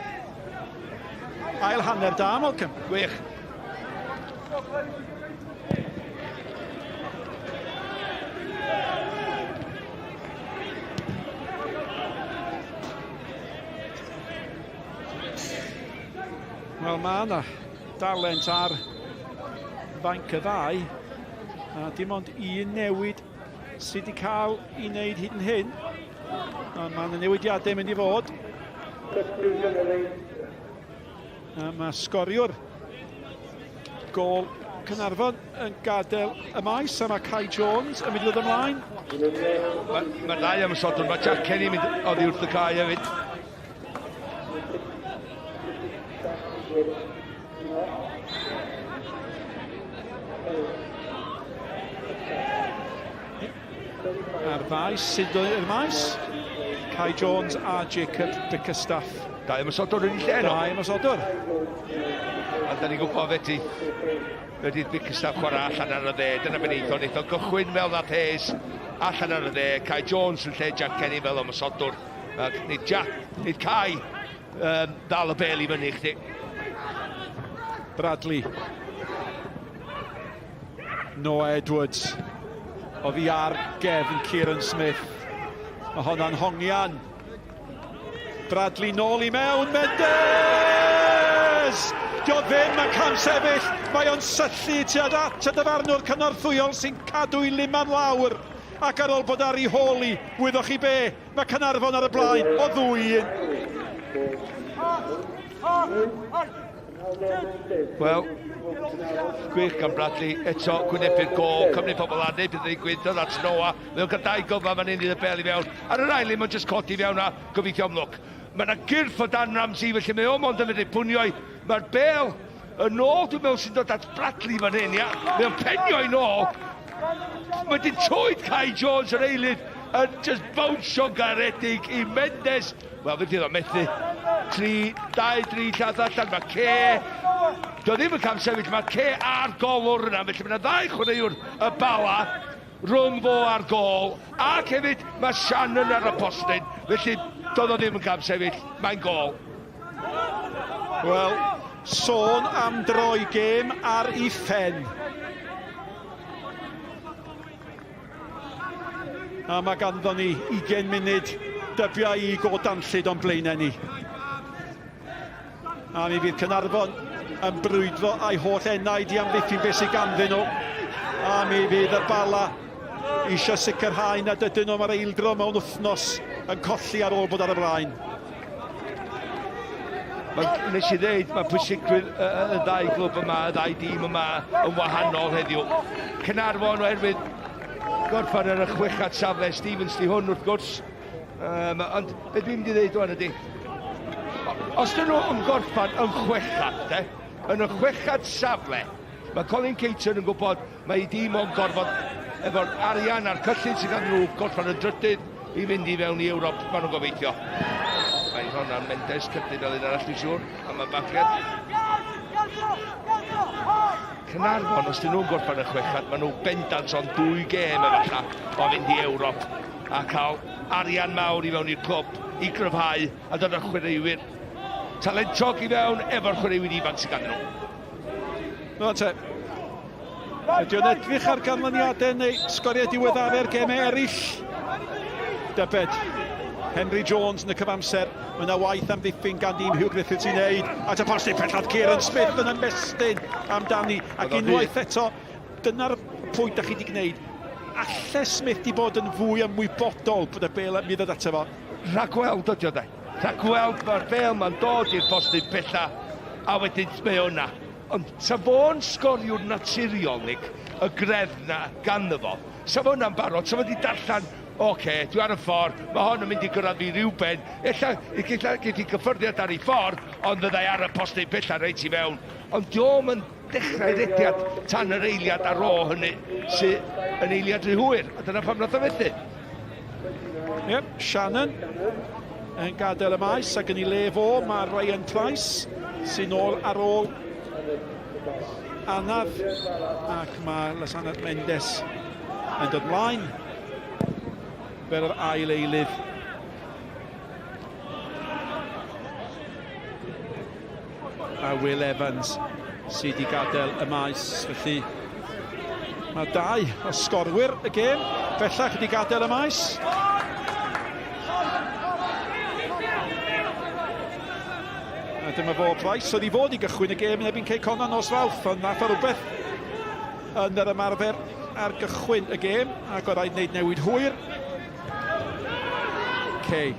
Ail hanner da, Malcolm. Gwych. Wel, mae yna dalent ar fainc y ddau. A dim ond un newid sydd wedi cael ei wneud hyd yn hyn. A mae yna newidiadau mynd i fod. A mae sgoriwr gôl Caernarfon yn gadael y maes a mae Kai Jones yn mynd i ddod ymlaen. Mae'r ma ddau ymosodwr, mae Jack Kenny yn mynd oddi wrth y cae hefyd. A'r ddau sydd dod i'r maes, Kai Jones a Jacob Bickerstaff. Dau ymosodwr yn lle nhw. Dau ymosodwr. A da ni'n gwybod fedri, fedri Bickerstaff chwarae allan ar y dde. Dyna beth wnaeth o. Wnaeth o gychwyn fel nath Hayes allan ar y dde. Kai Jones yn lle Jack Kenny fel ymosodwr. Ac nid Jack, nid Kai um, ddal y bel i fyny chdi. Bradley. Noah Edwards. Oddi ar gefn Kieran Smith. Mae honna'n hongian. Bradley nôl i mewn, Mendes! Dio ddim yn camsefyll, mae o'n syllu tuag at y dyfarnwr cynorthwyol sy'n cadw i liman lawr. Ac ar ôl bod ar ei hôl i, wyddoch chi be, mae Caernarfon ar y blaen o ddwy un. Wel, gwych gan Bradley, eto gwynebu'r gol, cymryd pobl ar neu bydd yn digwydd, dod at Noah, mae o'n cael dau gyfa fan hyn iddo bel i fewn, ar yr ail un mae'n just codi fewn a gobeithio am lwc. Mae yna gyrff o dan Ramsey, felly mae o mond yn medru pwnio i, mae'r bel yn ôl dwi'n meddwl sy'n dod at Bradley fan hyn, ia, mae o'n penio i nôl, mae di troed Kai Jones yr eilydd yn just bownsio garedig i Mendes, Wel, fe fydd o'n methu. 3, 2, 3 llath allan. Mae Ce... Dio ddim yn cam sefyll, mae Ce a'r golwr yna. Felly mae yna ddau chwaraewr y bala rhwng fo a'r gol. Ac hefyd mae Shannon ar y postyn. Felly doedd o ddim yn cam sefyll, mae'n gol. Wel, sôn am droi gêm ar ei phen. A mae ganddo ni 20 munud dybiau i go danllyd o'n blaenau ni. A mi fydd Caernarfon yn brwydro a'i holl enaid i amddiffyn beth sydd ganddyn nhw. A mi fydd y Bala eisiau sicrhau nad ydyn nhw am yr eildro mewn wythnos yn colli ar ôl bod ar y blaen. Mae, nes i ddeud, mae pwysigrwydd y, y, y ddau glwb yma, y ddau dîm yma yn wahanol heddiw. Caernarfon oherwydd gorffan ar y chwechad safle, Stevens di hwn wrth gwrs. Um, ond be dwi'n mynd i ddeud o'n ydy, os dyn nhw yn gorffan yn chwechad, de, yn y chwechad safle, mae Colin Caton yn gwybod Mae ei dîm o'n gorfod, efo'r arian a'r cyllid sydd gan nhw, gorffen yn drydydd i fynd i fewn i Ewrop, maen nhw'n gobeithio. Mae Ronan Mendes cydyn fel un arall dwi'n siŵr, am y bachiad. Caernarfon, os dyn nhw'n gorffen y chwechad, maen nhw bendant ond dwy gêm efallai o fynd i Ewrop a cael arian mawr i fewn i'r clwb i gryfhau a dod â chwaraewyr talentog i fewn efo'r chwaraewyr ifanc sydd ganddyn nhw. Rwan te. Ydy o'n edrych ar ganlyniadau neu sgoriau diweddaru'r gemau eraill? Dybed. Henry Jones yn y cyfamser. Mae yna waith amddiffyn gan dîm Hugh Griffiths i wneud. At y postyn pellad Kieran Smith yn ymestyn amdani. Ac unwaith eto, dyna'r pwynt da chi wedi gwneud. Alle Smith di bod yn fwy ymwybodol bod y bel yn mynd ato fo. Rhagweld ydy o de. Rhagweld mae'r bel ma'n dod i'r postyn pella a wedyn mae o yna. Ond sa fo'n sgoriwr naturiol, Nick, y greddf 'na ganddo fo, sa fo yna'n barod, sa fo 'di darllen, oce, dwi ar y ffordd, mae hon yn mynd i gyrraedd fi ryw ben, ella, ella geith hi gyffyrddiad ar ei ffordd, ond fyddai ar y postyn pella reit i fewn. Ond dio'm yn dechrau rediad tan yr eiliad ar ôl hynny, sy yn eiliad rhy hwyr, a dyna pam nath o fethu. Yep, Shannon yn gadael y maes ac yn ei le fo mae Ryan Price sy'n ôl ar ôl anaf ac mae Lasanat Mendes yn dod mlaen fel yr ail eilydd. A Will Evans sydd wedi gadael y maes. Felly mae dau o sgorwyr y gêm bellach wedi gadael y maes. A dyma fo Price, oedd i fod i gychwyn y gêm yn erbyn Cei Connah nos Fawrth, ond nath o rhywbeth yn yr ymarfer ar gychwyn y gêm, ac oedd rhaid wneud newid hwyr. Cei.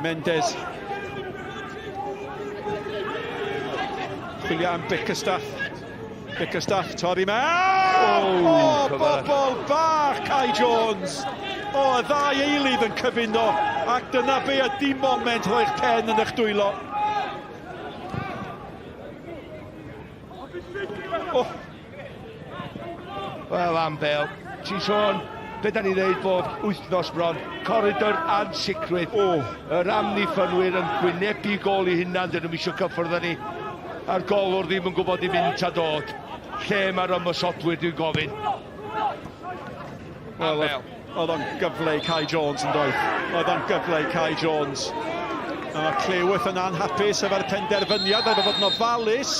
Mendes. Chwilio am Bickerstaff. Bickerstaff, torri mewn! Oh, oh bobol bach Kai Jones! O, oh, y ddau eilydd yn cyfuno, ac dyna be ydy moment rhoi'ch pen yn eich dwylo. Oh. Wel, am bel. Ti'n sôn, be da ni'n dweud bob wythnos bron, coridor ansicrwydd. Oh. Yr amddiffynwyr yn gwynebu gol i hunan, dyn nhw'n eisiau cyffwrdd â ni. A'r golwr ddim yn gwybod i fynd ta dod. Lle mae'r ymosodwyr, dwi'n gofyn. Wel, oedd o'n gyfle i Kai Jones yn doedd. Oedd o'n gyfle i Kai Jones. A mae Cleworth yn anhapus efo'r penderfyniad, oedd o fod yn ofalus.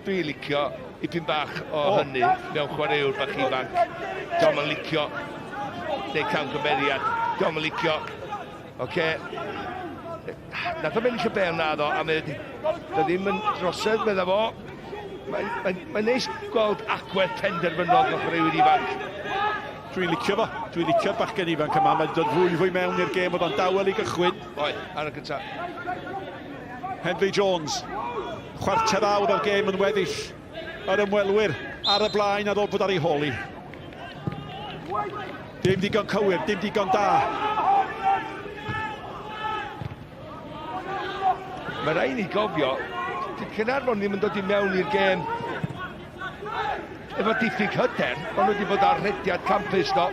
Dwi'n licio ipyn bach o oh. hynny mewn chwaraewr bach ifanc. Diolch yn licio neu camgymeriad. Diolch yn licio. Oce. Okay. Nath o'n ennill y bel na ddo, a mae o ddim yn drosedd, medda fo. Mae'n mae, mae neis gweld agwedd penderfynol o chwaraewyr ifanc. Dwi'n licio fo. Dwi'n licio'r bachgen ifanc yma. Mae'n dod fwy fwy mewn i'r gêm. Oedd o'n dawel i gychwyn. Oedd, ar y gyntaf. Henry Jones. Chwarter awr o'r gêm yn weddill. Yr ymwelwyr ar y blaen ar ôl bod ar ei holi. Dim digon cywir, dim digon da. Mae rhaid ni gofio, Caernarfon ddim yn dod i mewn i'r gêm efo diffyg hyder, ond nhw wedi bod ar rhediad campus no.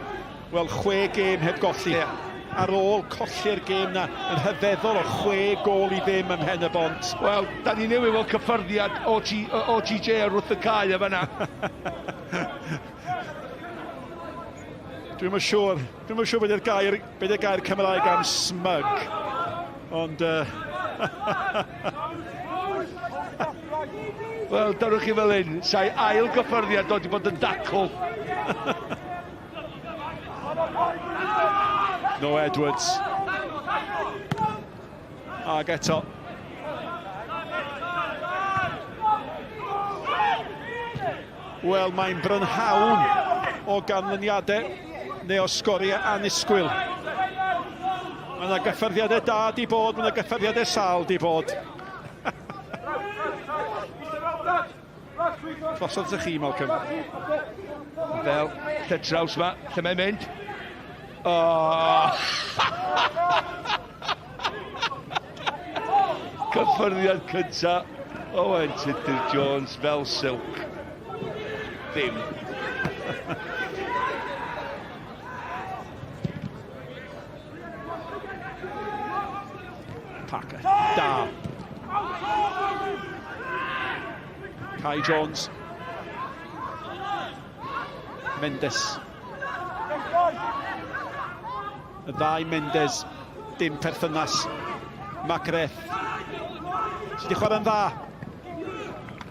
Wel, chwe gêm heb golli. Yeah. Ar ôl colli'r gêm na, yn rhyfeddol o chwe gôl i ddim ym Mhen y Bont. Wel, da ni newydd weld cyffyrddiad OTJ ar wrth y cae o fanna. Dwi'm yn siŵr, dwi'm yn siŵr beth yw'r gair, beth yw'r gair Cymraeg am smug. Ond... Uh... Wel, dyrwch chi fel hyn, sa'i ail gyffyrddiad dod i bod yn dacl. No Edwards. Ac eto. Wel, mae'n brynhawn o ganlyniadau neu o sgoriau annisgwyl. Mae yna gyffyrddiadau da di bod, mae yna gyffyrddiadau sal di bod. Drosodd ydych chi, Malcolm. Fel, lle traws ma, lle mae'n mynd? Oh. Cyffyrddiad cynta Owen Tudur Jones fel silk. Ddim. Parker. Da. Kai Jones. Mendes. Y ddau Mendes, dim perthynas. Macreth. Sydd wedi chwarae'n dda.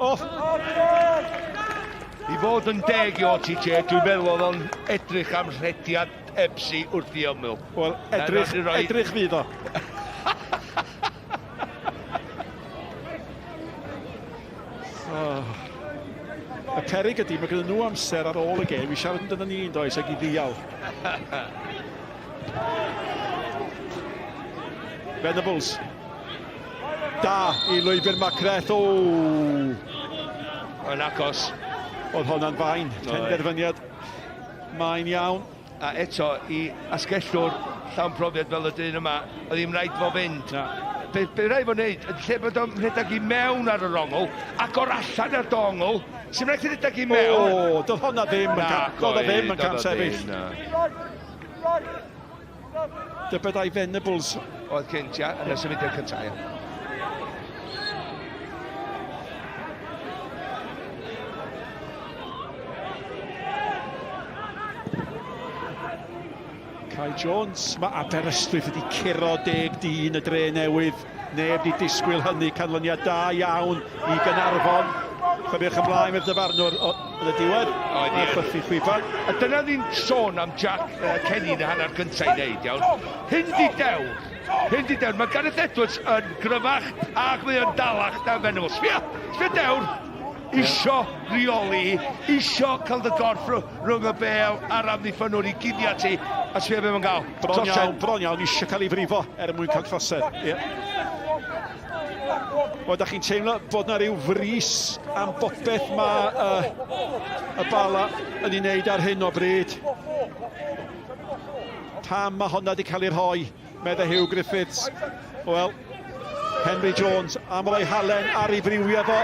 Oh! I fod yn deg i OTJ, dwi'n meddwl oedd o'n edrych am rhediad Ebsi wrth i ymyl. Wel, edrych, edrych fydd o. Oh. Y peryg ydy, mae gyda nhw amser ar ôl y gêm i siarad amdano ni yn does ac i ddial. Venables. Da i lwybr Macreth. O! Yn agos. Oedd honna'n fain. Penderfyniad. Mae'n iawn. A eto, i asgellwr llawn profiad fel y dyn yma, oedd ddim rhaid fo fynd. Na. Be, be rhaid fo wneud, yn lle bod o'n rhedeg i mewn ar yr ongl, agor allan ar dongl, sy'n rhaid i rhedeg i mewn. O, doedd honna ddim yn cam, doedd o ddim yn cam sefyll. Dybed ai Venables. Oedd cynt, ia, yn y symudiad cyntaf, ia. Kai Jones, mae Aberystwyth wedi curo deg dyn y dre newydd. Neb wedi disgwyl hynny, canlyniad da iawn i Gaernarfon. Chwaraewch ymlaen i'r dyfarnwr yn y diwedd. Oedd ie. Chwythu chwiban. A dyna ni'n sôn am Jack uh, Kenny yn y hanner cyntaf i wneud, iawn. Hyn di dewr. Hyn di dewr. Mae Gareth Edwards yn gryfach ac mae o'n dalach na Venables. Sbia, sbia dewr. Isio reoli, isio cael dy gorff rhwng y bêl a'r amddiffynnwr i guddio ti, a sbia be mae'n gael. Bron iawn, bron iawn, isio cael ei frifo er mwyn cael trosedd. Yeah. Wel, da chi'n teimlo bod na ryw frys am bopeth mae y Bala yn ei wneud ar hyn o bryd. Pam mae honna wedi cael ei rhoi, meddai Hugh Griffiths. Wel, Henry Jones am roi halen ar ei friwiau fo.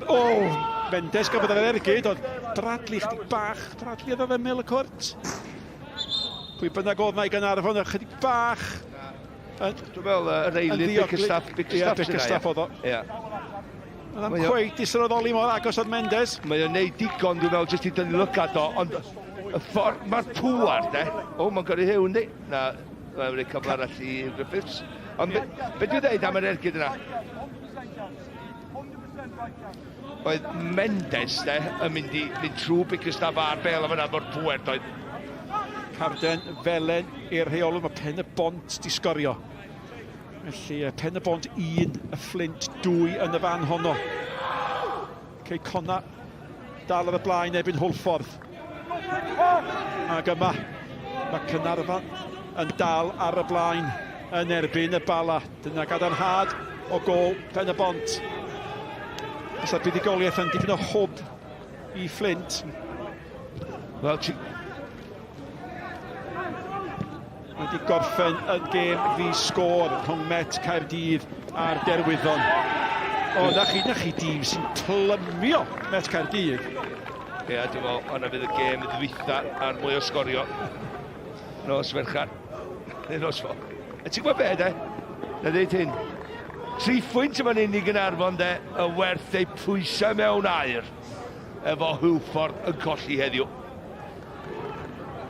O, oh, Mendes gafodd yr ergyd, oedd Bradley chydig bach, Bradley oedd ar ymyl y cwrt. Pwy bynnag oedd na i Gaernarfon, chydig bach. Dwi'n meddwl yr eilydd Bickerstaff, Bickerstaff, yeah, Bickerstaff oedd o. Ie. Oedd o'n cweit i sylweddoli mor agos oedd Mendes. Mae o'n neud digon, dwi'n meddwl, jyst i dynnu lygad o, ond y ffordd, mae'r pŵar, de. O, mae'n gyrru Huw, yndi? Na, mae'n rhoi cyfle arall i Griffiths. Ond be, be dwi'n dweud am yr ergyd yna? Oedd Mendes, de, yn mynd i mynd trwy Bickerstaff a'r bel am yna mor pŵer, doedd. Carden felen i'r rheolwr, mae Pen y Bont di sgorio. Felly Pen y Bont 1, y Fflint 2 yn y fan honno. Cei Conna dal ar y blaen erbyn Hwlffordd. Ac yma mae Caernarfon yn dal ar y blaen yn erbyn y Bala. Dyna gadarnhad o gôl Pen y Bont. Fysa'r buddugoliaeth yn dipyn o hwb i Fflint. Wel, ti... Wedi gorffen yn gêm ddi sgôr rhwng Met Caerdydd a'r Derwyddon. O, na chi, na chi dîm sy'n plymio Met Caerdydd. Ie, yeah, dwi'n meddwl, hwnna fydd y gêm ddwytha a'r mwy o sgorio. Nos Fercher. Neu nos fo. A ti'n gwybod be, de? Na ddeud hyn. Tri phwynt yma'n unig yn Arfon, de, y werth eu pwysau mewn air efo Hwlffordd yn colli heddiw.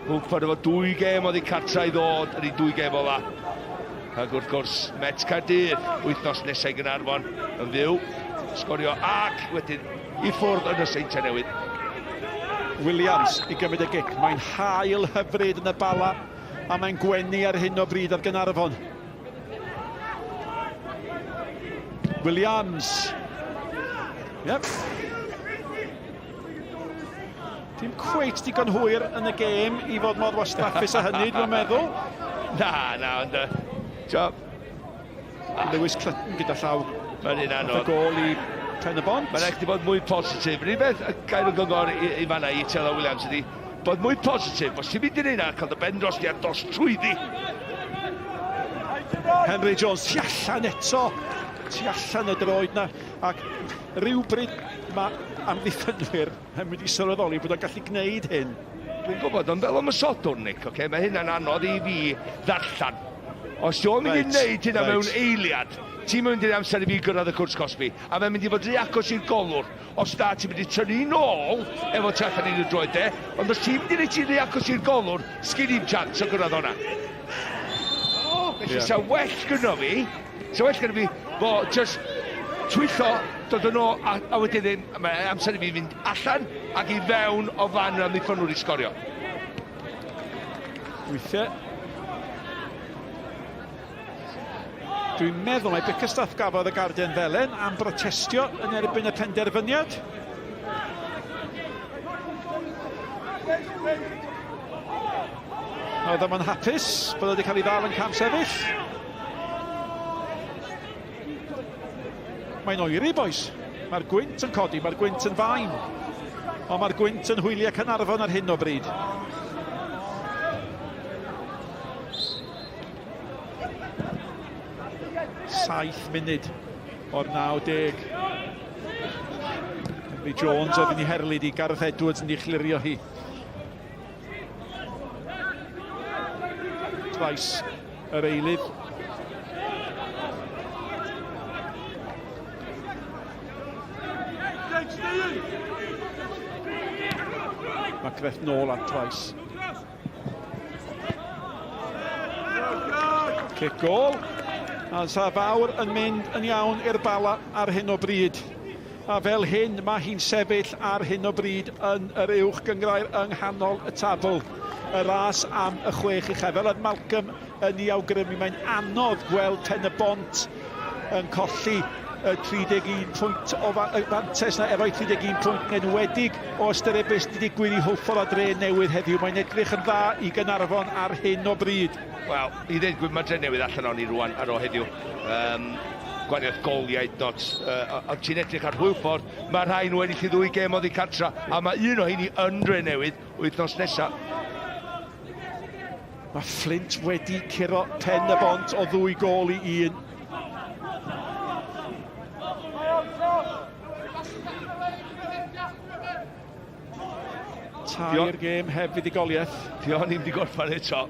Hwlffordd efo dwy gêm oddi cartra i ddod yn ei dwy gêm ola. Ac wrth gwrs, Met Caerdydd, wythnos nesau i Gaernarfon yn fyw, sgorio ac wedyn i ffwrdd yn y Seintiau Newydd. Williams i gymryd y gic. Mae'n hael hyfryd yn y Bala a mae'n gwenu ar hyn o bryd ar Gaernarfon. Williams. Yep. Dim cweit digon hwyr yn y gêm i fod mor wastraffus â hynny, dwi'n meddwl. Na, na, ond... Uh, Lewis Clutton gyda llaw. Mae'n un anodd. Y gôl i Pen y Bont. Mae'n rhaid i fod mwy positif. Yr un beth y gair o gyngor i, i fanna i Taylor Williams ydy bod mwy positif. Os ti'n mynd i'n un cael dy ben dros di a dos trwyddi. Henry Jones, tu allan eto. Tu allan y droed na. Ac rhywbryd mae amddiffynwyr yn mynd i sylweddoli bod o'n gallu gwneud hyn. Dwi'n gwybod, ond fel ymosodwr, Nick, okay, mae hynna'n anodd i fi ddarllen. Os ti'n mynd i wneud hynna mewn eiliad, ti'n mynd i'r amser i fi gyrraedd y cwrs cosbi, a mae'n mynd i fod rhy agos i'r golwr. Os da, ti'n mynd i tynnu nôl efo tu allan i'r droed de, ond os ti'n mynd i wneud ti'n rhy agos i'r golwr, sgyn i'm chance o gyrraedd o'na. Felly, yeah. sa well gynno fi, sa well gynno fi, bo just twyllo, dod yn ôl, a, a wedyn ddim, mae amser i fi fynd allan ac i fewn o fan yr amddiffynwr i sgorio. Weithiau. Dwi'n meddwl mai Bickerstaff gafodd y garden felen am brotestio yn erbyn y penderfyniad. Oedd yma'n hapus bod wedi cael ei ddal yn cam sefyll. Mae'n oeri, boys. Mae'r gwynt yn codi, mae'r gwynt yn fain. Ond mae'r gwynt yn hwyliau Caernarfon ar hyn o bryd. Saith munud o'r 90. Henry Jones oedd yn ei herlid i Gareth Edwards yn ei chlirio hi. Trais yr eilydd. Mae Creth nôl ar trais. Cic gôl. A sa fawr yn mynd yn iawn i'r Bala ar hyn o bryd. A fel hyn mae hi'n sefyll ar hyn o bryd yn yr uwch gynghrair yng nghanol y tabl. Y ras am y chwech uchaf. Fel oedd Malcolm yn ei awgrymu, mae'n anodd gweld Pen y Bont yn colli. y 31 pwynt o fantes na efo'i 31 pwynt yn enwedig o ystyried beth sydd wedi digwydd i Hwlffordd a Dre Newydd heddiw. Mae'n edrych yn dda i Gaernarfon ar hyn o bryd. Wel, i ddweud gwir, mae Dre Newydd allan o'n i rwan ar ôl heddiw. Um, gwaniaeth goliau, dot. Uh, ond ti'n edrych ar Hwlffordd, mae rhai nhw ennill i ddwy gêm oddi cartra, a mae un o heini yn Dre Newydd wythnos nesaf. Mae Flint wedi curo pen y bont o ddwy gôl i un. Tair gêm heb fuddugoliaeth. Dion ddim di gorffen eto.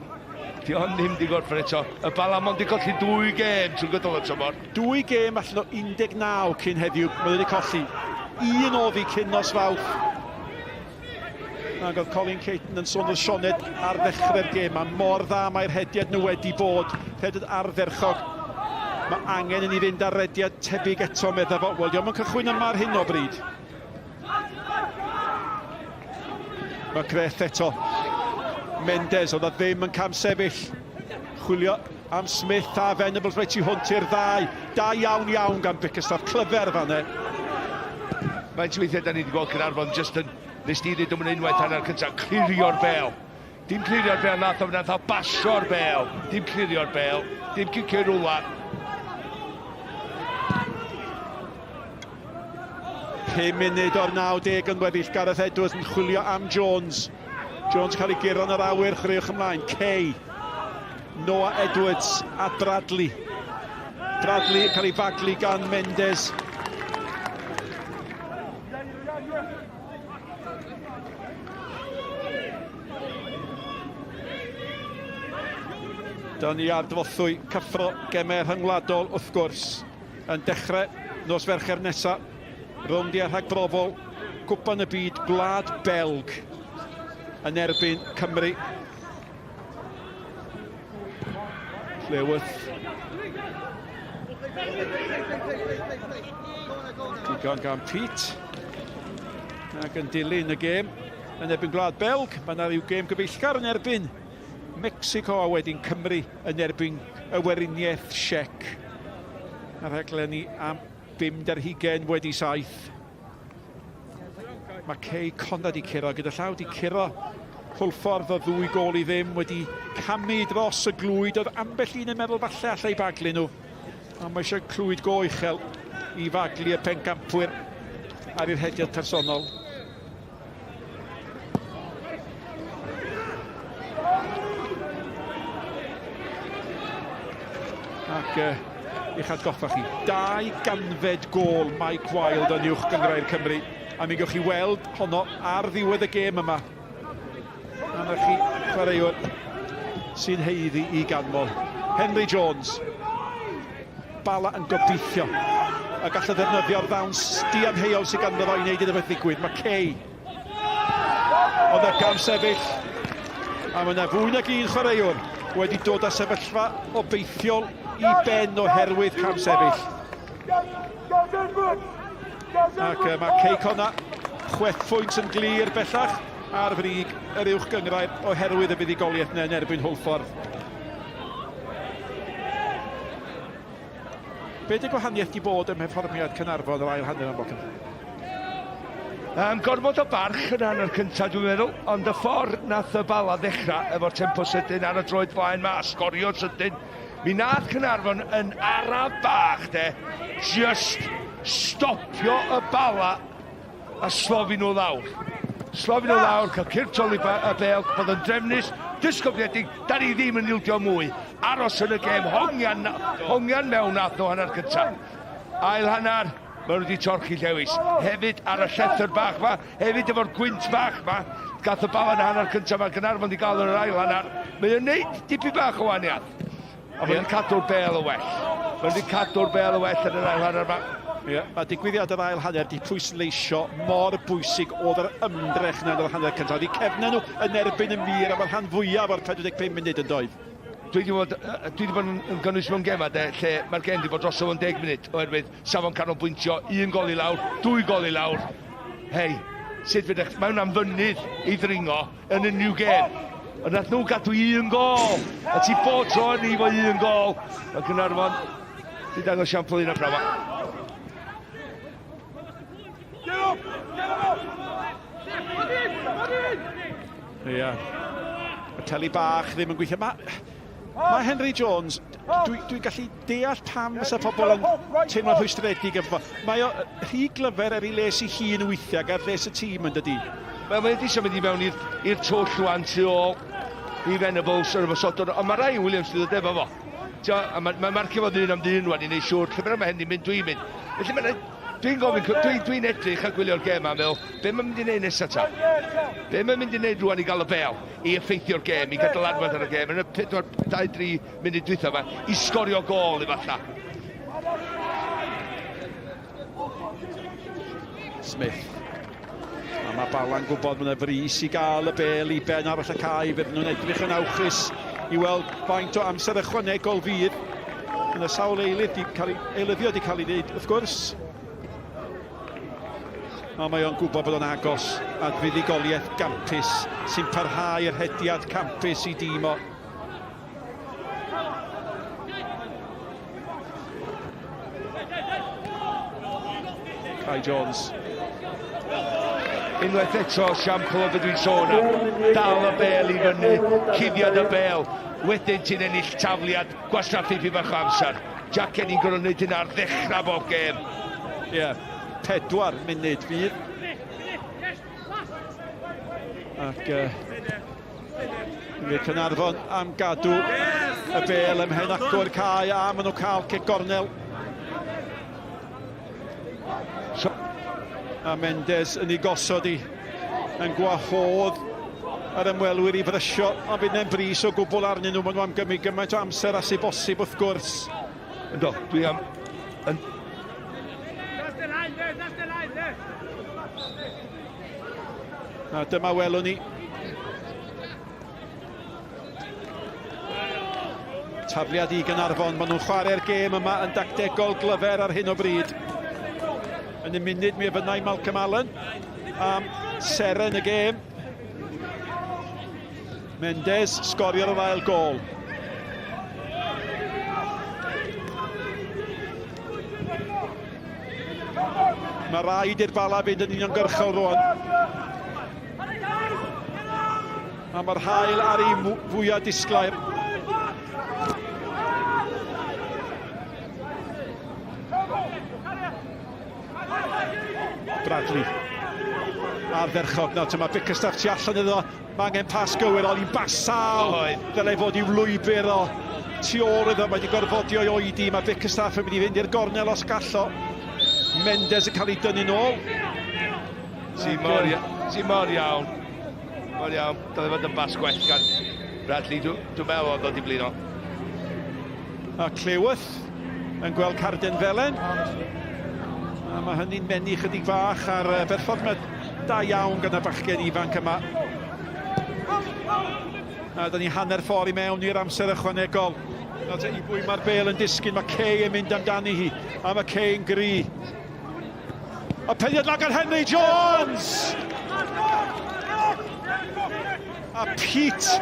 Dion ddim di gorffen eto. Y Bala mond di colli dwy gêm trwy gydol y tymor. Dwy gêm allan o 19 cyn heddiw. Mae wedi colli un oddi cyn nos Fawrth. Ac oedd Colin Caton yn sôn wrth Sioned ar ddechrau'r gêm. Mae mor dda mae'r rhediad nhw wedi bod. Rhediad ardderchog. Mae angen i ni fynd ar rediad tebyg eto, medda fo. Wel, diolch yn cychwyn yma ar hyn o bryd. Mae Greth eto. Mendes, oedd o ddim yn camsefyll. Chwilio am Smith a Venables reit tu hwnt i'r ddau. Da iawn iawn gan Bickerstaff, clyfer fan e. Faint o weithiau da ni wedi gweld Caernarfon jyst yn, nes di ddweud am unwaith hanner cyntaf, clirio'r bel. Dim clirio'r bel nath o, nath o basio'r bel. Dim clirio'r bel, dim cicio rwla. 5 munud o'r 90 yn weddill. Gareth Edwards yn chwilio am Jones. Jones cael ei guro yn yr awyr, chwaraewch ymlaen. Kay, Noah Edwards a Bradley. Bradley yn cael ei faglu gan Mendes. Dyna ni ar drothwy cyffro gemau rhyngwladol wrth gwrs yn dechrau nos Fercher nesaf. Rowndiau rhagbrofol Cwpan y Byd Gwlad Belg yn erbyn Cymru. Cleworth. Digon gan Pete. Ac yn dilyn y gêm yn erbyn Gwlad Belg. Mae yna rhyw gêm gyfeillgar yn erbyn Mexico a wedyn Cymru yn erbyn y Weriniaeth Siec. A rhaglenni am 20 wedi 7. Mae Cei Connah di curo gyda llaw, di curo Hwlffordd o ddwy gôl i ddim, wedi camu dros y glwyd. Oedd ambell un yn meddwl falle allai baglu nhw. Ond mae eisiau clwyd go uchel i faglu y pencampwyr ar ei rhediad personol. Ac uh, i'ch atgoffa chi, 200fed gôl Mike Wilde yn uwch gynghrair Cymru. A mi gewch chi weld honno ar ddiwedd y gêm yma. A na chi chwaraewr sy'n heiddi i ganmol. Henry Jones. Bala yn gobeithio y gall o ddefnyddio'r ddawns diamheuol sydd ganddo fo i wneud iddo beth ddigwydd. Mae Kay ond ar gam sefyll a mae yna fwy nag un chwaraewr wedi dod â sefyllfa obeithiol i ben oherwydd cam sefyll. Ac mae Cei Connah chwe phwynt yn glir bellach ar frig yr uwch gynghrair oherwydd y fuddugoliaeth yna yn erbyn Hwlffordd. Be di gwahaniaeth di bod ym mherfformiad Caernarfon yr ail hanner am Bocyn? Um, gormod o barch yn hanner cyntaf dwi'n meddwl, ond y ffordd nath y Bala ddechrau efo'r tempo sydyn ar y droed flaen ma, sgorio sydyn, mi nath Caernarfon yn araf bach de, just stopio y Bala a slofi nhw lawr. Slofi nhw lawr, cael cyrff toli y bêl, bod yn drefnus, disgybledig, da ni ddim yn ildio mwy. Aros yn y gêm, hongian, hongian mewn nath nhw hanner cyntaf. Ail hanner, maen nhw wedi torchi llewis. Hefyd ar y llethr bach ma, hefyd efo'r gwynt bach ma, gath y bal yn hanner cyntaf, mae Gaernarfon wedi gael yn yr ail hanner. Mae o'n neud dipyn bach o wahaniaeth. A mae wedi cadw'r bêl yn well. Mae wedi cadw'r bêl yn well yn yr ail hanner yma. Ie, mae digwyddiad yr ail hanner di pwysleisio mor bwysig oedd yr ymdrech yna yn yr hanner cyntaf. Oedd eu cefnau nhw yn erbyn y mur am y rhan fwyaf o'r 45 munud yn doedd? Dwi wedi bod, dwi wedi bod yn, yn gynnwys mewn gemau de, lle mae'r gem wedi bod drosodd mewn 10 munud oherwydd safon canolbwyntio, un gol i lawr, dwy gol i lawr. Hei, sut fydych, mae hwnna'n fynydd i ddringo yn unrhyw gêm. Ond nath nhw gadw un gol. A ti bob tro yn efo un gol. Mae Caernarfon di dangos siampl un o'r prawfa. Ia. Y teli bach ddim yn gweithio. Mae, mae Henry Jones, dwi'n dwi gallu deall pam fysa pobl yn teimlo'n rhwystredig efo fo. Mae o rhy glyfer er ei les ei hun weithiau ac ar les y tîm yn dydi. Wel, mae wedi eisiau mynd i mewn i'r twll rwan tu ôl i Venables yr ymosodwr, ond mae Ryan Williams wedi dod efo fo. Tio, a mae, mae marcio fo ddyn am ddyn rwan i wneud siŵr, lle bynnag mae Henry'n mynd, dwi'n mynd. Felly mae'n Dwi'n gofyn, dwi'n dwi edrych a gwylio'r gêm a meddwl, be mae'n mynd i wneud nesaf ta? Be mae'n mynd i wneud rwan i gael y bel, i effeithio'r gêm, i gael dylanwad ar y gêm, yn y 4, 2, 3 munud dwytha yma, i sgorio gôl efallai. Smith. A mae Bala'n gwybod bod yna frys i gael y bel i ben arall y cae. Fydden nhw'n edrych yn awchus i weld faint o amser ychwanegol fydd. Yna sawl eilydd di cael ei, eilyddio wedi cael ei wneud, wrth gwrs. Ond mae o'n gwybod bod o'n agos at fuddugoliaeth gampus sy'n parhau yr hediad campus i dîm o. Kai Jones. Unwaith eto, siampl o beth dwi'n sôn am. Dal y bel i fyny, cuddiad y bel. Wedyn ti'n ennill tafliad, gwastraffu pyn bach o amser. Jack Kenny'n gorfod wneud hynna ar ddechrau bob gêm. Ie, yeah, pedwar munud fydd. Ac uh, Mae Caernarfon am gadw y bel ym mhen acw'r cae a maen nhw'n cael cic gornel. A Mendes yn ei gosod i yn gwahodd yr ymwelwyr i frysio, ond bydd e'n bris o gwbl arnyn nhw. Maen nhw am gymryd gymaint o amser a sy'n bosib wrth gwrs. Ynddo, dwi am... Yn... A dyma welwn ni. Tafliad i Gynarfon. Maen nhw'n chwarae'r gêm yma yn dactegol glyfer ar hyn o bryd. Yn y munud mi ofynnai Malcolm Allen am seren y gêm. Mendes sgorio'r ail gol. Mae rhaid i'r Bala fynd yn uniongyrchol rwan. A mae'r hael ar ei fwyaf disglair. Bradley. Ardderchog. Nawr, mae Bickerstaff tu allan iddo. Mae angen pas gywir, ond i'n basal. Dylai fod i'w lwybr o tu ôl iddo. Mae wedi gorfodi o'i oedi. Mae Bickerstaff yn mynd i fynd i'r gornel os gallo. Mendes yn cael ei dynnu nôl. Ti mor, ti mor iawn. Mor iawn. Dylai fod yn bas gwell gan Bradley. Dwi'n dwi meddwl oedd o di blino. A Cleworth yn gweld carden felen. A mae hynny'n mennu chydig fach ar berfformiad da iawn gan y bachgen ifanc yma. A da ni hanner ffordd i mewn i'r amser ychwanegol. Nawr te, i bwy mae'r bel yn disgyn, mae Kay yn mynd amdani hi, a mae Kay yn gry. A peniad lan gan Henry Jones! A Pete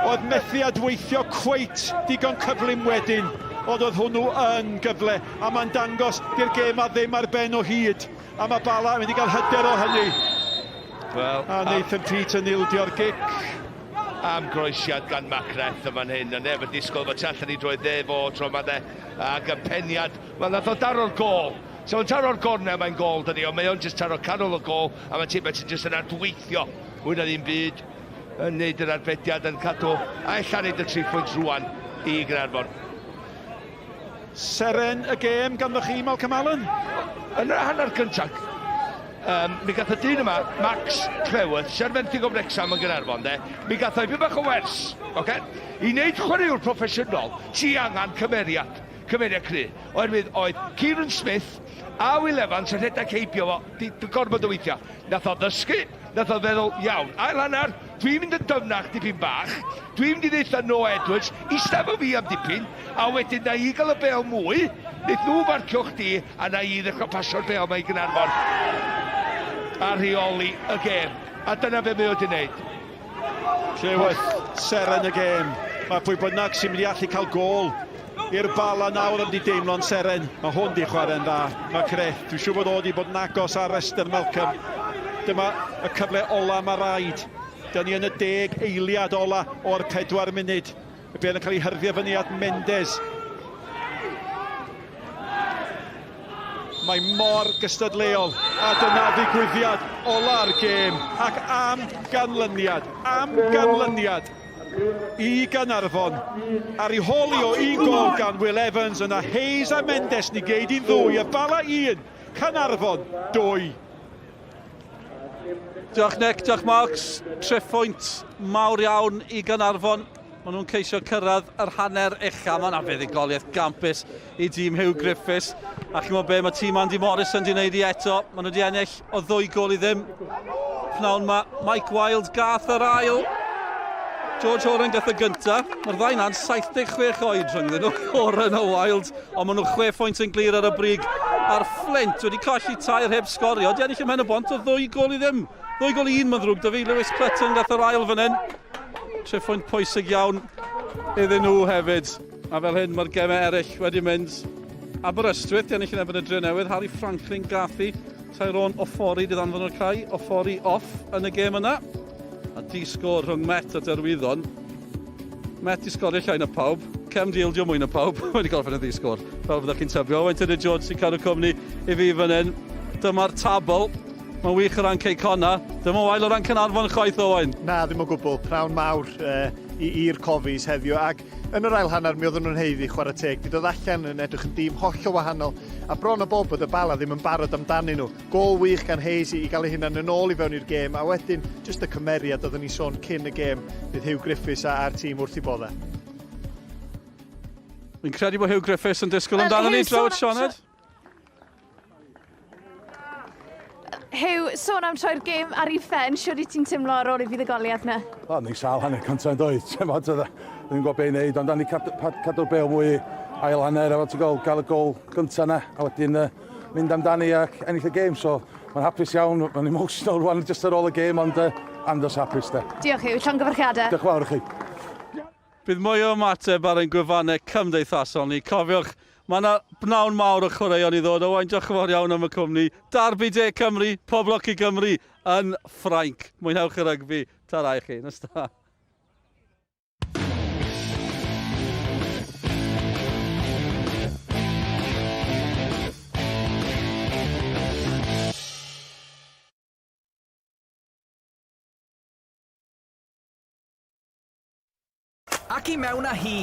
oedd methu adweithio cweit digon cyflym wedyn, ond oedd hwnnw yn gyfle, a mae'n dangos di'r gêm a ddim ar ben o hyd, a mae Bala yn mynd i gael hyder o hynny. Wel, a Nathan Peate yn ildio'r gic. Am groesiad gan Macreth yn fan hyn, a neb yn disgwyl fo tu allan i droed dde fo tro yma de, ac y peniad, wel nath o daro'r gôl. So mae'n taro'r gornel, mae'n gôl dydi, ond mae o'n jyst taro canol y gôl, a mae Tibbets yn jyst yn adweithio. Mwy na ddim byd yn neud yr arbediad yn cadw a ella neud y tri phwynt rwan i Gaernarfon. Seren y gêm ganddo chi, Malcolm Allen? Yn yr hanner cyntaf, um, mi gath y dyn yma, Max Cleworth, sy'n fenthyg o Wrecsam yn Gaernarfon, de, mi gath o'i bach o wers, okay? I wneud chwaraewr proffesiynol, ti angen cymeriad, cymeriad cry. Oherwydd oedd Kieran Smith a Will Evans yn rhedeg heibio fo, di, di gormod o weithiau. Nath o ddysgu, Nath o feddwl, iawn, ail hanner, dwi'n mynd yn dyfnach dipyn bach, dwi'n mynd i ddeutha Noah Edwards, ista efo fi am dipyn, a wedyn na i gael y bel mwy, wneith nhw farcio chdi, a na i ddechrau pasio'r bel ma i Gaernarfon a rheoli y gêm. A dyna be mae o wedi wneud. Clywed seren y gêm. Mae pwy bynnag sy'n mynd i allu cael gôl i'r Bala nawr yn di deimlo'n seren. Mae hwn di chwarae'n dda. Mae Creth, dwi'n siŵr bod o di bod yn agos ar restr Malcolm. Dyma y cyfle ola mae rhaid. Dyna ni yn y deg eiliad ola o'r 4 munud. Y bel yn cael ei hyrddio fyny at Mendes. Mae mor gystadleuol a dyna ddigwyddiad ola'r gêm ac am ganlyniad, am ganlyniad i Gaernarfon. Ar ei hôl i o un gol gan Will Evans yna Hayes a Mendes ni geid i'n ddwy, y Bala 1, Caernarfon 2. Diolch Nick, diolch Marks. Triphwynt mawr iawn i Gaernarfon. Maen nhw'n ceisio cyrraedd yr hanner ucha. Mae yna fuddugoliaeth gampus i dîm Hugh Griffiths. A chi'n gwybod be, mae tîm Andy Morrison wedi gwneud i eto. Maen nhw wedi ennill o ddwy gol i ddim. Pnawn ma, Mike Wild gath yr ail. George Horan gath y gynta. Mae'r ddau na'n 76 oed rhyngddyn nhw, Horan a Wild. Ond maen nhw 6 phwynt yn glir ar y brig. A'r Flint wedi colli tair heb sgorio. Di ennill ym Mhen y Bont o ddwy gol i ddim. Ddwy gol i un, mae'n ddrwg da fi. Lewis Clutton gath yr ail fan hyn. Triphwynt pwysig iawn iddyn nhw hefyd. A fel hyn mae'r gemau eraill wedi mynd. Aberystwyth, di ennill yn erbyn y Drenewydd. Harry Franklin gath i. Tyrone Ofori di ddanfon o'r cae. Ofori off yn y gêm yna. A di sgôr rhwng Met a Derwyddon. Met di sgorio llai na pawb. Cem di ildio mwy na pawb. Wedi gorffen yn ddi-sgôr. Fel fyddwch chi'n tybio. Owain Tudur Jones sy'n cadw cwmni i fi fan hyn. Dyma'r tabl. Mae'n wych o ran Cei Connah. Dyma wael o ran Caernarfon chwaith, Owain. Na, ddim o gwbl. Pnawn mawr uh, i'r Cofis heddiw. Ac yn yr ail hanner mi oedden nhw'n haeddu chwarae teg. Di dod allan yn edrych yn dîm hollol wahanol a bron o bob bod y Bala ddim yn barod amdanyn nhw. Gôl wych gan Hayes i gael ei hunan yn ôl i fewn i'r gêm a wedyn jyst y cymeriad oeddwn ni'n sôn cyn y gêm bydd Huw Griffiths a'r tîm wrth i bodde. Fi'n credu bod Huw Griffiths yn disgwyl amdano ni draw at Sioned. Huw, sôn am troi'r gêm ar ei phen, siwr i ti'n teimlo ar ôl i fuddugoliaeth na? O, ni'n sâl hanner cyntaf yn doedd, ti'n bod, ddim yn gwybod beth i wneud, ond da ni cadw'r bel mwy ail hanner, a ti'n gweld, gael y gol gyntaf na, a wedyn uh, mynd amdani ac ennill y gêm, so mae'n hapus iawn, mae'n emotional rwan just ar ôl y gêm, ond uh, andros hapus da. Diolch Huw, llongyfarchiadau. Diolch fawr i chi. Bydd mwy o ymateb ar ein gwefannau cymdeithasol ni. Cofiwch, mae yna bnawn mawr o chwaraeon i ddod. Owain, diolch yn fawr iawn am y cwmni. Derby De Cymru, pob lwc i Gymru yn Ffrainc. Mwynhewch y rygbi. Ta-ra i chi. Nos da. Ac i mewn â hi.